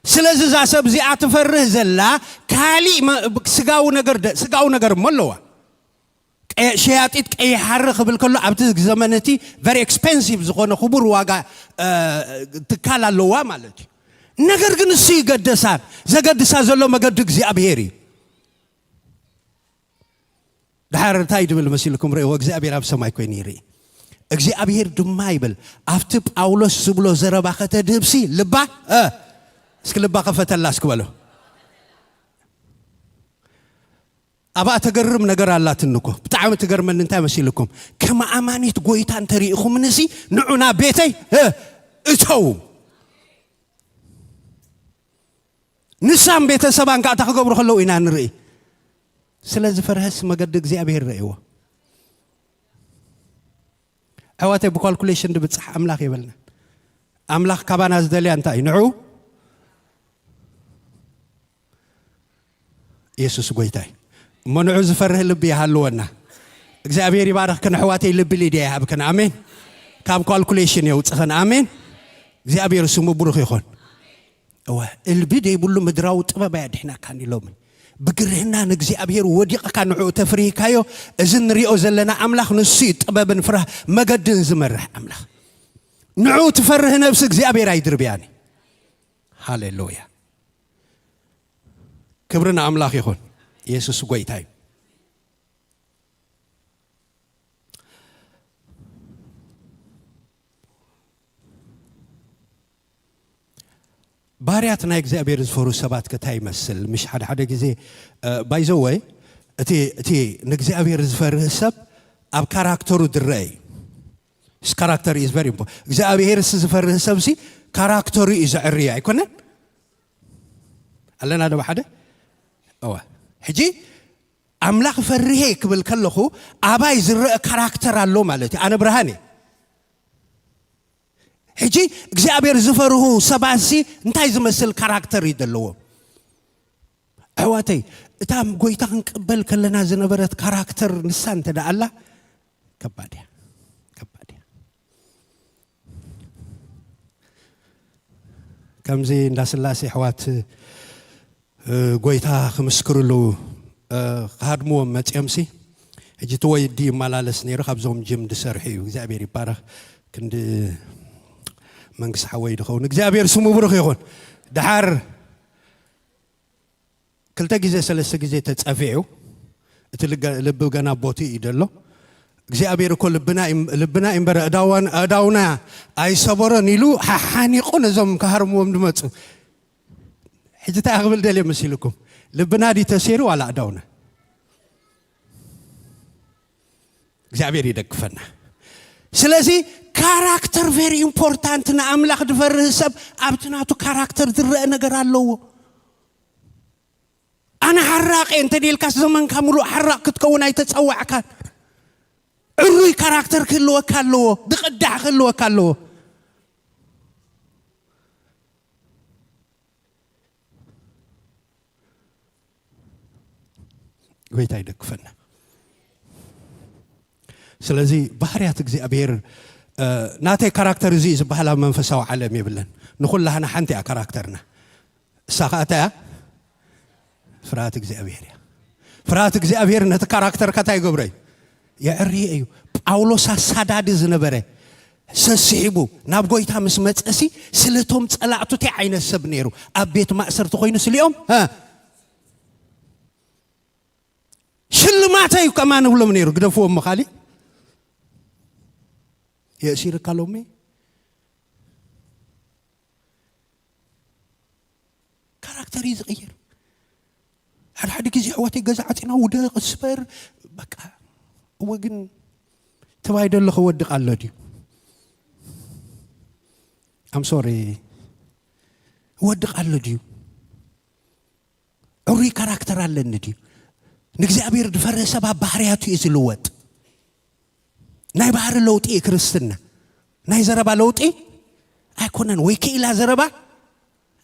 ስለዚ እዛ ሰብ እዚኣ ትፈርህ ዘላ ካሊእ መ-፣ ስጋዊ ነገር ደ-፣ ስጋዊ ነገር እሞ ኣለዋ። ቀ-፣ ሸያጢት ቀይሕ ሓሪ ክብል ከሎ ኣብቲ ዘመን እቲ very expensive ዝኾነ ክቡር ዋጋ፣ እ፣ ትካል ኣለዋ ማለት እዩ። ነገር ግን እሱ ይገደሳን፣ ዘገድሳ ዘሎ መገዲ እግዚኣብሔር እዩ። ድሓር እንታይ ድብል መሲልኩም ርእይዎ? እግዚኣብሔር ኣብ ሰማይ ኮይኑ ይርኢ። እግዚኣብሔር ድማ ይብል፣ ኣብቲ ጳውሎስ ዝብሎ ዘረባ ከተድህብሲ ልባ፣ እ፣ እስኪ ልባ ከፈተላ እስኪ በሎ። ኣብኣ ተገርም ነገር ኣላትኒ እኮ። ብጣዕሚ ትገርመኒ እንታይ መሲልኩም? ከም ኣማኒት ጎይታ እንተሪኢኹምንሲ ንዑ ናብ ቤተይ፣ እ፣ እተው። ንሳን ቤተሰባን ከዓ እንታይ ክገብሩ ከለዉ ኢና ንርኢ። ስለ ዝፈርሀስ መገዲ እግዚኣብሔር ረእይዎ። ኣሕዋተይ፣ ብኳልኩሌሽን ድብጻሕ ኣምላኽ የበልና። ኣምላኽ ካባና ዝደልያ እንታይ እዩ? ንዑ የሱስ ጎይታ እዩ። እሞ ንዑ ዝፈርህ ልቢ ይሃልወና። እግዚኣብሔር ይባርኽክን ኣሕዋተይ፣ ልቢ ሊድያ ይሃብክን። ኣሜን። ካብ ኳልኩሌሽን የውጽኸን። ኣሜን። እግዚኣብሔር ስሙ ብሩኽ ይኹን። እወ፣ እልቢ ደይብሉ ምድራዊ ጥበብ ኣያ ድሕናካኒ ሎሚ። ብግርህና ንእግዚኣብሔር ወዲቕካ ንዕኡ ተፍርሂካዮ፣ እዚ ንሪኦ ዘለና ኣምላኽ ንሱ እዩ ጥበብን ፍርህ መገድን ዝመርሕ ኣምላኽ። ንዕኡ ትፈርህ ነብሲ እግዚኣብሔር ኣይድርብያን እዩ። ሃሌሉያ። ክብሪ ንኣምላኽ ይኹን። የሱስ ጎይታ እዩ። ባርያት ናይ እግዚኣብሔር ዝፈርሁ ሰባት ከ እንታይ ይመስል? ምሽ ሓደ ሓደ ግዜ፣ እ፣ by the way፣ እቲ፣ እቲ ንእግዚኣብሔር ዝፈርህ ሰብ ኣብ ካራክተሩ ዝረአ እዩ። His character is very important። እግዚኣብሔር ስ ዝፈርህ ሰብ ሲ ካራክተሩ እዩ ዘዕርዮ ኣይኮነን? ኣለና ዶ ሓደ? እዋ። ሕጂ ኣምላኽ ፈርሄ ክብል ከለኹ ኣባይ ዝረአ ካራክተር ኣሎ ማለት እዩ። ኣነ ብርሃን እየ። ሕጂ እግዚኣብሔር ዝፈርሁ ሰባትሲ እንታይ ዝመስል ካራክተር እዩ ዘለዎም? ኣሕዋተይ፣ እታ ጎይታ ክንቅበል ከለና ዝነበረት ካራክተር ንሳ እንተ ደኣ ኣላ፣ ከባድ እያ፣ ከባድ እያ። ከምዚ እንዳ ስላሴ ኣሕዋት፣ እ፣ ጎይታ ክምስክርሉ፣ እ፣ ክሃድምዎም መጺኦምሲ፣ ሕጂ እቲ ወዲ ይመላለስ ነይሩ፣ ካብዞም ጅም ዝሰርሑ እዩ። እግዚኣብሔር ይባረኽ። ክንዲ መንግስቲ ሓወይ ድኸውን። እግዚኣብሔር ስሙ ብሩኽ ይኹን። ደሓር ክልተ ግዜ ሰለስተ ግዜ ተጸፊዑ፣ እቲ ልገ-፣ ልቢ ገና ቦቲ እዩ ደሎ። እግዚኣብሔር እኮ ልብና እም-፣ ልብና እምበር ኣእዳዋን-፣ ኣእዳውና ኣይሰበሮን ኢሉ ሓ-፣ ሓኒቑ ነዞም ክሃርምዎም ዝመጹ። ሕጂ እንታይ ክብል ደልየ መሲልኩም? ልብና ድዩ ተሰይሩ ዋላ ኣእዳውና? እግዚኣብሔር ይደግፈና። ስለዚ ካራክተር very important። ንኣምላኽ ዝፈርህ ሰብ ኣብቲ ናቱ ካራክተር ዝረአ ነገር ኣለዎ። ኣነ ሓራቕ እየ እንተ ደልካስ ዘመንካ ምሉእ ሓራቕ ክትከውን ኣይተጸዋዕካን። ዕሩይ ካራክተር ክህልወካ ኣለዎ፣ ዝቕዳሕ ክህልወካ ኣለዎ። ጎይታ ይደግፈና። ስለዚ ባህርያት እግዚኣብሔር፣ እ፣ ናተይ ካራክተር እዚ እዩ ዝበሃል ኣብ መንፈሳዊ ዓለም የብለን። ንኹላህና ሓንቲ እያ ካራክተርና። እሳ ኸኣ እንታይ እያ? ፍርሃት እግዚኣብሔር እያ። ፍርሃት እግዚኣብሔር ነቲ ካራክተርካ እንታይ ይገብሮ እዩ? የዕርዮ እዩ። ጳውሎስ ኣሳዳዲ ዝነበረ፣ ሰሲሒቡ ናብ ጎይታ ምስ መጸሲ፣ ስለቶም ጸላእቱ እንታይ ዓይነት ሰብ ነይሩ? ኣብ ቤት ማእሰርቲ ኮይኑ ስሊኦም፣ ሀ፣ ሽልማተይ ከማን እብሎም ነይሩ። ግደፍዎ እሞ ካሊእ የእሲርካ ሎሚ። ካራክተር እዩ ዝቕየር። ሓደ ሓደ ግዜ ኣሕዋተይ ገዛ ዓፂና ውደቕ ስበር፣ በቃ። እወ ግን ተባይ ደሎ ክወድቕ ኣሎ ድዩ? ኣም ሶሪ፣ ክወድቕ ኣሎ ድዩ? ዕሩይ ካራክተር ኣለኒ ድዩ? ንእግዚኣብሔር ዝፈረ ሰብ ኣብ ባህርያቱ እዩ ዝልወጥ። ናይ ባህሪ ለውጢ እዩ ክርስትና። ናይ ዘረባ ለውጢ ኣይኮነን፣ ወይ ክኢላ ዘረባ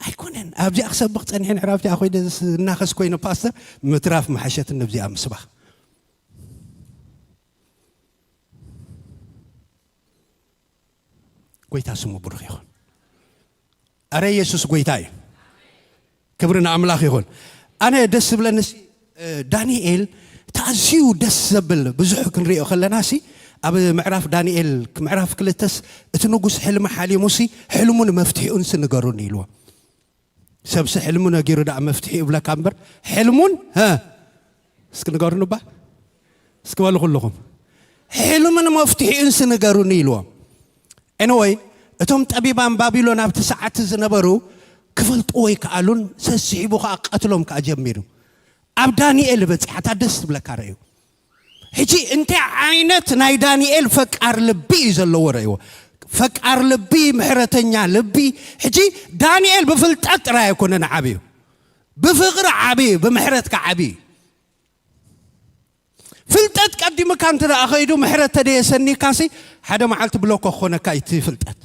ኣይኮነን። ኣብዚኣ ክሰብኽ ጸኒሐ፣ ንዕራብቲኣ ኮይነ ዝናኸስ ኮይነ ፓስተር፣ ምትራፍ መሓሸትኒ ኣብዚኣ ምስባኽ። ጎይታ ስሙ ብሩኽ ይኹን። ኣረ የሱስ ጎይታ እዩ። ክብሪ ንኣምላኽ ይኹን። ኣነ ደስ ዝብለኒ ሲ፣ እ፣ ዳንኤል ተኣዝዩ ደስ ዘብል ብዙሕ ክንሪኦ ከለና ሲ፣ ኣብ ምዕራፍ ዳንኤል ምዕራፍ ክልተስ እቲ ንጉስ ሕልሚ ሓሊሙ ሲ፣ ሕልሙን መፍትሒኡን ሲ ንገሩኒ ኢልዎ። ሰብሲ ሕልሙ ነጊሩ ደኣ መፍትሒ ይብለካ እምበር፣ ሕልሙን፣ ሀ፣ እስኪ ንገሩኒ እባ። እስኪ በሉ ኩልኹም። ሕልምን መፍትሒኡን ሲ ንገሩኒ ኢልዎም። ኤኒወይ፣ እቶም ጠቢባን ባቢሎን ኣብቲ ሰዓት ዝነበሩ ክፈልጥዎ ኣይከኣሉን፣ ሰሲሒቡ ከኣ ቀትሎም ከኣ ጀሚሩ። ኣብ ዳንኤል በጺሓ፣ እታ ደስ ትብለካ ረእዩ። ሕጂ እንታይ ዓይነት ናይ ዳንኤል ፈቃር ልቢ እዩ ዘለዎ ረእይዎ። ፈቃር ልቢ፣ ምሕረተኛ ልቢ። ሕጂ ዳንኤል ብፍልጠት ጥራይ ኣይኮነን ዓብዩ፣ ብፍቕሪ ዓብዩ፣ ብምሕረት ከዓብዩ። ፍልጠት ቀዲምካ እንተ ደኣ ኸይዱ፣ ምሕረት ተደየሰኒካሲ፣ ሓደ መዓልቲ ብሎኮ ክኾነካ እዩ እቲ ፍልጠት።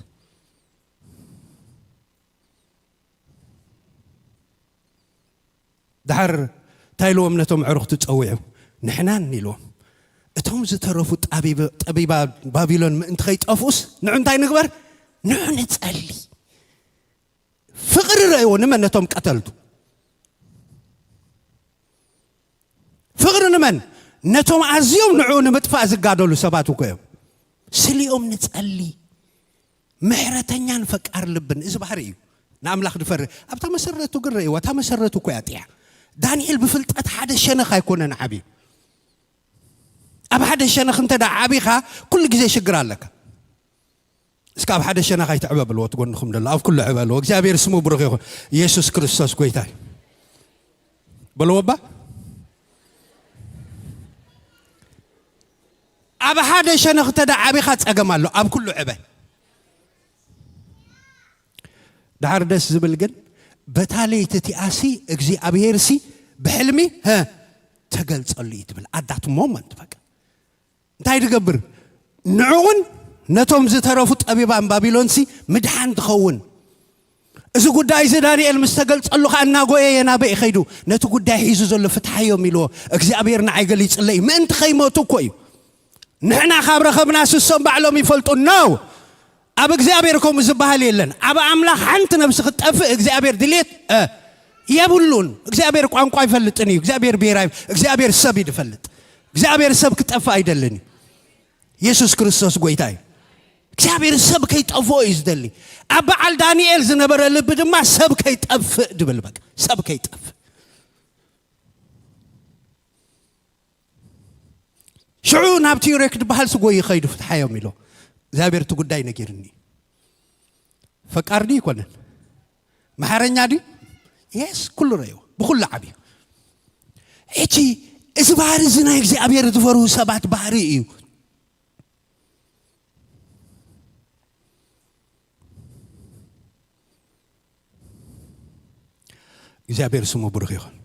ደሓር እንታይ ኢልዎም ነቶም ኣዕሩኽቱ ጸዊዑ? ንሕናን ኢልዎም። እቶም ዝተረፉ ጠቢብ-፣ ጠቢባ ባቢሎን ምእንቲ ኸይጠፍኡስ፣ ንዑ እንታይ ንግበር? ንዑ ንጸሊ። ፍቕሪ ረእይዎ ንመን? ነቶም ቀተልቱ። ፍቕሪ ንመን? ነቶም ኣዝዮም ንዕኡ ንምጥፋእ ዝጋደሉ ሰባት እኮ እዮም። ስሊኦም ንጸሊ። ምሕረተኛን ፈቃር ልብን፣ እዚ ባህሪ እዩ። ንኣምላኽ ድፈርህ። ኣብታ መሰረቱ ግን ረእይዋ፣ እታ መሰረቱ እኮ እያ ጥያ። ዳንኤል ብፍልጠት ሓደ ሸነኽ ኣይኮነን ዓብዩ። ኣብ ሓደ ሸነኽ እንተ ደኣ ዓቢኻ፣ ኩሉ ግዜ ሽግር ኣለካ። እስከ ኣብ ሓደ ሸነኽ ኣይትዕበ በልዎ፣ እቲ ጎንኹም ደሎ፣ ኣብ ኩሉ ዕበ በልዎ። እግዚኣብሔር ስሙ ብሩኽ ይኹን። ኢየሱስ ክርስቶስ ጎይታ እዩ። በልዎ እባ። ኣብ ሓደ ሸነኽ እንተ ደኣ ዓቢኻ ጸገም ኣሎ፣ ኣብ ኩሉ ዕበ። ደሓር ደስ ዝብል ግን፣ በታ ለይቲ እቲኣሲ እግዚኣብሔርሲ ብሕልሚ፣ ሀ፣ ተገልጸሉ እዩ ትብል። ኣዳት ሞመንት በቃ። እንታይ ትገብር? ንዕኡን ነቶም ዝተረፉ ጠቢባን ባቢሎንሲ ምድሓን ትኸውን። እዚ ጉዳይ እዚ ዳንኤል ምስ ተገልጸሉ ኸኣ እናጎየ የናበ እዩ ኸይዱ። ነቲ ጉዳይ ሒዙ ዘሎ ፍትሓዮም ኢልዎ። እግዚኣብሔር ንዓይ ገሊጽለይ ምእንቲ ኸይሞቱ እኮ እዩ። ንሕና ካብ ረኸብና ስሶም ባዕሎም ይፈልጡ። ኖ! ኣብ እግዚኣብሔር ከምኡ ዝበሃል የለን። ኣብ ኣምላኽ ሓንቲ ነብሲ ክትጠፍእ እግዚኣብሔር ድሌት፣ እ፣ የብሉን። እግዚኣብሔር ቋንቋ ኣይፈልጥን እዩ። እግዚኣብሔር ብሔር ኣይ-፣ እግዚኣብሔር ሰብ እዩ ዝፈልጥ። እግዚኣብሔር ሰብ ክጠፍእ ኣይደልን እዩ። የሱስ ክርስቶስ ጎይታ እዩ። እግዚኣብሔር ሰብ ከይጠፍኦ እዩ ዝደሊ። ኣብ በዓል ዳንኤል ዝነበረ ልቢ ድማ ሰብ ከይጠፍእ ድብል፣ በቃ፣ ሰብ ከይጠፍእ። ሽዑ ናብቲ ዩሬክ ድበሃል ስጎይ ይኸይዱ ፍትሓዮም ኢሎ። እግዚኣብሔር እቲ ጉዳይ ነጊርኒ። ፈቃር ድዩ ይኮነን? መሓረኛ ድዩ? የስ፣ ኩሉ ረእይዎ፣ ብኩሉ ዓብዩ። ሕጂ እዚ ባህሪ እዚ ናይ እግዚኣብሔር ዝፈርሁ ሰባት ባህሪ እዩ። እግዚኣብሔር ስሙ ብሩኽ ይኹን።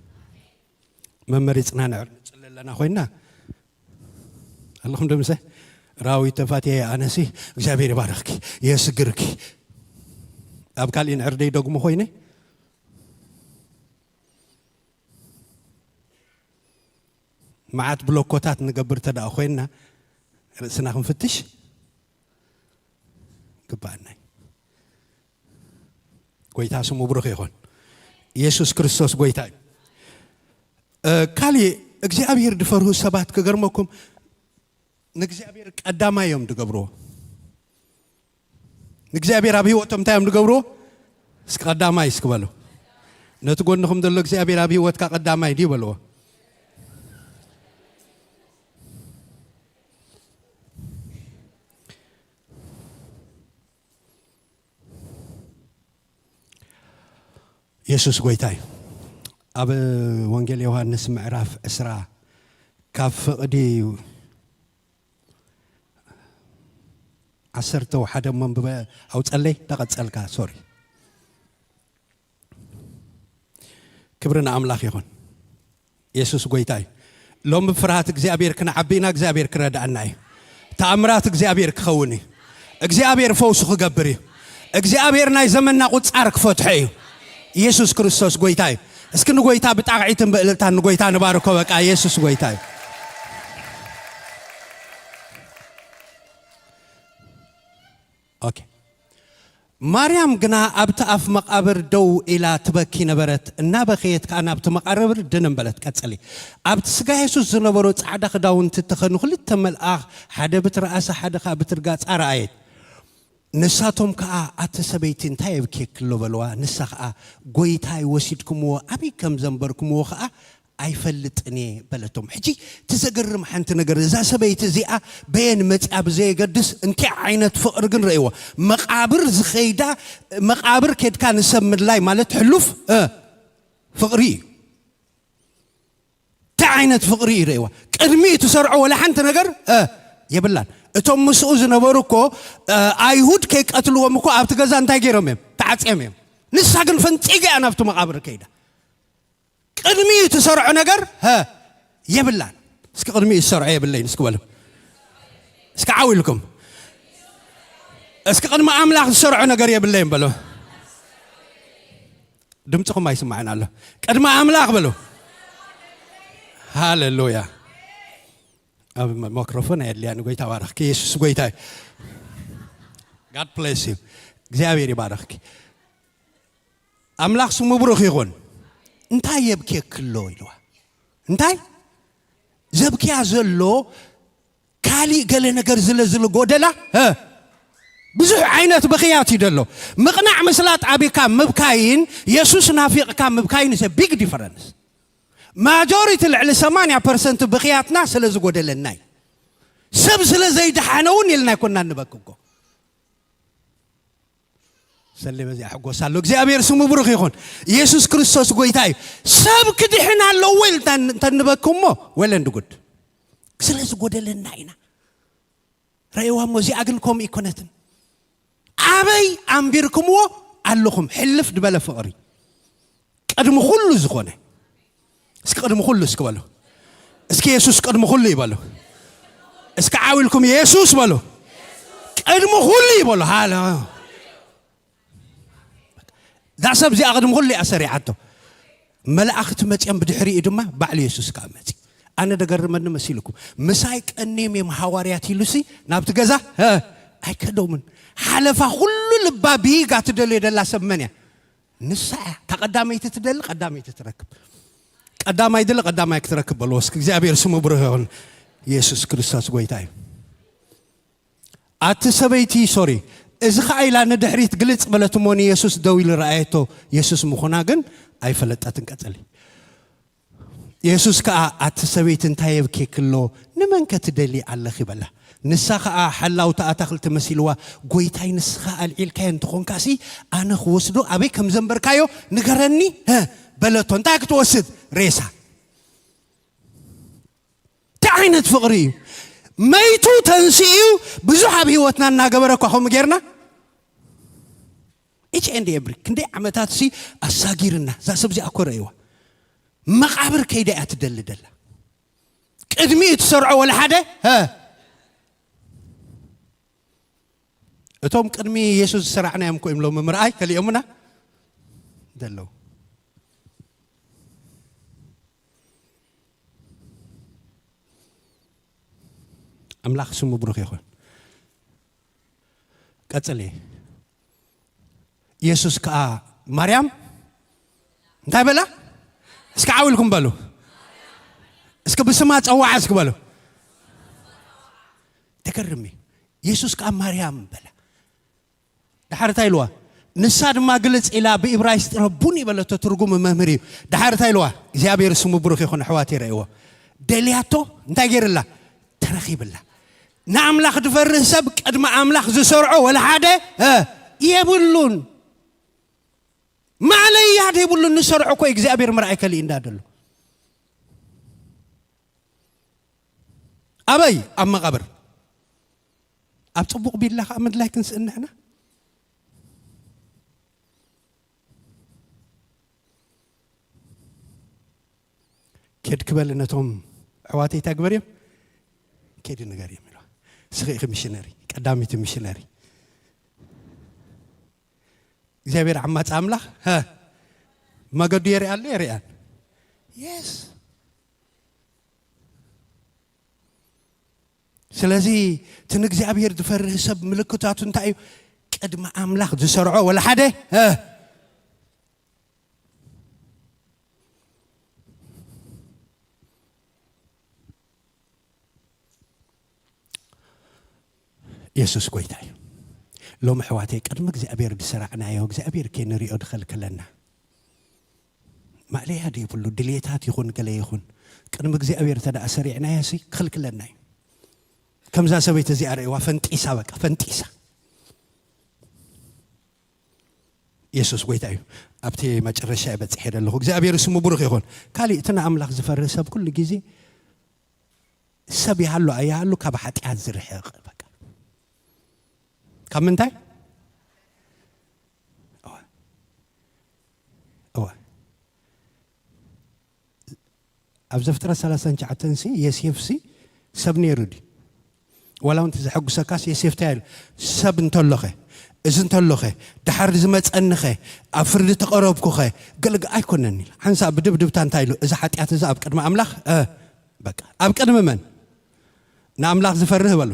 መመሪጽና ንዕር ንጽሊ ኣለና ኮይና ኣለኹም ዶ ምሰ? ራዊት ተፋትየ ኣነሲ እግዚኣብሔር ይባርኽኪ፣ የስግርኪ። ኣብ ካልእ ንዕር ደይ ደግሞ ኮይነ መዓት ብሎኮታት ንገብር ተደኣ ኮይንና ርእስና ክንፍትሽ ግባኣና እዩ። ጎይታ ስሙ ብሩኽ ይኹን። ኢየሱስ ክርስቶስ ጎይታ እዩ። እ፣ ካሊእ እግዚኣብሔር ድፈርሁ ሰባት ክገርመኩም ንእግዚኣብሔር ቀዳማይ እዮም ድገብርዎ። ንእግዚኣብሔር ኣብ ህይወቶም እንታይ እዮም ዝገብርዎ? እስኪ ቀዳማይ እስኪ በሉ። ነቲ ጎንኹም ዘሎ እግዚኣብሔር ኣብ ህይወትካ ቀዳማይ ድዩ በልዎ። የሱስ ጎይታ እዩ። ኣብ ወንጌል ዮሃንስ ምዕራፍ ዕስራ ካብ ፍቕዲ ዓሰርተ ሓደ መንብበ ኣውፀለይ እንዳቐፀልካ ሶሪ። ክብሪ ንኣምላኽ ይኹን። የሱስ ጎይታ እዩ። ሎሚ ብፍርሃት እግዚኣብሔር ክንዓቢ ኢና። እግዚኣብሔር ክረድኣና እዩ። ተኣምራት እግዚኣብሔር ክኸውን እዩ። እግዚኣብሔር ፈውሱ ክገብር እዩ። እግዚኣብሔር ናይ ዘመንና ቁጻር ክፈትሖ እዩ። የሱስ ክርስቶስ ጎይታ እዩ። እስኪ ንጎይታ ብጣቕዒትን ብእልልታን ንጎይታ ንባርኮ። በቃ የሱስ ጎይታ እዩ። ኦኬ። ማርያም ግና ኣብቲ ኣፍ መቓብር ደው ኢላ ትበኪ ነበረት። እናበኸየት ከኣ ናብቲ መቓብር ድንን በለት። ቀጽሊ። ኣብቲ ስጋ የሱስ ዝነበሩ ጻዕዳ ክዳውንቲ እተኸኑ ክልተ መልኣኽ፣ ሓደ ብትሪ ኣሳ ሓደ ከኣ ብትሪ ጋጻ ረኣየት። ንሳቶም ከኣ፣ "ኣቲ ሰበይቲ፣ እንታይ የብኬኪ ኣሎ?" በልዋ። ንሳ ከኣ፣ "ጐይታይ ወሲድኩምዎ፣ ኣበይ ከም ዘንበርኩምዎ ከኣ ኣይፈልጥን እየ" በለቶም። ሕጂ እቲ ዘገርም ሓንቲ ነገር፣ እዛ ሰበይቲ እዚኣ በየን መጺኣ ብዘየገድስ፣ እንታይ ዓይነት ፍቕሪ ግን ረእይዎ። መቓብር ዝኸይዳ፣ መቓብር ኬድካ ንሰብ ምድላይ ማለት ሕሉፍ፣ እ፣ ፍቕሪ እዩ። እንታይ ዓይነት ፍቕሪ እዩ ረእይዋ። ቅድሚኡ ትሰርዖ ወላ ሓንቲ ነገር፣ እ፣ የብላን። እቶም ምስኡ ዝነበሩ እኮ፣ እ፣ ኣይሁድ ከይቀትልዎም እኮ ኣብቲ ገዛ እንታይ ገይሮም እዮም? ተዓጽዮም እዮም። ንሳ ግን ፈንጺጋ እያ ናብቲ መቓብር ከይዳ። ቅድሚኡ ትሰርዖ ነገር፣ ሀ፣ የብላን። እስኪ ቅድሚኡ ዝሰርዖ የብለይን እስኪ በሉ። እስኪ ዓው ኢልኩም። እስኪ ቅድሚ ኣምላኽ ዝሰርዖ ነገር የብለይን በሉ። ድምፅኹም ኣይስማዕን ኣሎ። ቅድሚ ኣምላኽ በሉ። ሃሌሉያ። ኣብ ማይክሮፎን ኣየድልያን። ጎይታ ባረኽኪ። የሱስ ጎይታ እዩ። God bless you። እግዚኣብሔር ይባረኽኪ። ኣምላኽ ስሙ ብሩኽ ይኹን። እንታይ የብክየኪ ኣሎ ኢልዋ። እንታይ ዘብክያ ዘሎ? ካሊእ ገለ ነገር ዝለ ዝለ ጎደላ፣ እ፣ ብዙሕ ዓይነት ብኽያት እዩ ደሎ። ምቕናዕ ምስላጥ ኣቢካ ምብካይን የሱስ ናፊቕካ ምብካይን is a big difference። ማጆሪቲ ልዕሊ ሰማንያ ፐርሰንት ብኽያትና ስለ ዝጎደለና እዩ። ሰብ ስለ ዘይደሓነ እውን ኢልና ኣይኮናን ንበኪ እኮ። ሰሌ በዚኣ ሕጎስ ኣሎ። እግዚኣብሔር ስሙ ብሩኽ ይኹን። ኢየሱስ ክርስቶስ ጎይታ እዩ። ሰብ ክድሕን ኣለዎ ኢልና እንተ ንበኪ እሞ፣ well and good። ስለ ዝጎደለና ኢና። ረእይዋ እሞ፣ እዚኣ ግን ከምኡ ኣይኮነትን። ኣበይ ኣንቢርኩምዎ ኣለኹም? ሕልፍ ዝበለ ፍቕሪ። ቅድሚ ኩሉ ዝኾነ። እስኪ ቅድሚ ኩሉ እስኪ በሉ። እስኪ የሱስ ቅድሚ ኩሉ ይበሉ። እስኪ ዓው ኢልኩም የሱስ በሉ። ቅድሚ ኩሉ ይበሉ። ሃለ-፣ እዛ ሰብ እዚኣ ቅድሚ ኩሉ እያ ሰሪዓቶ። መላእኽቲ መጺኦም ብድሕሪኡ ድማ ባዕሉ የሱስ ከኣ መጺ። ኣነ ደገርመኒ መሲልኩም። ምሳይ ቀንዮም እዮም ሃዋርያት ኢሉሲ ናብቲ ገዛ፣ ሀ፣ ኣይከዶምን። ሓለፋ ኩሉ ልባ ብይጋ ትደልዮ ደላ ሰብ መን እያ? ንሳ እያ። እታ ቀዳመይቲ ትደሊ፣ ቀዳመይቲ ትረክብ። ቀዳማይ ድለ፣ ቀዳማይ ክትረክብ በልዎ እስኪ። እግዚኣብሔር ስሙ ብሩኽ ይኹን። ኢየሱስ ክርስቶስ ጎይታ እዩ። ኣቲ ሰበይቲ፣ ሶሪ፣ እዚ ኸኣ ኢላ ንድሕሪት ግልጽ በለት እሞ ንየሱስ ደው ኢሉ ረኣየቶ። የሱስ ምዃና ግን ኣይፈለጠትን። ቀጽሊ። የሱስ ከኣ፣ "ኣቲ ሰበይቲ፣ እንታይ የብኬኪ ኣሎ? ንመን ከ ትደልዪ ኣለኺ?" በላ። ንሳ ኸኣ ሓላውቲ ኣታኽልቲ መሲልዋ፣ "ጐይታይ፣ ንስኻ ኣልዒልካዮ እንተኾንካሲ፣ ኣነ ክወስዶ ኣበይ ከም ዘንበርካዮ ንገረኒ፣ ሀ?" በለቶ። እንታይ ክትወስድ? ሬሳ። እንታይ ዓይነት ፍቕሪ እዩ? መይቱ ተንሲኡ ብዙሕ ኣብ ህይወትና እናገበረ እኳ ከምኡ ጌርና፣ ኢች ኤንድ ኤቭሪ ክንደይ ዓመታት ሲ ኣሳጊርና፣ እዛ ሰብ እዚኣ እኮ ረእይዋ። መቓብር ከይዳ እያ ትደሊ ደላ። ቅድሚኡ ትሰርዖ ወላ ሓደ፣ ሀ። እቶም ቅድሚ የሱስ ዝሰራዕናዮም እኮ እዮም ሎሚ ምርኣይ ከሊኦምና ዘለዉ። ኣምላኽ ስሙ ብሩኽ ይኹን። ቀጽሊ። የሱስ ከኣ፣ "ማርያም!" እንታይ በላ? እስኪ ዓው ኢልኩም በሉ። እስኪ ብስማ ጸዋዓ እስኪ በሉ። ተገርሚ። የሱስ ከኣ፣ "ማርያም!" በላ። ድሓር እንታይ ኢልዋ? ንሳ ድማ ግልጽ ኢላ ብኢብራይስጢ ረቡኒ በለቶ፣ ትርጉሙ መምህር እዩ። ድሓር እንታይ ኢልዋ? እግዚኣብሔር ስሙ ብሩኽ ይኹን። ኣሕዋት ይረእይዎ፣ ደልያቶ እንታይ ገይርላ? ተረኺብላ። ንኣምላኽ ዝፈርህ ሰብ ቅድሚ ኣምላኽ ዝሰርዖ ወላ ሓደ እ የብሉን። ማለያ ዘይብሉ ንሰርዖ እኮ እግዚኣብሔር ምርኣይ ከሊእና ደሎ። ኣበይ? ኣብ መቓብር። ኣብ ጽቡቕ ቢላ ከኣ ምድላይ ክንስእን ንሕና። ኬድ ክበል ነቶም ኣሕዋተይ እንታይ ግበር እዮም? ኬድ ንገር እዮም ኢልዋ። እስኺ ኢኺ ሚሽነሪ፣ ቀዳሚቲ ሚሽነሪ። እግዚኣብሔር ዓማጺ ኣምላኽ፣ ሀ፣ መገዱ የርኢ ኣሎ፣ የርእያን። የስ። ስለዚ እቲ ንእግዚኣብሔር ዝፈርህ ሰብ ምልክታቱ እንታይ እዩ? ቅድሚ ኣምላኽ ዝሰርዖ ወላ ሓደ፣ ሀ፣ የሱስ ጎይታ እዩ። ሎም ኣሕዋተይ፣ ቅድሚ እግዚኣብሔር ዝሰራዕናዮ እግዚኣብሔር ከይንሪኦ ዝኸልክለና ማእለያ ዘይብሉ ድልየታት ይኹን ገለ ይኹን፣ ቅድሚ እግዚኣብሔር እንተ ደኣ ሰሪዕናዮ ሲ ክኽልክለና እዩ። ከምዛ ሰበይቲ እዚኣ ርእይዋ፣ ፈንጢሳ፣ በቃ ፈንጢሳ። የሱስ ጎይታ እዩ። ኣብቲ መጨረሻ እየ በጺሐ ዘለኹ። እግዚኣብሔር ስሙ ብሩኽ ይኹን። ካሊእ እቲ ንኣምላኽ ዝፈርህ ሰብ ኩሉ ግዜ ሰብ ይሃሉ ኣይሃሉ ካብ ሓጢኣት ዝርሕቕ፣ በቃ። ካብ ምንታይ? እወ። እወ። ኣብ ዘፍጥረት ሰላሳን ትሽዓተን ሲ ዮሴፍ ሲ ሰብ ነይሩ ድዩ? ዋላ እውን እቲ ዘሐጉሰካስ ዮሴፍ እንታይ ኢሉ? ሰብ እንተሎኸ፣ እዚ እንተሎኸ፣ ድሓር ዝመጸኒኸ፣ ኣብ ፍርዲ ተቐረብኩኸ፣ ገለገ ኣይኮነን ኢሉ። ሓንሳእ ብድብድብታ እንታይ ኢሉ? እዚ ሓጢኣት እዚ ኣብ ቅድሚ ኣምላኽ፣ እ፣ በቃ። ኣብ ቅድሚ መን? ንኣምላኽ ዝፈርህ በሉ።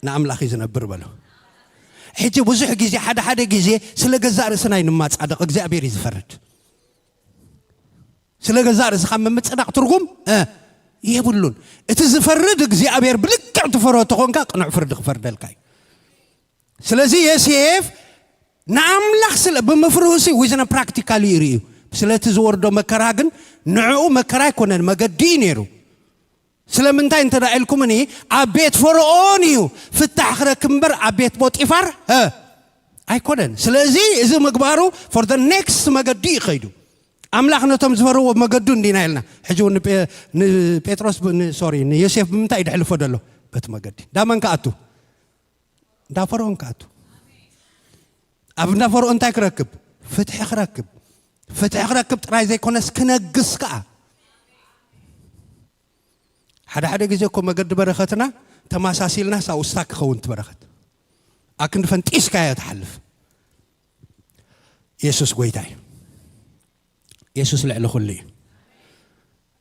ንኣምላኽ እዩ ዝነብር በሉ። ሕጂ ብዙሕ ግዜ፣ ሓደ ሓደ ግዜ ስለ ገዛእ ርእስና እዩ ንማጻደቕ፣ እግዚኣብሔር እዩ ዝፈርድ። ስለ ገዛእ ርእስኻ ምምጽዳቕ ትርጉም፣ እ፣ የብሉን። እቲ ዝፈርድ እግዚኣብሔር ብልክዕ ትፈርሆ ተኾንካ ቅኑዕ ፍርዲ ክፈርደልካ እዩ። ስለዚ ዮሴፍ ንኣምላኽ ስለ ብምፍርሁ ሲ ዊዝነ ፕራክቲካሊ ይርእዩ። ስለቲ ዝወርዶ መከራ ግን ንዕኡ መከራ ኣይኮነን፣ መገዲ እዩ ነይሩ። ስለምንታይ እንተ ደኣ ኢልኩምኒ፣ ኣብ ቤት ፈርኦን እዩ ፍታሕ ክረክብ እምበር ኣብ ቤት ፖጢፋር፣ እ፣ ኣይኮነን። ስለዚ እዚ ምግባሩ for the next መገዲ እዩ ከይዱ። ኣምላኽ ነቶም ዝፈርዎ መገዱ እንዲና ኢልና። ሕጂ እውን ንጴ-፣ ንጴጥሮስ ብ-፣ ን-፣ ሶሪ፣ ንዮሴፍ ብምንታይ እዩ ደሕልፎ ደሎ? በቲ መገዲ። እንዳ መን ክኣቱ? እንዳ ፈርኦን ክኣቱ። ኣብ እንዳ ፈርኦን እንታይ ክረክብ? ፍትሒ ክረክብ። ፍትሒ ክረክብ ጥራይ ዘይኮነስ ክነግስ ከኣ። ሓደ ሓደ ግዜ እኮ መገዲ በረኸትና ተመሳሲልና ሳው ስታክ ክኸውን እቲ በረኸት። ኣክንዲ ፈንጢስካዮ ትሓልፍ። የሱስ ጎይታ እዩ። የሱስ ልዕሊ ኩሉ እዩ።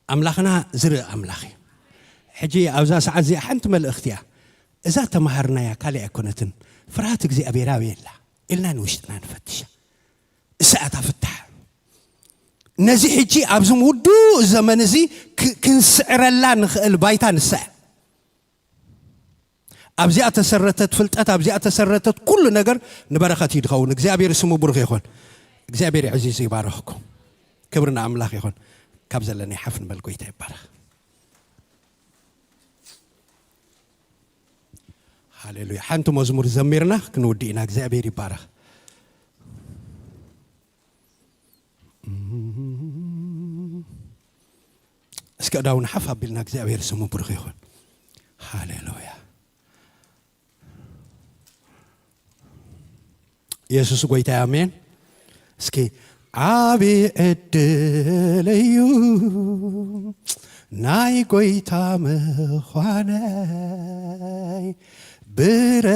ኣምላኽና ዝርኢ ኣምላኽ እዩ። ሕጂ ኣብዛ ሰዓት እዚኣ ሓንቲ መልእኽቲ እያ። እዛ ተማሃርናያ ካልእ ኣይኮነትን። ፍርሃት እግዚኣብሔር ኣበይ ኣላ ኢልና ንውሽጥና ንፈትሻ። እሳኣታ ፍታሕ። ነዚ ሕጂ ኣብዚ ውዱእ ዘመን እዚ ክ-፣ ክንስዕረላ ንኽእል ባይታ ንስዕ። ኣብዚኣ ተሰረተት ፍልጠት፣ ኣብዚኣ ተሰረተት ኩሉ ነገር ንበረኸት እዩ ዝኸውን። እግዚኣብሔር ስሙ ብሩኽ ይኹን። እግዚኣብሔር ይዕዚዙ ይባረኽኩም። ክብሪ ንኣምላኽ ይኹን። ካብ ዘለኒ ሓፍ ንበል፣ ጎይታ ይባረኽ። ሃሌሉያ። ሓንቲ መዝሙር ዘሚርና ክንውድእ ኢና። እግዚኣብሔር ይባረኽ። እስከ እዳውን ሓፍ ኣቢልና እግዚኣብሔር ስሙ ብሩኽ ይኹን። ሃሌሉያ። የሱስ ጎይታ ኣሜን። እስኪ ዓቢ ዕድል እዩ ናይ ጎይታ ምዃነይ፣ ብረድኤት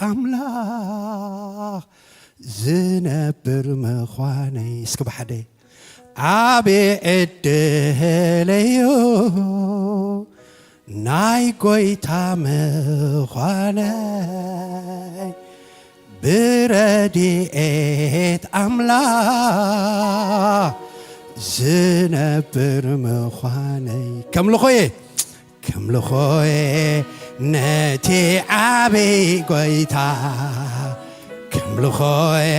ኣምላኽ ዝነብር ምዃነይ። እስኪ ብሓደ ዓቢ ዕድል እዩ ናይ ጎይታ ምዃነይ፣ ብረድኤት ኣምላኽ ዝነብር ምዃነይ። ከምልኾየ፣ ከምልኾየ፣ ነቲ ዓቢ ጎይታ ከምልኾየ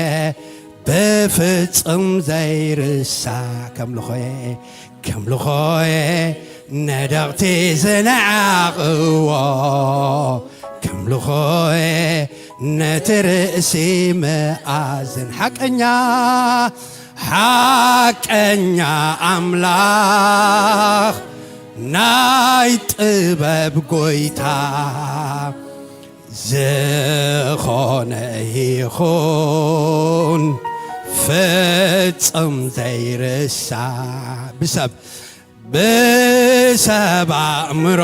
ብፍጹም ዘይርሳ፣ ከምልኾየ ከምልኾየ ነደቕቲ ዝነዓቕዎ፣ ከምልኾየ ነቲ ርእሲ መኣዝን ሓቀኛ፣ ሓቀኛ ኣምላኽ ናይ ጥበብ ጎይታ ዝኾነ ይኹን ፍጹም ዘይርሳ ብሰብ ብሰብ ኣእምሮ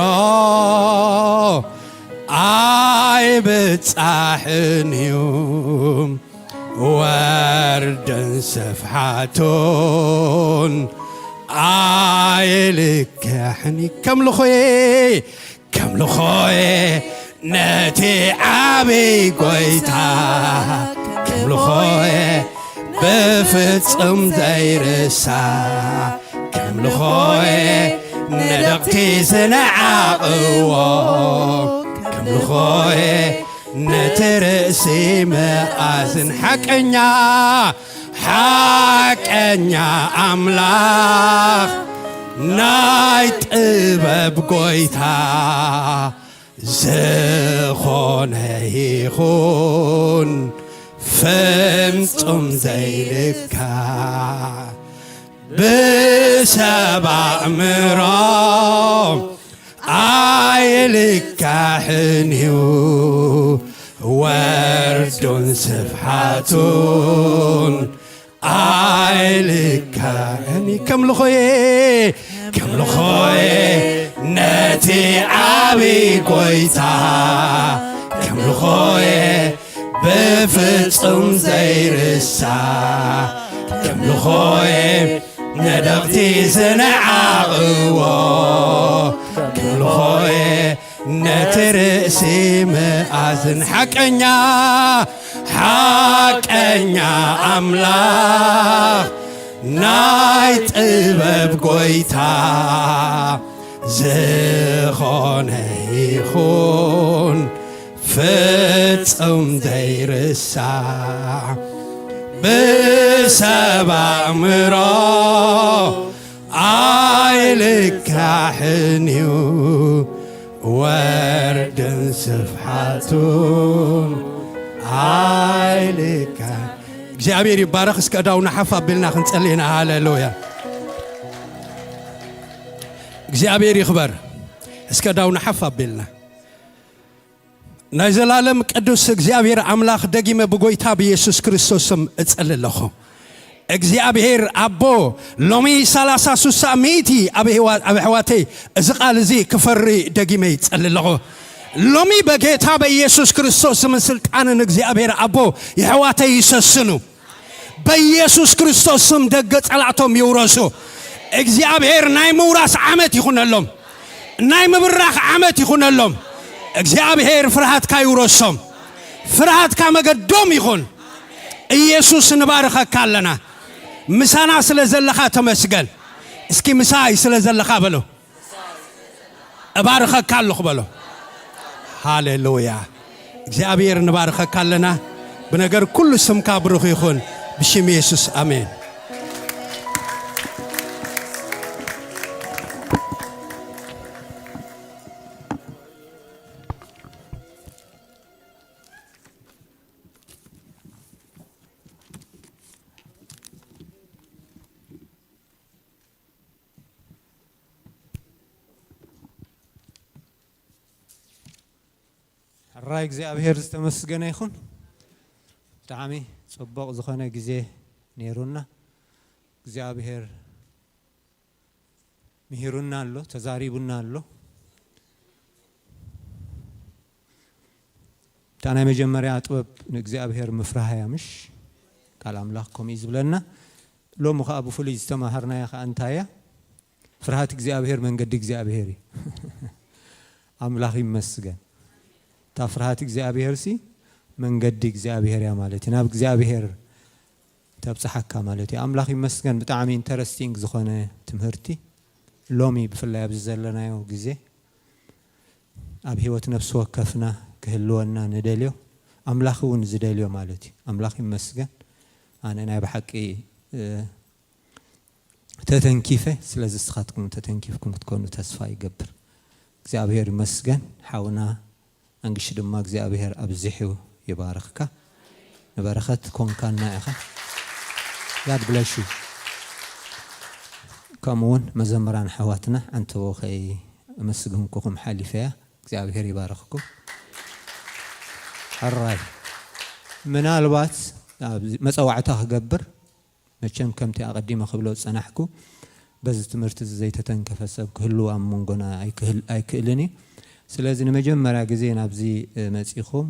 ኣይብጻሕን እዩ። ወርድን ስፍሓቱን ኣይልክሕን እዩ። ከምልኾየ ከምልኾየ ነቲ ዓቢ ጎይታ፣ ከምልኾየ ብፍጹም ዘይርሳ፣ ከምልኾየ ነደቕቲ ዝነዓቕዎ፣ ከምልኾየ ነቲ ርእሲ መኣዝን ሓቀኛ፣ ሓቀኛ ኣምላኽ ናይ ጥበብ ጎይታ ዝኾነ ይኹን ፍጹም ዘይልካ ብሰብ ኣእምሮ ኣይልካሕን እዩ። ወርዱን ስፍሓቱን ኣይልካሕን እዩ። ከምልኾየ ከምልኾየ ነቲ ዓቢ ጎይታ፣ ከምልኾየ ብፍጹም ዘይርሳ፣ ከምልኾየ ነደቕቲ ዝነዓቕዎ፣ ከምልኾየ ነቲ ርእሲ መኣዝን ሓቀኛ፣ ሓቀኛ ኣምላኽ ናይ ጥበብ ጎይታ ዝኾነ ይኹን ፍጹም ዘይርሳዕ ብሰብ ኣእምሮ ኣይልካሕን እዩ፣ ወርድን ስፍሓቱን ኣይልካ-። እግዚኣብሔር ይባረኽ። እስከ ዳውና ሓፍ ኣቢልና ክንጸሊ ኢና። ሃሌሉያ። እግዚኣብሔር ይኽበር። እስከ ዳውና ሓፍ ኣቢልና። ናይ ዘላለም ቅዱስ እግዚኣብሔር ኣምላኽ፣ ደጊመ ብጎይታ ብኢየሱስ ክርስቶስ ስም እጸሊ ኣለኹ። እግዚኣብሔር ኣቦ፣ ሎሚ ሰላሳ፣ ስሳ፣ ሚእቲ ኣብ ኣሕዋ-፣ ኣብ ኣሕዋተይ እዚ ቃል እዚ ክፈሪ ደጊመ ይጸሊ ኣለኹ። ሎሚ በጌታ በኢየሱስ ክርስቶስ ስምን ስልጣንን እግዚኣብሔር ኣቦ፣ የሕዋተይ ይሰስኑ። በኢየሱስ ክርስቶስ ስም ደገ ጸላእቶም ይውረሱ። እግዚኣብሔር ናይ ምውራስ ዓመት ይኹነሎም። ናይ ምብራኽ ዓመት ይኹነሎም። እግዚኣብሔር ፍርሃትካ ይውረሶም። ፍርሃትካ መገዶም ይኹን። ኢየሱስ ንባርኸካ ኣለና። ምሳና ስለ ዘለኻ ተመስገን። እስኪ ምሳይ ስለ ዘለኻ በሎ። እባርኸካ ኣለኹ በሎ። ሃሌሉያ። እግዚኣብሔር ንባርኸካ ኣለና። ብነገር ኩሉ ስምካ ብሩኽ ይኹን። ብሽም የሱስ ኣሜን። ሕራይ እግዚኣብሔር ዝተመስገነ ይኹን። ብጣዕሚ ጽቡቕ ዝኾነ ግዜ ነይሩና። እግዚኣብሔር ምሂሩና ኣሎ፣ ተዛሪቡና ኣሎ። እታ ናይ መጀመርያ ጥበብ ንእግዚኣብሔር ምፍራህ እያ፣ ምሽ? ቃል ኣምላኽ ከምኡ እዩ ዝብለና። ሎሚ ኸኣ ብፍሉይ ዝተማሃርናያ ኸኣ እንታይ እያ? ፍርሃት እግዚኣብሔር መንገዲ እግዚኣብሔር እዩ። ኣምላኽ ይመስገን። እታ ፍርሃት እግዚኣብሔር ሲ መንገዲ እግዚኣብሔር እያ ማለት እዩ። ናብ እግዚኣብሔር ተብጽሓካ ማለት እዩ። ኣምላኽ ይመስገን፣ ብጣዕሚ ኢንተረስቲንግ ዝኾነ ትምህርቲ ሎሚ ብፍላይ ኣብዚ ዘለናዮ ግዜ። ኣብ ህይወት ነፍሲ ወከፍና ክህልወና ንደልዮ፣ ኣምላኽ እውን ዝደልዮ ማለት እዩ። ኣምላኽ ይመስገን። ኣነ ናይ ብሓቂ ተተንኪፈ፣ ስለዚ ንስኻትኩም ተተንኪፍኩም ክትኮኑ ተስፋ ይገብር። እግዚኣብሔር ይመስገን። ሓውና ኣንግሽ ድማ እግዚኣብሔር ኣብዚሑ ይባርኽካ። ንበረኸት ኮንካና ኢኻ። God bless you። ከምኡ እውን መዘምራን ኣሕዋትና ኣንተቦ ከየመስገንኩኹም ሓሊፈያ። እግዚኣብሔር ይባርኽኩም። ሕራይ ምናልባት መፀዋዕታ ክገብር መቸም ከምቲ ኣቐዲመ ክብሎ ዝጸናሕኩ በዚ ትምህርቲ እዚ ዘይተተንከፈ ሰብ ክህሉ ኣብ መንጎና ኣይክእልን እዩ። ስለዚ ንመጀመርያ ግዜ ናብዚ መጺኹም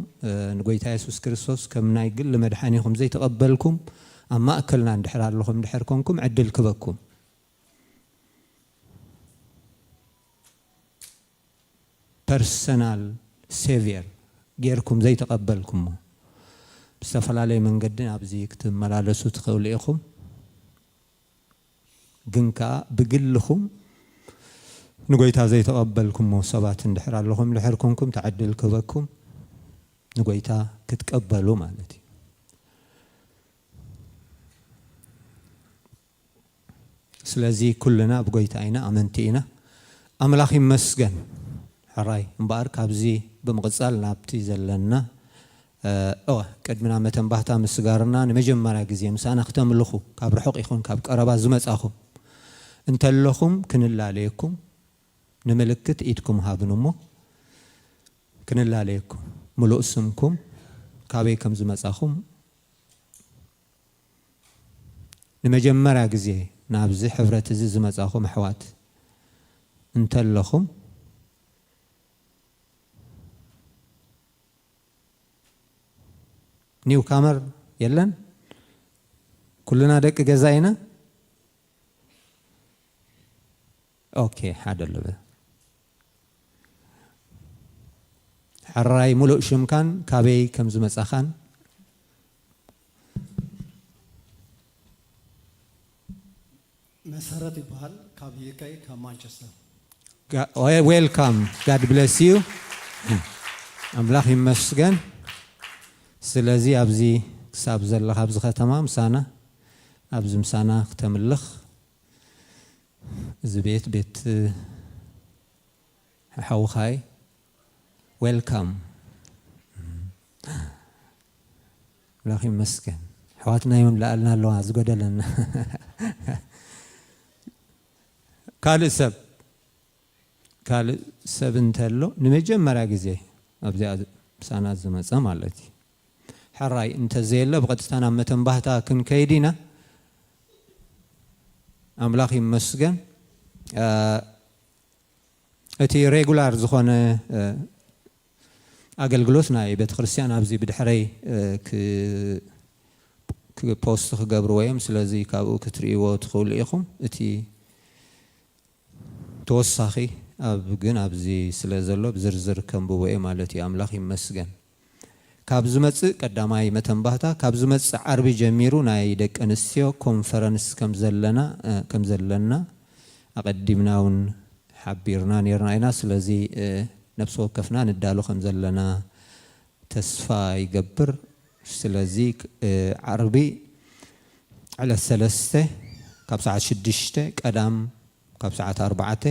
ንጎይታ የሱስ ክርስቶስ ከም ናይ ግሊ መድሓኒኹም ዘይተቐበልኩም ኣብ ማእከልና እንድሕር ኣለኹም እንድሕር ኮንኩም ዕድል ክበኩም። ፐርሰናል ሴቪየር ጌርኩም ዘይተቐበልኩሞ ብዝተፈላለየ መንገዲ ኣብዚ ክትመላለሱ ትኽእሉ ኢኹም። ግን ከኣ ብግልኹም ንጎይታ ዘይተቐበልኩሞ ሰባት እንድሕር ኣለኹም እንድሕር ኮንኩም ተዕድል ክህበኩም ንጎይታ ክትቀበሉ ማለት እዩ። ስለዚ ኩልና ብጎይታ ኢና፣ ኣመንቲ ኢና። ኣምላኽ ይመስገን። ሕራይ እምበኣር ካብዚ ብምቕጻል ናብቲ ዘለና እ፣ ኦ፣ ቅድሚ ናብ መተንባህታ ምስጋርና ንመጀመርያ ግዜ ምሳና ክተምልኹ ካብ ርሑቕ ይኹን ካብ ቀረባ ዝመጻኹም እንተለኹም ክንላለየኩም ንምልክት ኢድኩም ሃብን እሞ ክንላለየኩም ምሉእ ስምኩም ካበይ ከም ዝመጻኹም ንመጀመርያ ግዜ ናብዚ ሕብረት እዚ ዝመጻኹም ኣሕዋት እንተለኹም ኒው ካመር የለን። ኩልና ደቂ ገዛ ኢና። ኦኬ ሓደ ኣለበ። ሕራይ ሙሉእ ሽምካን ካበይ ከም ዝመጻኻን። መሰረት ይበሃል ካብ ዩከይ ካብ ማንቸስተር። ዌልካም ጋድ ብለስ ዩ። ኣምላኽ ይመስገን። ስለዚ ኣብዚ ክሳብ ዘለኻ ኣብዚ ከተማ ምሳና ኣብዚ ምሳና ክተምልኽ እዚ ቤት ቤት ሓውኻይ ዌልካም። ኣምላኽ ይመስገን። ኣሕዋትና ይምልኣልና ኣለዋ ዝጎደለና። ካልእ ሰብ ካልእ ሰብ እንተሎ ንመጀመርያ ግዜ ኣብዚኣ ምሳና ዝመፀ ማለት እዩ። ሕራይ እንተዘየለ ብቐጥታ ናብ መተንባህታ ክንከይድ ኢና። ኣምላኽ ይመስገን። እቲ ሬጉላር ዝኾነ ኣገልግሎት ናይ ቤተ ክርስቲያን ኣብዚ ብድሕረይ ፖስት ክገብርዎ እዮም። ስለዚ ካብኡ ክትርእይዎ ትኽእሉ ኢኹም። እቲ ተወሳኺ ኣብ ግን ኣብዚ ስለ ዘሎ ብዝርዝር ከንብቦ እየ ማለት እዩ። ኣምላኽ ይመስገን። ካብ ዝመጽእ ቀዳማይ መተንባህታ ካብ ዝመጽእ ዓርቢ ጀሚሩ ናይ ደቂ ኣንስትዮ ኮንፈረንስ ከም ዘለና ከም ዘለና ኣቐዲምና እውን ሓቢርና ነርና ኢና። ስለዚ ነብሲ ወከፍና ንዳሎ ከም ዘለና ተስፋ ይገብር። ስለዚ ዓርቢ ዕለት ሰለስተ ካብ ሰዓት ሽዱሽተ ቀዳም ካብ ሰዓት ኣርባዕተ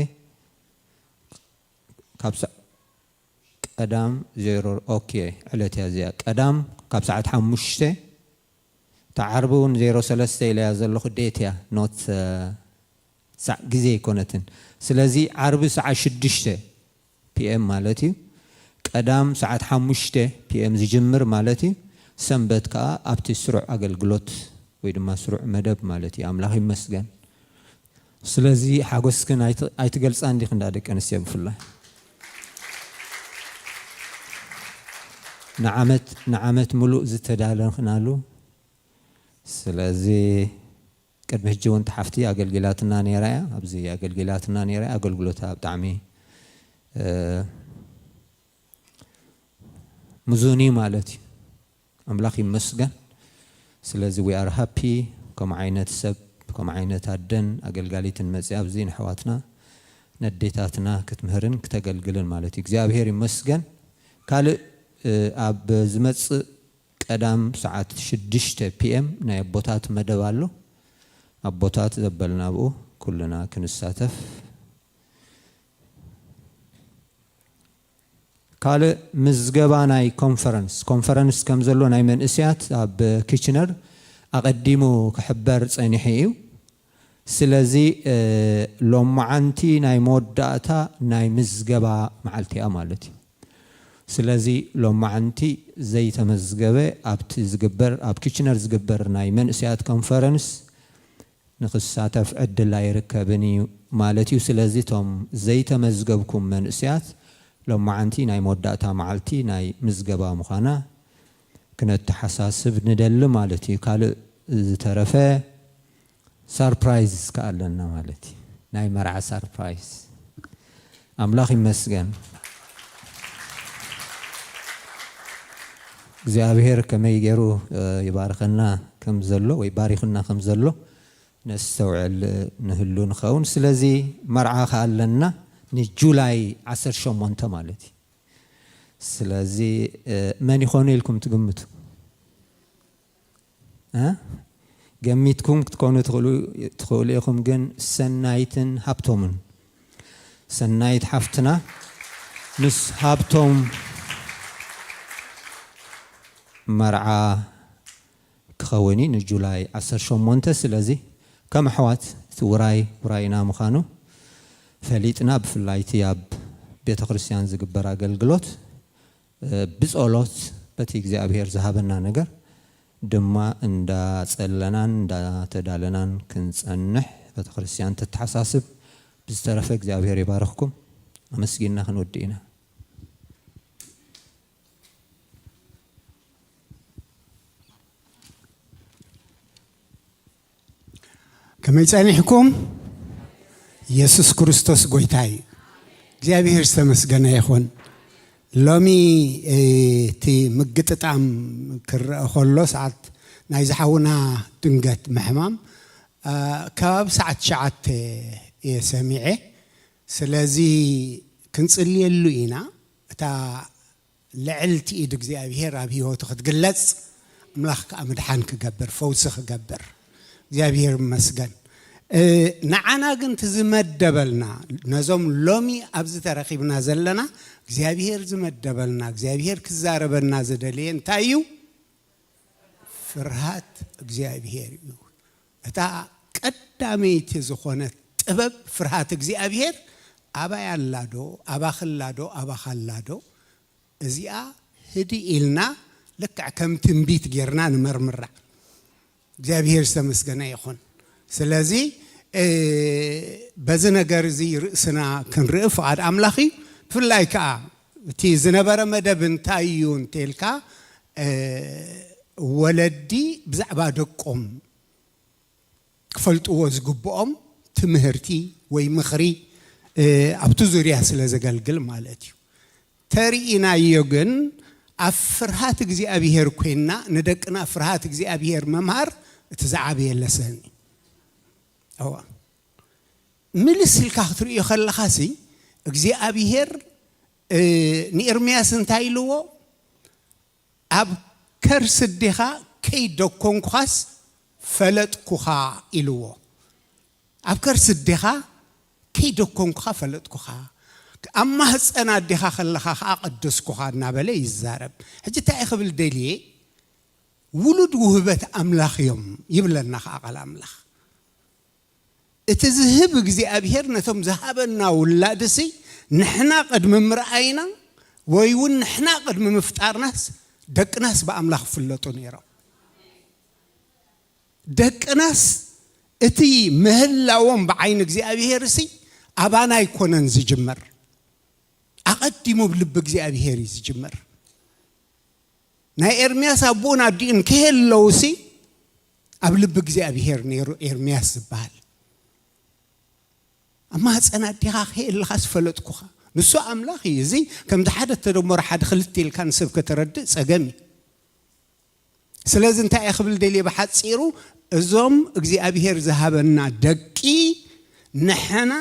ካብ ቀዳም ዜሮ ኦኬ ዕለት እያ እዚኣ ቀዳም ካብ ሰዓት ሓሙሽተ እታ ዓርቢ እውን ዜሮ ሰለስተ ኢለያ ዘለኹ ዴት እያ ኖት ሳዕ ግዜ ኣይኮነትን። ስለዚ ዓርቢ ሰዓት ሽዱሽተ ፒኤም ማለት እዩ። ቀዳም ሰዓት ሓሙሽተ ፒኤም ዝጅምር ማለት እዩ። ሰንበት ከዓ ኣብቲ ስሩዕ ኣገልግሎት ወይ ድማ ስሩዕ መደብ ማለት እዩ። ኣምላኽ ይመስገን። ስለዚ ሓጎስክን ኣይትገልፃ እንዲክ እንዳ ደቂ ኣንስትዮ ብፍላይ ንዓመት ንዓመት ሙሉእ ዝተዳለኽናሉ ስለዚ ቅድሚ ሕጂ እውን ተሓፍቲ ኣገልጊላትና ነይራ እያ። ኣብዚ ኣገልጊላትና ነይራ እያ። ኣገልግሎታ ብጣዕሚ ምዙን እዩ ማለት እዩ። ኣምላኽ ይመስገን። ስለዚ we are happy ከም ዓይነት ሰብ ከም ዓይነት ኣደን ኣገልጋሊትን መፅያ ኣብዚ ንሕዋትና ነዴታትና ክትምህርን ክተገልግልን ማለት እዩ። እግዚኣብሔር ይመስገን። ካልእ ኣብ ዝመጽእ ቀዳም ሰዓት ሽዱሽተ ፒኤም ናይ ኣቦታት መደብ ኣሎ። ኣቦታት ዘበልና ኣብኡ ኩልና ክንሳተፍ። ካልእ ምዝገባ ናይ ኮንፈረንስ፣ ኮንፈረንስ ከም ዘሎ ናይ መንእስያት ኣብ ኪችነር ኣቐዲሙ ክሕበር ጸኒሑ እዩ። ስለዚ ሎማዓንቲ ናይ መወዳእታ ናይ ምዝገባ መዓልቲ እያ ማለት እዩ። ስለዚ ሎማዓንቲ ዘይተመዝገበ ኣብቲ ዝግበር፣ ኣብ ኪችነር ዝግበር ናይ መንእስያት ኮንፈረንስ ንኽሳተፍ ዕድል ኣይርከብን እዩ ማለት እዩ። ስለዚ እቶም ዘይተመዝገብኩም መንእስያት ሎማዓንቲ ናይ መወዳእታ መዓልቲ ናይ ምዝገባ ምዃና ክነተሓሳስብ ንደሊ ማለት እዩ። ካልእ ዝተረፈ ሳርፕራይዝ ከኣ ኣለና ማለት እዩ። ናይ መርዓ ሳርፕራይዝ። ኣምላኽ ይመስገን። እግዚኣብሔር ከመይ ገይሩ ይባርኸና ከም ዘሎ ወይ ባሪኽና ከም ዘሎ ነስተውዕል ንህሉ ንኸውን። ስለዚ መርዓ ከኣ ኣለና ንጁላይ ዓሰርተ ሸሞንተ ማለት እዩ። ስለዚ መን ይኾኑ ኢልኩም ትግምቱ? ገሚትኩም ክትኮኑ ትኽእሉ ኢኹም፣ ግን ሰናይትን ሃብቶምን፣ ሰናይት ሓፍትና ምስ ሃብቶም መርዓ ክኸውን እዩ ንጁላይ ዓሰርተ ሸሞንተ። ስለዚ ከም ኣሕዋት እቲ ውራይ ውራይና ምዃኑ ፈሊጥና፣ ብፍላይ እቲ ኣብ ቤተ ክርስቲያን ዝግበር ኣገልግሎት ብጸሎት በቲ እግዚኣብሔር ዝሃበና ነገር ድማ እንዳጸለናን እንዳተዳለናን ክንጸንሕ ቤተ ክርስቲያን ተተሓሳስብ። ብዝተረፈ እግዚኣብሔር ይባርኽኩም። ኣመስጊንና ክንወድእ ኢና። ከመይ ጸኒሕኩም? ኢየሱስ ክርስቶስ ጎይታ እዩ። እግዚኣብሔር ዝተመስገነ ይኹን። ሎሚ እቲ ምግጥጣም ክረአ ከሎ ሰዓት ናይ ዝሓውና ድንገት ምሕማም ከባቢ ሰዓት ትሽዓተ እየ ሰሚዐ። ስለዚ ክንጽልየሉ ኢና። እታ ልዕልቲ ኢድ እግዚኣብሔር ኣብ ህይወቱ ክትግለጽ፣ ኣምላኽ ከኣ ምድሓን ክገብር፣ ፈውሲ ክገብር። እግዚኣብሔር ይመስገን። ንዓና ግን እቲ ዝመደበልና፣ ነዞም ሎሚ ኣብዚ ተረኺብና ዘለና እግዚኣብሔር ዝመደበልና፣ እግዚኣብሔር ክዛረበና ዝደለየ እንታይ እዩ? ፍርሃት እግዚኣብሔር እዩ። እታ ቀዳመይቲ ዝኾነት ጥበብ ፍርሃት እግዚኣብሔር ኣባይ ኣላ ዶ? ኣባኺ ኣላ ዶ? ኣባኻ ኣላ ዶ? እዚኣ ህድእ ኢልና ልክዕ ከም ትንቢት ጌርና ንመርምራ። እግዚኣብሔር ዝተመስገነ ይኹን። ስለዚ በዚ ነገር እዚ ርእስና ክንርኢ ፍቓድ ኣምላኽ እዩ። ብፍላይ ከዓ እቲ ዝነበረ መደብ እንታይ እዩ እንተልካ፣ ወለዲ ብዛዕባ ደቆም ክፈልጥዎ ዝግብኦም ትምህርቲ ወይ ምኽሪ ኣብቲ ዙርያ ስለ ዘገልግል ማለት እዩ። ተርኢናዮ ግን ኣብ ፍርሃት እግዚኣብሔር ኮይንና ንደቅና ፍርሃት እግዚኣብሔር መምሃር እቲ ዝዓበየ ለሰን እዩ። እዋ ምልስ ኢልካ ክትርእዮ ከለኻሲ እግዚኣብሔር ንኤርምያስ እንታይ ኢልዎ? ኣብ ከርሲ ኣዴኻ ከይደኮንኩኻስ ፈለጥኩኻ ኢልዎ። ኣብ ከርሲ ኣዴኻ ከይደኮንኩኻ ፈለጥኩኻ፣ ኣብ ማህፀን ኣዴኻ ከለኻ ከዓ ቀደስኩኻ እናበለ ይዛረብ። ሕጂ እንታይ ክብል ደልየ? ውሉድ ውህበት ኣምላኽ እዮም ይብለና ከዓ ቃል ኣምላኽ። እቲ ዝህብ እግዚኣብሔር ነቶም ዝሃበና ውላድሲ ንሕና ቅድሚ ምርኣይና ወይ እውን ንሕና ቅድሚ ምፍጣርናስ ደቅናስ ብኣምላኽ ይፍለጡ ነይሮም። ደቅናስ እቲ ምህላዎም ብዓይኒ እግዚኣብሔር ሲ ኣባና ኣይኮነን ዝጅመር፣ ኣቐዲሙ ብልቢ እግዚኣብሔር እዩ ዝጅመር። ናይ ኤርምያስ ኣቦኡን ኣዲኡን ከየለውሲ ኣብ ልቢ እግዚኣብሔር ነይሩ ኤርምያስ ዝበሃል። ኣብ ማህፀን ኣዴኻ ከየለኻስ ፈለጥኩኻ። ንሱ ኣምላኽ እዩ። እዚ ከምቲ ሓደ ተደመሮ ሓደ ክልተ ኢልካ ንሰብ ከተረድእ ጸገም እዩ። ስለዚ እንታይ እየ ክብል ደልየ ብሓጺሩ፣ እዞም እግዚኣብሔር ዝሃበና ደቂ ንሕና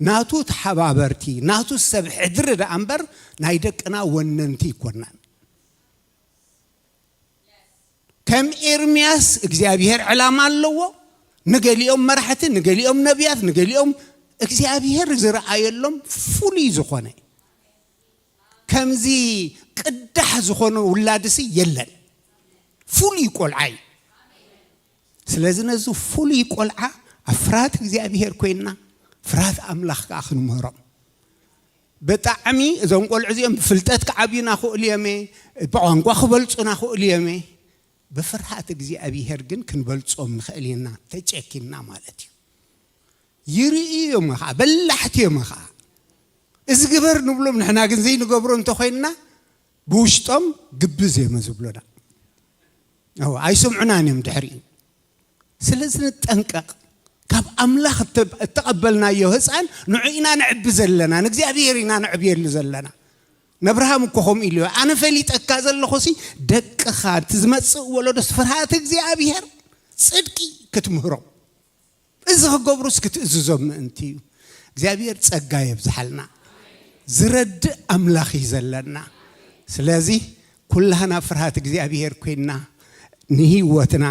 ናቱ ተሓባበርቲ፣ ናቱ ሰብ ሕድሪ ደኣ እምበር ናይ ደቅና ወነንቲ ኣይኮናን። ከም ኤርምያስ እግዚኣብሔር ዕላማ ኣለዎ። ንገሊኦም መራሕቲ፣ ንገሊኦም ነቢያት፣ ንገሊኦም እግዚኣብሔር ዝረኣየሎም ፍሉይ ዝኾነ፣ ከምዚ ቅዳሕ ዝኾነ ውላድሲ የለን። ፍሉይ ቆልዓ እዩ። ስለዚ ነዚ ፍሉይ ቆልዓ ኣብ ፍርሃት እግዚኣብሔር ኮይንና ፍርሃት ኣምላኽ ከኣ ክንምህሮም። ብጣዕሚ እዞም ቆልዑ እዚኦም ብፍልጠት ክዓብዩና ክእሉ እዮም፣ ብቋንቋ ክበልጹና ክእሉ እዮም። ብፍርሃት እግዚኣብሔር ግን ክንበልጾም ንኽእል ኢና፣ ተጨኪንና ማለት እዩ። ይርእዩ እዮም ኸዓ፣ በላሕቲ እዮም ኸዓ። እዚ ግበር ንብሎም፣ ንሕና ግን ዘይንገብሮ እንተኾይንና ብውሽጦም ግብዝ እዮም ዝብሉና። እዎ፣ ኣይሰምዑናን እዮም ድሕሪኡ። ስለዚ ንጠንቀቕ። ካብ ኣምላኽ እተ-፣ እተቐበልናዮ ህፃን ንዑ ኢና ነዕቢ ዘለና፣ ንእግዚኣብሔር ኢና ነዕብየሉ ዘለና። ነብርሃም እኮ ከምኡ ኢሉ፣ ኣነ ፈሊጠካ ዘለኹሲ ደቅኻ፣ እቲ ዝመጽእ ወለዶስ ፍርሃት እግዚኣብሔር፣ ጽድቂ ክትምህሮም፣ እዚ ክገብሩስ ክትእዝዞም ምእንቲ እዩ። እግዚኣብሔር ጸጋ የብዝሓልና። ዝረድእ ኣምላኽ እዩ ዘለና። ስለዚ ኩላህና ፍርሃት እግዚኣብሔር ኮይንና ንህይወትና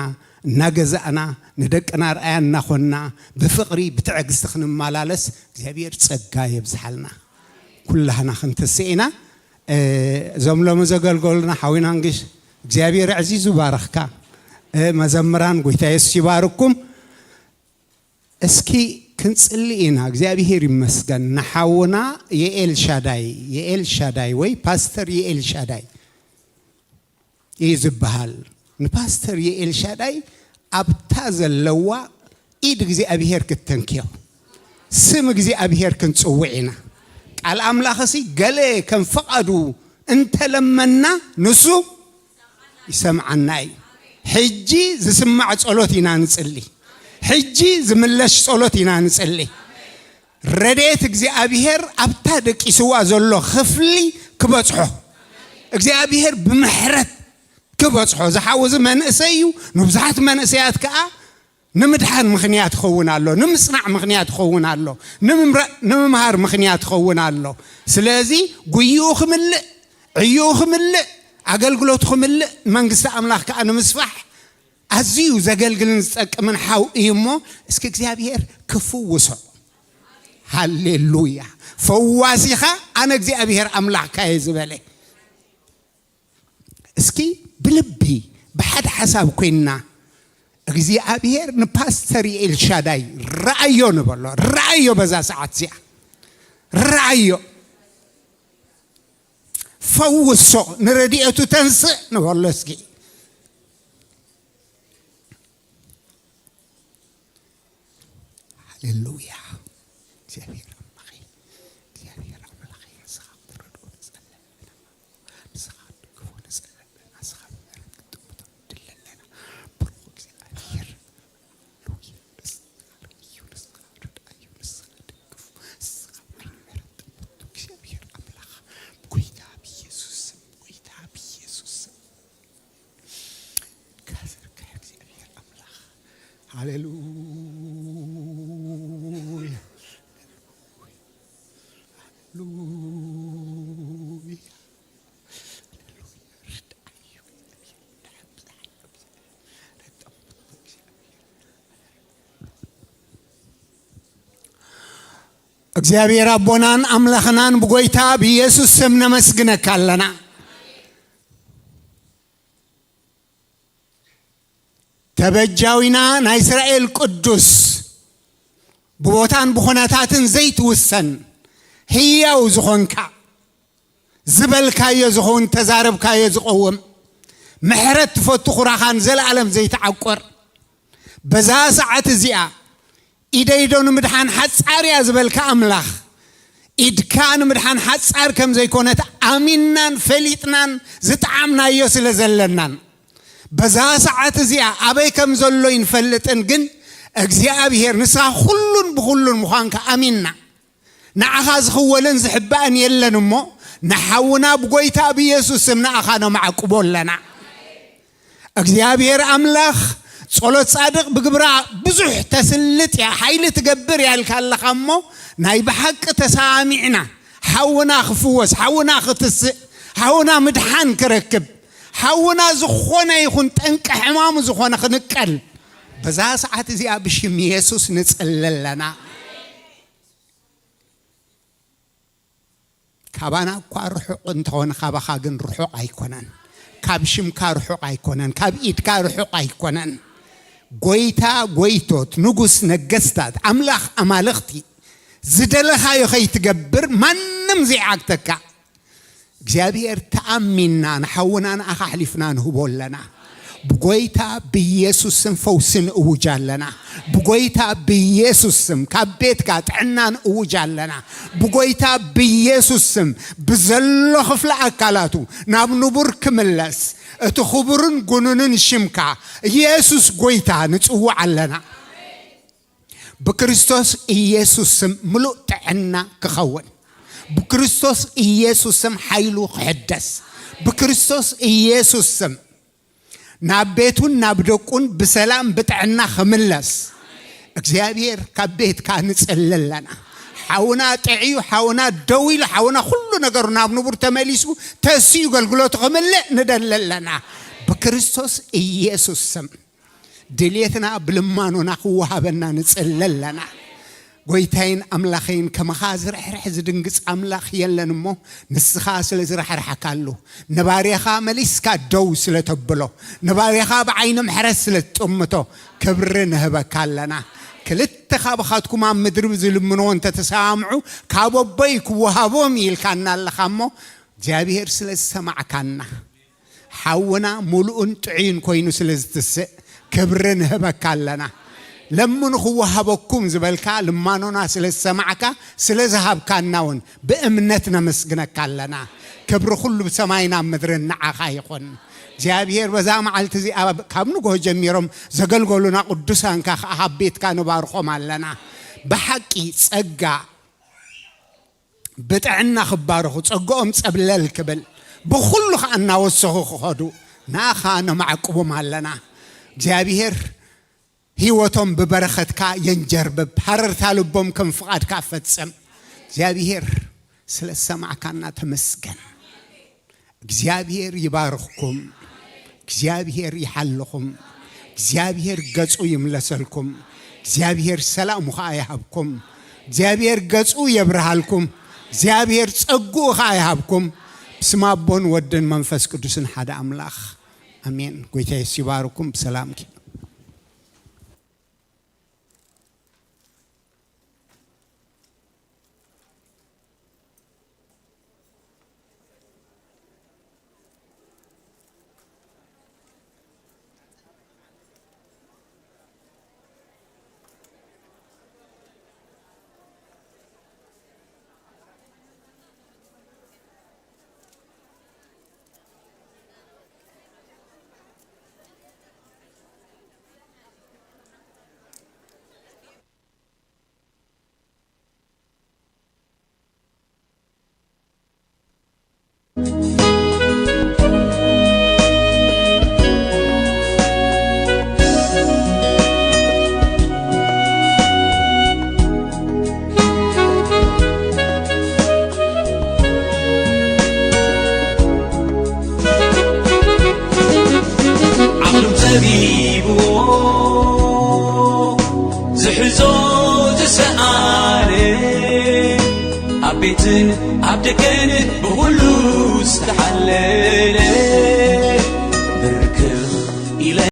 እናገዛእና ንደቅና ርኣያ እናኾንና ብፍቕሪ ብትዕግስቲ ክንመላለስ እግዚኣብሔር ጸጋ የብዝሓልና። ኩላህና ክንትስእ ኢና። እ፣ እዞም ሎሚ ዘገልገሉና ሓዊና እንግሽ እግዚኣብሔር ኣዕዚዙ ባረኽካ። እ፣ መዘምራን ጎይታ የሱስ ይባርኩም። እስኪ ክንጽሊ ኢና። እግዚኣብሔር ይመስገን። ንሓውና የኤል ሻዳይ፣ የኤል ሻዳይ ወይ ፓስተር የኤል ሻዳይ እዩ ዝበሃል። ንፓስተር የኤል ሻዳይ ኣብታ ዘለዋ ኢድ እግዚኣብሔር ክትተንክዮ፣ ስም እግዚኣብሔር ክንጽውዕ ኢና። ቃል ኣምላኽሲ ገለ ከም ፍቓዱ እንተለመና ንሱ ይሰምዓና እዩ። ሕጂ ዝስማዕ ጸሎት ኢና ንጽሊ። ሕጂ ዝምለሽ ጸሎት ኢና ንጽሊ። ረድኤት እግዚኣብሔር ኣብታ ደቂስዋ ዘሎ ክፍሊ ክበጽሖ፣ እግዚኣብሔር ብምሕረት ክበጽሖ። ዝሓወዚ መንእሰይ እዩ። ንብዙሓት መንእሰያት ከኣ ንምድሓን ምኽንያት ይኸውን ኣሎ፣ ንምጽናዕ ምኽንያት ይኸውን ኣሎ፣ ንምምራ-፣ ንምምሃር ምኽንያት ይኸውን ኣሎ። ስለዚ ጉይኡ ክምልእ፣ ዕይኡ ክምልእ፣ ኣገልግሎቱ ክምልእ፣ መንግስቲ ኣምላኽ ከኣ ንምስፋሕ ኣዝዩ ዘገልግልን ዝጠቅምን ሓው እዩ እሞ፣ እስኪ እግዚኣብሔር ክፍውሶ። ሃሌሉያ። ፈዋሲኻ ኣነ እግዚኣብሔር ኣምላኽካ እየ ዝበለ። እስኪ ብልቢ ብሓደ ሓሳብ ኮይንና እግዚኣብሔር ንፓስተር ኤልሻዳይ ረኣዮ ንበሎ። ረኣዮ በዛ ሰዓት እዚኣ። ረኣዮ። ፈውሶ። ንረድኤቱ ተንስእ ንበሎ እስኪ። ሃሌሉያ። እግዚኣብሔር ኣምላኸይ፣ እግዚኣብሔር ኣምላኸይ፣ ንስኻ ክትረድኦ ንጸልእ ኣለና። ንስኻ ክትድግፎ ንጸልእ ኣለና። ንስኻ ብምህረት ክትጥምቶ ንድለ ኣለና። ብሩኽ እግዚኣብሔር። ሃሌሉያ። ንስኻ ርእዩ፣ ንስኻ ርድኣዩ፣ ንስኻ ደግፉ፣ ንስኻ ብዓይኒ ምህረት ጥምቶ። እግዚኣብሔር ኣምላኽ፣ ብጎይታ ብኢየሱስ ስም፣ ብጎይታ ብኢየሱስ ስም። ካሰርካ እግዚኣብሔር ኣምላኽ። ሃሌሉያ። ሃሌሉያ። ሃሌሉያ። ርድኣዮ እግዚኣብሔር። እግዚኣብሔር ኣቦናን ኣምላኽናን ብጎይታ ብኢየሱስ ስም ነመስግነካ ኣለና። ተበጃዊና ናይ እስራኤል ቅዱስ፣ ብቦታን ብኹነታትን ዘይትውሰን ህያው ዝኾንካ፣ ዝበልካዮ ዝኸውን፣ ተዛረብካዮ ዝቐውም፣ ምሕረት ትፈቱ ኩራኻን ዘለኣለም ዘይትዓቆር፣ በዛ ሰዓት እዚኣ ኢደይ ዶ ንምድሓን ሓጻር እያ ዝበልካ ኣምላኽ፣ ኢድካ ንምድሓን ሓጻር ከም ዘይኮነት ኣሚንናን ፈሊጥናን ዝጠዓምናዮ ስለ ዘለናን፣ በዛ ሰዓት እዚኣ ኣበይ ከም ዘሎ ይንፈልጥን፣ ግን እግዚኣብሔር ንስኻ ኩሉን ብኹሉን ምዃንካ ኣሚንና፣ ንዓኻ ዝኽወልን ዝሕባእን የለን እሞ፣ ንሓውና ብጎይታ ብኢየሱስ ስም ንኣኻ ነማዕቅቦ ኣለና። እግዚኣብሔር ኣምላኽ ጸሎት ጻድቕ ብግብራ ብዙሕ ተስልጥ እያ፣ ሓይሊ ትገብር እያ ኢልካ ኣለኻ እሞ፣ ናይ ብሓቂ ተሰማሚዕና፣ ሓውና ክፍወስ፣ ሓውና ክትስእ፣ ሓውና ምድሓን ክረክብ፣ ሓውና ዝኾነ ይኹን ጠንቂ ሕማሙ ዝኾነ ክንቀል፣ በዛ ሰዓት እዚኣ ብሽም የሱስ ንጽሊ ኣለና። ካባና እኳ ርሑቕ እንተኾነ፣ ካባኻ ግን ርሑቕ ኣይኮነን። ካብ ሽምካ ርሑቕ ኣይኮነን። ካብ ኢድካ ርሑቕ ኣይኮነን። ጎይታ ጎይቶት፣ ንጉስ ነገስታት፣ ኣምላኽ ኣማልኽቲ፣ ዝደለኻዮ ከይትገብር ማንም ዘይዓግተካ። እግዚኣብሔር ተኣሚንና ንሓውና ንኣኻ ኣሕሊፍና ንህቦ ኣለና። ብጎይታ ብኢየሱስ ስም ፈውሲ ንእውጅ ኣለና። ብጎይታ ብኢየሱስ ስም ካብ ቤትካ ጥዕና ንእውጅ ኣለና። ብጎይታ ብኢየሱስ ስም ብዘሎ ክፍሊ ኣካላቱ ናብ ንቡር ክምለስ እቲ ክቡርን ጉኑንን ሽምካ ኢየሱስ ጎይታ ንጽውዕ ኣለና። ብክርስቶስ ኢየሱስ ስም ምሉእ ጥዕና ክኸውን። ብክርስቶስ ኢየሱስ ስም ሓይሉ ክሕደስ። ብክርስቶስ ኢየሱስ ስም ናብ ቤቱን ናብ ደቁን ብሰላም ብጥዕና ክምለስ። እግዚኣብሔር ካብ ቤትካ ንጽሊ ኣለና። ሓውና ጥዕዩ፣ ሓውና ደው ኢሉ፣ ሓውና ኩሉ ነገሩ ናብ ንቡር ተመሊሱ ተስኡ ኣገልግሎቱ ክምልእ ንደሊ ኣለና። ብክርስቶስ ኢየሱስ ስም ድልየትና ብልማኖና ክወሃበና ንጽሊ ኣለና። ጎይታይን ኣምላኸይን፣ ከማኻ ዝርሕርሕ ዝድንግጽ ኣምላኽ የለን እሞ፣ ንስኻ ስለ ዝረሕረሓካሉ፣ ንባርያኻ መሊስካ ደው ስለ ተብሎ፣ ንባርያኻ ብዓይኒ ምሕረት ስለ ትጥምቶ፣ ክብሪ ንህበካ ኣለና። ክልተ ካባኻትኩም ኣብ ምድሪ ዝልምንዎ እንተተሰማምዑ፣ ካብ ኣቦይ ክወሃቦም ኢልካና ኣለኻ እሞ፣ እግዚኣብሔር ስለ ዝሰማዕካና፣ ሓውና ምሉእን ጥዑይን ኮይኑ ስለ ዝትስእ ክብሪ ንህበካ ኣለና። ለምኑ ክወሃበኩም ዝበልካ ልማኖና ስለ ዝሰማዕካ፣ ስለ ዝሃብካና እውን ብእምነት ነመስግነካ ኣለና። ክብሪ ኩሉ ብሰማይን ኣብ ምድርን ንዓኻ ይኹን። እግዚኣብሔር በዛ መዓልቲ እዚኣ ካብ ንግሆ ጀሚሮም ዘገልገሉና ቅዱሳንካ ከኣ ኣብ ቤትካ ንባርኾም ኣለና። ብሓቂ ጸጋ ብጥዕና ክባረኹ፣ ጸግኦም ጸብለል ክብል፣ ብኹሉ ኸኣ እናወሰኹ ክኸዱ፣ ንኣኻ ነማዕቅቦም ኣለና። እግዚኣብሔር ህይወቶም ብበረኸትካ የንጀርብብ፣ ሃረርታ ልቦም ከም ፍቓድካ ፈጽም። እግዚኣብሔር ስለ ዝሰማዕካና ተመስገን። እግዚኣብሔር ይባርኽኩም። እግዚኣብሔር ይሓልኹም። እግዚኣብሔር ገጹ ይምለሰልኩም። እግዚኣብሔር ሰላሙ ኸኣ ይሃብኩም። እግዚኣብሔር ገጹ የብርሃልኩም። እግዚኣብሔር ጸግኡ ኸኣ ይሃብኩም። ብስም ኣቦን ወድን መንፈስ ቅዱስን ሓደ ኣምላኽ ኣሜን። ጎይታ የሱስ ይባርኩም። ብሰላም ኪዱ። ዓቕሎም ጸቢብዎ ዝሕዞ ዝሰኣነ፣ ኣብ ቤትን ኣብ ደገን ብኹሉ ዝተሓለለ፣